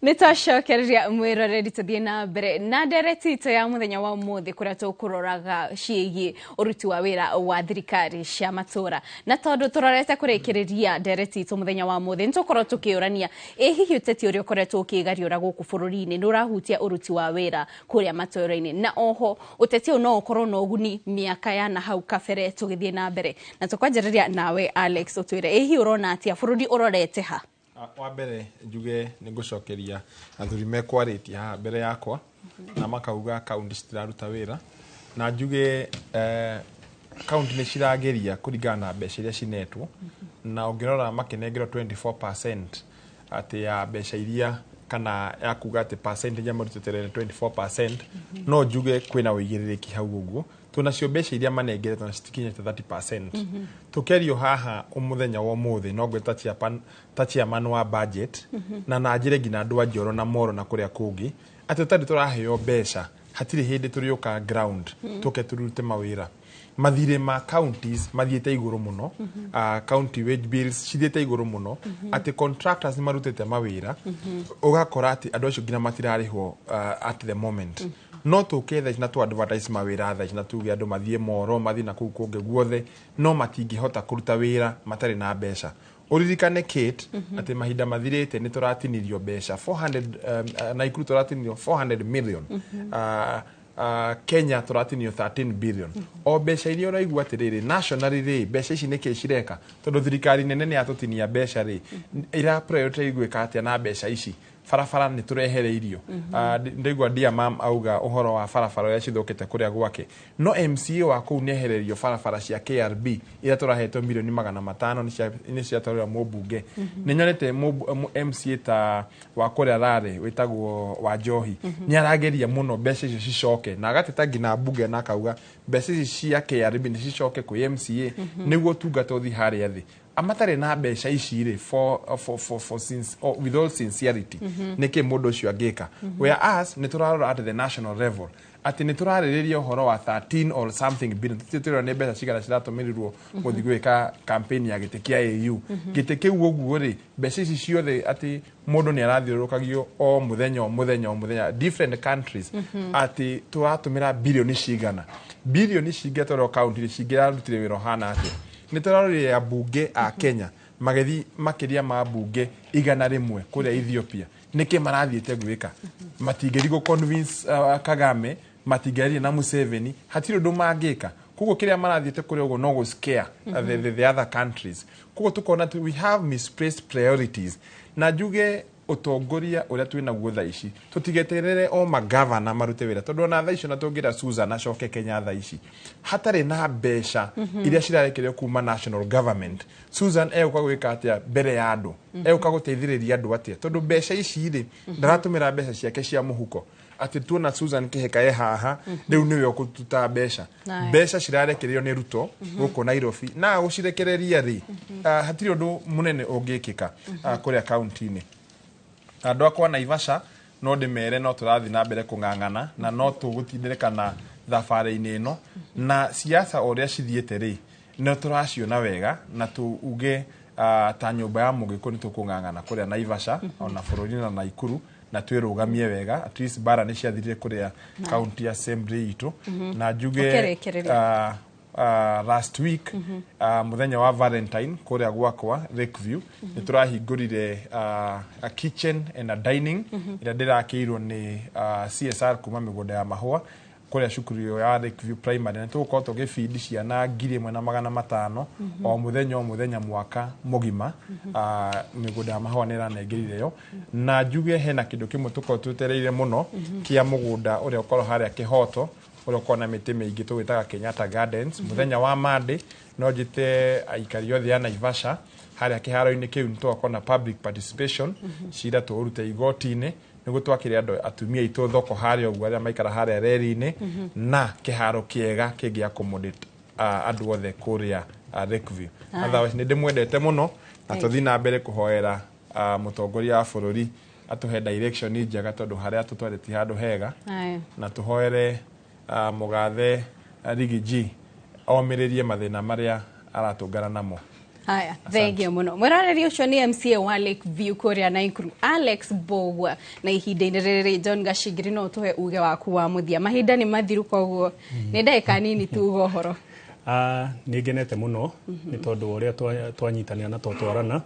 Nĩ twacokereria mwĩroreri, tũthiĩ na mbere na ndereti itũ ya mũthenya wa ũmũthĩ, kũrĩa tũkũroraga ciĩgiĩ ũruti wa wĩra wa thirikari cia matũra. Na tondũ tũrorete kũrĩkĩrĩria ndereti itũ mũthenya wa ũmũthĩ, nĩ tũkorwo tũkĩũrania ĩ hihi ũteti ũrĩa ũkoretwo ũkĩgariũra gũkũ bũrũri-inĩ nĩ ũrahutia ũruti wa wĩra kũrĩa matũra-inĩ, na oho ũteti ũyũ no ũkorwo na ũguni mĩaka ya na hau kabere. Tũgĩthiĩ na mbere na tũkwanjĩrĩria nawe Alex, ũtwĩre ĩ hihi ũrona atĩa, bũrũri ũrorete ha? Wa mbere njuge nĩ ngũcokeria athuri mekwarĩtie haha mbere yakwa na makauga kaunti citiraruta wĩra, na njuge kaunti nĩ cirageria kũringana na mbeca iria cinetwo. Na ũngĩrora makĩnengerwo 24% atĩ ya mbeca iria, kana ya kuga atĩ percentage marutĩte nĩ 24%, no njuge kwĩna ũigĩrĩrĩki hau. Ũguo tunacio mbeca iria manengeretwo na citikinyĩte 30%. Tũkĩario haha mũthenya wa ũmũthĩ, no ngwĩta ta chairman wa budget na njĩre nginya andũ a Njoro na Moro na kũrĩa kũngĩ atĩ tũtarĩ tũraheo mbeca, hatirĩ hĩndĩ tũrĩũka ground tũke tũrute mawĩra. Mathirĩ ma counties mathiĩte igũrũ mũno. County wage bills cithiĩte igũrũ mũno, atĩ contractors nĩ marutĩte mawĩra, ũgakora atĩ andũ acio nginya matirarĩhwo at the moment. No tũke thaa ici na tũ advertise mawĩra thaa ici na tuge andũ mathiĩ moro, mathiĩ na kũu kũngĩ guothe, no matingĩhota kũruta wĩra matarĩ na mbeca. Ũririkane, Kate, atĩ mahinda mathirĩte nĩ tũratinirio mbeca 400, Naikuru tũratinirio 400 million. Kenya tũratinio 13 billion. O mbeca iria ũraigua atĩrĩrĩ nationally rĩ, mbeca ici nĩkĩ cireka? Tondũ thirikari nene nĩ yatũtinia mbeca rĩ, ira prioritize gwĩka atĩa na mbeca ici? Barabara nĩ tũrehereirio. Ndaigua dear mam auga ũhoro wa barabara ũrĩa cithũkĩte kũrĩa gwake, no MCA wa kũu nĩ ehererio barabara cia KRB iria tũrahetwo mirioni 500, nĩ ciatwarĩra mũmbunge. Nĩ nyonete MCA ta wa kũrĩa Rarĩ wĩtagwo wa Njohi, nĩ arageria mũno mbeca icio cicoke, na agateta nginya mbunge na akauga mbeca ici cia KRB nĩ cicoke kwĩ MCA, nĩguo ũtungata ũthiĩ harĩa thĩ. Amatarĩ na mbeca ici rĩ, for since, oh, with all sincerity, nĩkĩ mũndũ ũcio angĩka? Whereas nĩ tũrarora at the national level atĩ nĩ tũrarĩrĩria ũhoro wa 13 or something billion. Tũtirĩ tũrona nĩ mbeca cigana ciratũmĩrirwo gũthiĩ gwĩka campaign ya gĩtĩ kĩa AU, gĩtĩ kĩu ũguo rĩ, mbeca ici ciothe atĩ mũndũ nĩ arathiũrũrũkagio o mũthenya, o mũthenya, o mũthenya, different countries, atĩ tũratũmĩra bilioni cigana, bilioni cingĩatwarwo kaunti cingĩrarutire wĩra ũhana atĩa? Nĩ tũrarorire ambunge a Kenya magĩthiĩ makĩria ma mbunge 100 kũrĩa Ethiopia. Nĩkĩ marathiĩte gwĩka? Matingĩthiĩ gũ convince Kagame, matingĩaria na Museveni, hatirĩ ũndũ mangĩka. Koguo kĩrĩa marathiĩte kũrĩa ũguo no gũ scare the other countries. Koguo tũkona atĩ we have misplaced priorities, na njuge ũtongoria ũrĩa twĩ naguo thaa ici, tũtigeterere o magavana marute wĩra, tondũ ona thaa ici ona tũngĩra Susan acoke Kenya thaa ici hatarĩ na mbeca iria cirarekererio kuma national government, Susan egũka gwĩka atĩa mbere ya andũ? Egũka gũteithĩrĩria andũ atĩa? Tondũ mbeca ici rĩ, ndaratũmĩra mbeca ciake cia mũhuko, atĩ tuona Susan Kĩhĩka e haha rĩu nĩwe ũkũruta mbeca. Mbeca cirarekererio nĩ Ruto gũkũ Nairobi, na gũcirekereria rĩ, hatirĩ ũndũ mũnene ũngĩkĩka kũrĩa kaunti-inĩ. Andũ akwa Naivasha, no ndĩmere no tũrathiĩ na mbere kũng'ang'ana na no tũgũtindĩrĩkana thabarĩ-inĩ ĩno, na siasa o ũrĩa cithiĩte rĩ, no tũraciona wega, na tuuge ta nyũmba ya Mũgĩkũ nĩ tũkũng'ang'ana kũrĩa Naivasha, ona bũrũri na Naikuru, na twĩrũgamie wega. At least bara nĩ ciathirire kũrĩa county assembly itũ. Na njuge Ũkĩrĩkĩrĩria. Last week, mũthenya wa Valentine, kũrĩa gwakwa Lakeview, nĩ tũrahingũrire a kitchen and a dining ĩrĩa ndĩrakĩirwo nĩ CSR kuma mĩgũnda ya mahũa kũrĩa cukuru ĩyo ya Lakeview Primary, na tũgũkorwo tũgĩbindi ciana 1500 o mũthenya, o mũthenya, mwaka mũgima. Mĩgũnda ya mahũa nĩ ĩranengerire yo. Na njuge hena kĩndũ kĩmwe tũkorwo twetereire mũno kĩa mũgũnda ũrĩa ũkorwo harĩa Kĩhoto, ũrĩa ũkorwo na mĩtĩ mĩingĩ tũgĩtaga Kenyatta Gardens. Mũthenya wa Monday, no njĩte aikari othe a Naivasha harĩa kĩharo-inĩ kĩu, nĩ tũgakorwo na public participation. Cira tũũrute igoti-inĩ nĩguo twakĩre andũ atumia aitũ thoko harĩa ũguo, arĩa maikara harĩa reri-inĩ, na kĩharo kĩega kĩngĩ accommodate andũ othe kũrĩa Lakeview. Otherwise nĩ ndĩmwendete mũno, na tũthiĩ na mbere kũhoera mũtongoria wa bũrũri atũhe direction njega, tondũ harĩa tũtwarĩte ti handũ hega. Na tũhoere mũgathe Riggy G omĩrĩrie mathĩna marĩa aratũngana namo. Haya, thengiũ mũno mwĩroreri. Ũcio nĩ MCA wa Lakeview kũrĩa Naikuru, Alex Mbogua. Na ihinda-inĩ rĩrĩ, John Gacingiri, no ũtũhe uge waku wa mũthia. Mahinda nĩ mathiru, koguo nĩ ndagĩka nini tuga ũhoro. Nĩ ngenete mũno nĩ tondũ wa ũrĩa twanyitanĩra na twatwarana.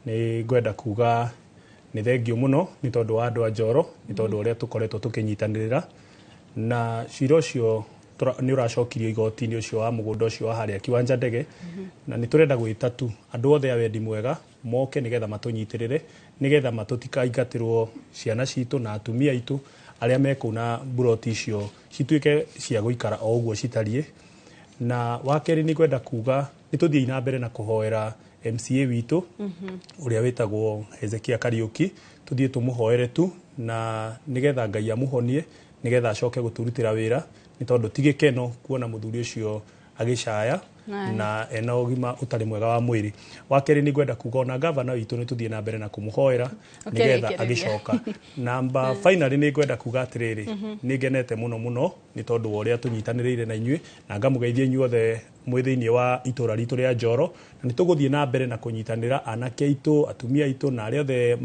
Nĩ ngwenda kuga nĩ thengio mũno nĩ tondũ wa andũ a Njoro, nĩ tondũ wa ũrĩa tũkoretwo tũkĩnyitanĩrĩra na cira ũcio nĩ ũracokirio igoti-inĩ, ũcio wa mũgũnda ũcio wa harĩa kiwanja ndege. Na nĩ tũrenda gwĩta tu andũ othe a wendi mwega moke nĩgetha matũnyitĩrĩre, nĩgetha matũtikaingatĩrwo ciana citũ na atumia aitũ arĩa me kũu, na mburoti icio cituĩke cia gũikara o ũguo citariĩ. Na wa kerĩ, nĩ ngwenda kuga nĩ tũthiĩi na mbere na kũhoera MCA witũ ũrĩa wĩtagwo Hezekia Kariũki. Tũthiĩ tũmũhoere tu na nĩgetha Ngai amũhonie, nĩgetha acoke gũtũrutĩra wĩra, nĩ tondũ ti gĩkeno kuona mũthuri ũcio agĩcaya. Na ena ũgima ũtarĩ mwega wa mwĩrĩ. Wa kerĩ, nĩ ngwenda kuga ona gavana witũ nĩ tũthiĩ na mbere na kũmũhoera nĩgetha Ũkĩrĩkĩrĩria. agĩcoka. Namba finally, nĩ ngwenda kuga atĩrĩrĩ, nĩ ngenete mũno mũno nĩ tondũ wa ũrĩa tũnyitanĩrĩire na inyuĩ, na ngamũgeithia inyuothe mwĩ thĩinĩ wa itũra ritũ rĩa Njoro, na nĩ tũgũthiĩ na mbere na kũnyitanĩra, anake aitũ, atumia aitũ, na arĩa othe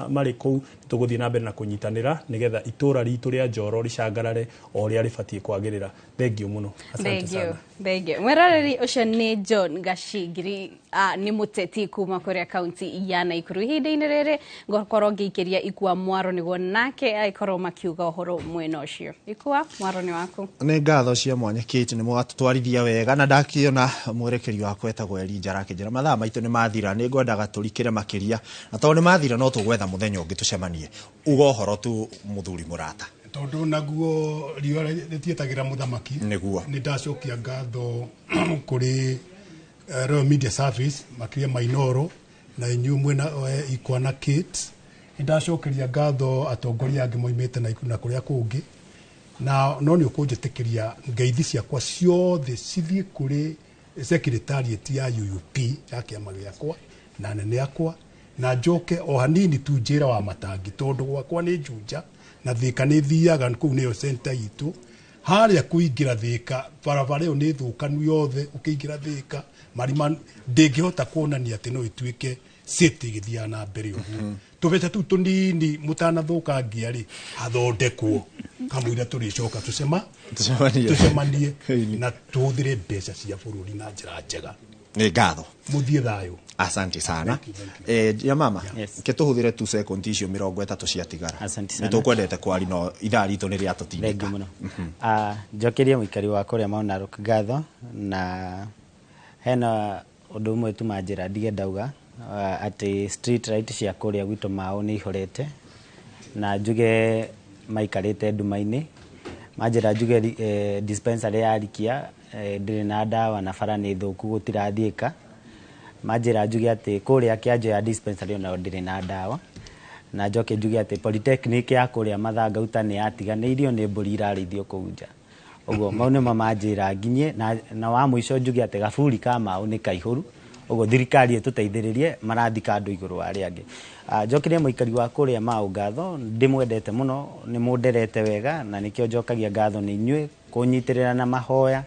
marĩ kũu. Nĩ tũgũthiĩ na mbere na kũnyitanĩra nĩgetha itũra ritũ rĩa Njoro rĩcangarare o ũrĩa rĩbatiĩ kwagĩrĩra. Thengiũ mũno, asante Thank you. sana. Thank you. Mwĩroreri, ũcio nĩ John Gacingiri, nĩ mũteti kuma kũrĩa kaunti ya Naikuru. Ihinda-inĩ rĩrĩ ngũkorwo ngĩikĩria Ikua mwaro nĩguo nake agĩkorwo makiuga ũhoro mwena ũcio. Ikua, mwaro nĩ waku. Nĩ ngatho cia mwanya, Kate, nĩ mwatũtwarithia wega, na ndakĩona mwerekeri wakwa etagwo Elija arakĩnjĩra mathaa maitũ nĩ mathira. Nĩ ngwendaga tũrikĩre makĩria, na tondũ nĩ mathira, no tũgwetha mũthenya ũngĩ tũcemanie. Uga ũhoro tu, mũthuri mũrata. Tondũ naguo riũa rĩtietagĩra mũthamaki. Nĩguo. Nĩ ndacokia ngatho kũrĩ Royal Media Service, makĩria Mainoro na inyuĩ mwena Ikwa na Kate. Nĩ ndacokeria ngatho atongoria angĩ moimĩte na kũrĩa kũngĩ, na no nĩ ũkũnjĩtĩkĩria ngeithi ciakwa ciothe cithiĩ kũrĩ secretariat ya UUP ya kĩama gĩakwa na nene akwa, na njoke o hanini tu njĩra wa matangi, tondũ gwakwa nĩ Juja na Thĩka nĩ thiaga kũu, nĩyo center itũ. Harĩa kũingĩra Thĩka, barabara ĩyo nĩ thũkanu yothe. Ũkĩingĩra Thĩka, marima, ndĩngĩhota kuonania atĩ no ĩtuĩke city ĩgĩthiaga na mbere ũguo. Tũbeca tũu tũnini mũtanathũkangia rĩ, hathondekwo kamũira tũrĩcoka tũcema Tũcemanie. Tũcemanie na tũhũthĩre mbeca cia bũrũri na njĩra njega. Nĩ ngatho. Mũthiĩ thayũ. Asante sana. Ya mama, ke tũhũthĩre tu sekondi icio 30 ciatigara. Asante nĩ sana. Tũkwendete kwari, no ithaa ritũ nĩ rĩatũtindĩka. Thengiũ mũno. Njokerie mũikari wa kũrĩa Mount Narok ngatho, na hena ũndũ ũmwe tu manjĩra ndige ndauga, atĩ street light cia kũrĩa gwitũ mao nĩ ihorete, na njuge maikarĩte nduma-inĩ. Manjĩra njuge dispensary ya Rikia ndĩrĩ na ndawa na bara nĩ thũku, gũtirathiĩka. Manjĩra njuge atĩ kũrĩa Kĩanjo ya dispensary onayo ndĩrĩ na ndawa, na njoke njuge atĩ polytechnic ya kũrĩa Mathangauta nĩ yatiganĩirio, nĩ mbũri irarĩithio kũu nja. Ũguo mau nĩmo manjĩra nginyie, na wa mũico njuge atĩ gaburi ka mau nĩ kaihũru, ũguo thirikari ĩtũteithĩrĩrie, marathika andũ igũrũ wa arĩa angĩ. Njokerie mũikari wa kũrĩa mau ngatho, ndĩmwendete mũno, nĩ mũnderete wega, na nĩkĩo njokagia ngatho nĩ inyuĩ kũnyitĩrĩra na mahoya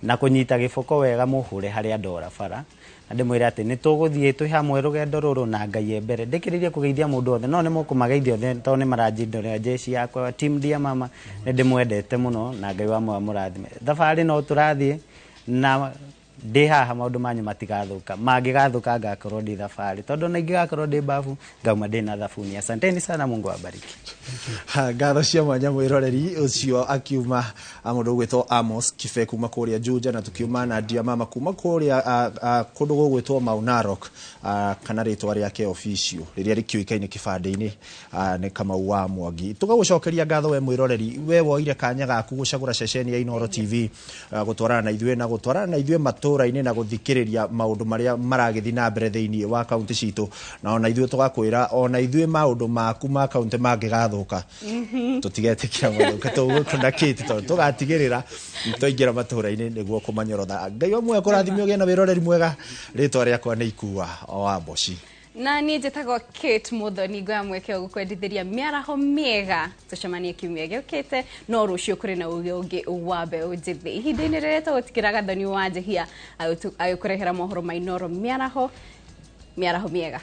na kũnyita gĩboko wega mũhũre harĩa ndora bara, na ndĩmwĩre atĩ nĩ tũgũthiĩ twĩ hamwe rũgendo rũrũ na Ngai e mbere. Ndĩkĩrĩrie kũgeithia mũndũ othe, no nĩ mũkũmageithia othe tondũ nĩ maranjindũrĩra jeshi yakwa, team Dear Mama. Nĩ ndĩmwendete mũno na Ngai wa muoyo amũrathime. Thabarĩ no tũrathiĩ, na ndĩ haha, maũndũ manyu matigathũka. Mangĩgathũka, ngakorwo ndĩ thabarĩ, tondũ ona ingĩgakorwo ndĩ babu, ngauma ndĩ na thabuni. Asanteni sana, Mungu awabariki. Ha, ngatho cia mwanya mwĩroreri. Ũcio akiuma mũndũ ũgwĩtwo Amos Kibe kuma kũrĩa Juja, na tukiuma na Dear Mama kuma kũrĩa kũndũ gũgwĩtwo Mau Narok, kana rĩtwa rĩake official rĩrĩa rĩkĩũĩkaine kĩbandĩ-inĩ nĩ Kamau wa Mwangi. Tũgagũcokeria ngatho we mwĩroreri, we woire kanya gaku gũcagũra ceceni ya Inooro TV, gũtwarana na ithuĩ na gũtwarana na ithuĩ matũra-inĩ na gũthikĩrĩria maũndũ marĩa maragĩthiĩ na mbere thĩinĩ wa kaunti citũ, na ona ithuĩ tũgakwĩra ona ithuĩ maũndũ maku ma kaunti mangĩgathũka, tũtigetĩkĩra mathũke. Tũgũkũ na Kate tondũ tũgatigĩrĩra twaingĩra matũra-inĩ nĩguo kũmanyorotha. Ngai wa muoyo kũrathime, ũgĩe na wĩroreri mwega. Rĩtwa rĩakwa nĩ Ikua wa Mboci. Na niĩ njĩtagwo Kate Muthoni. Ngoya mweke wa gũkwendithĩria mĩaraho mĩega, tũcemanie kiumia gĩũkĩte, no rũciũ kũrĩ na uge ũngĩ wa mbeũ njĩthĩ. Ihinda-inĩ rĩrĩa tũgũtikĩra Gathoni wa Njehia agĩkũrehera mohoro ma Inooro. Mĩaraho mĩega.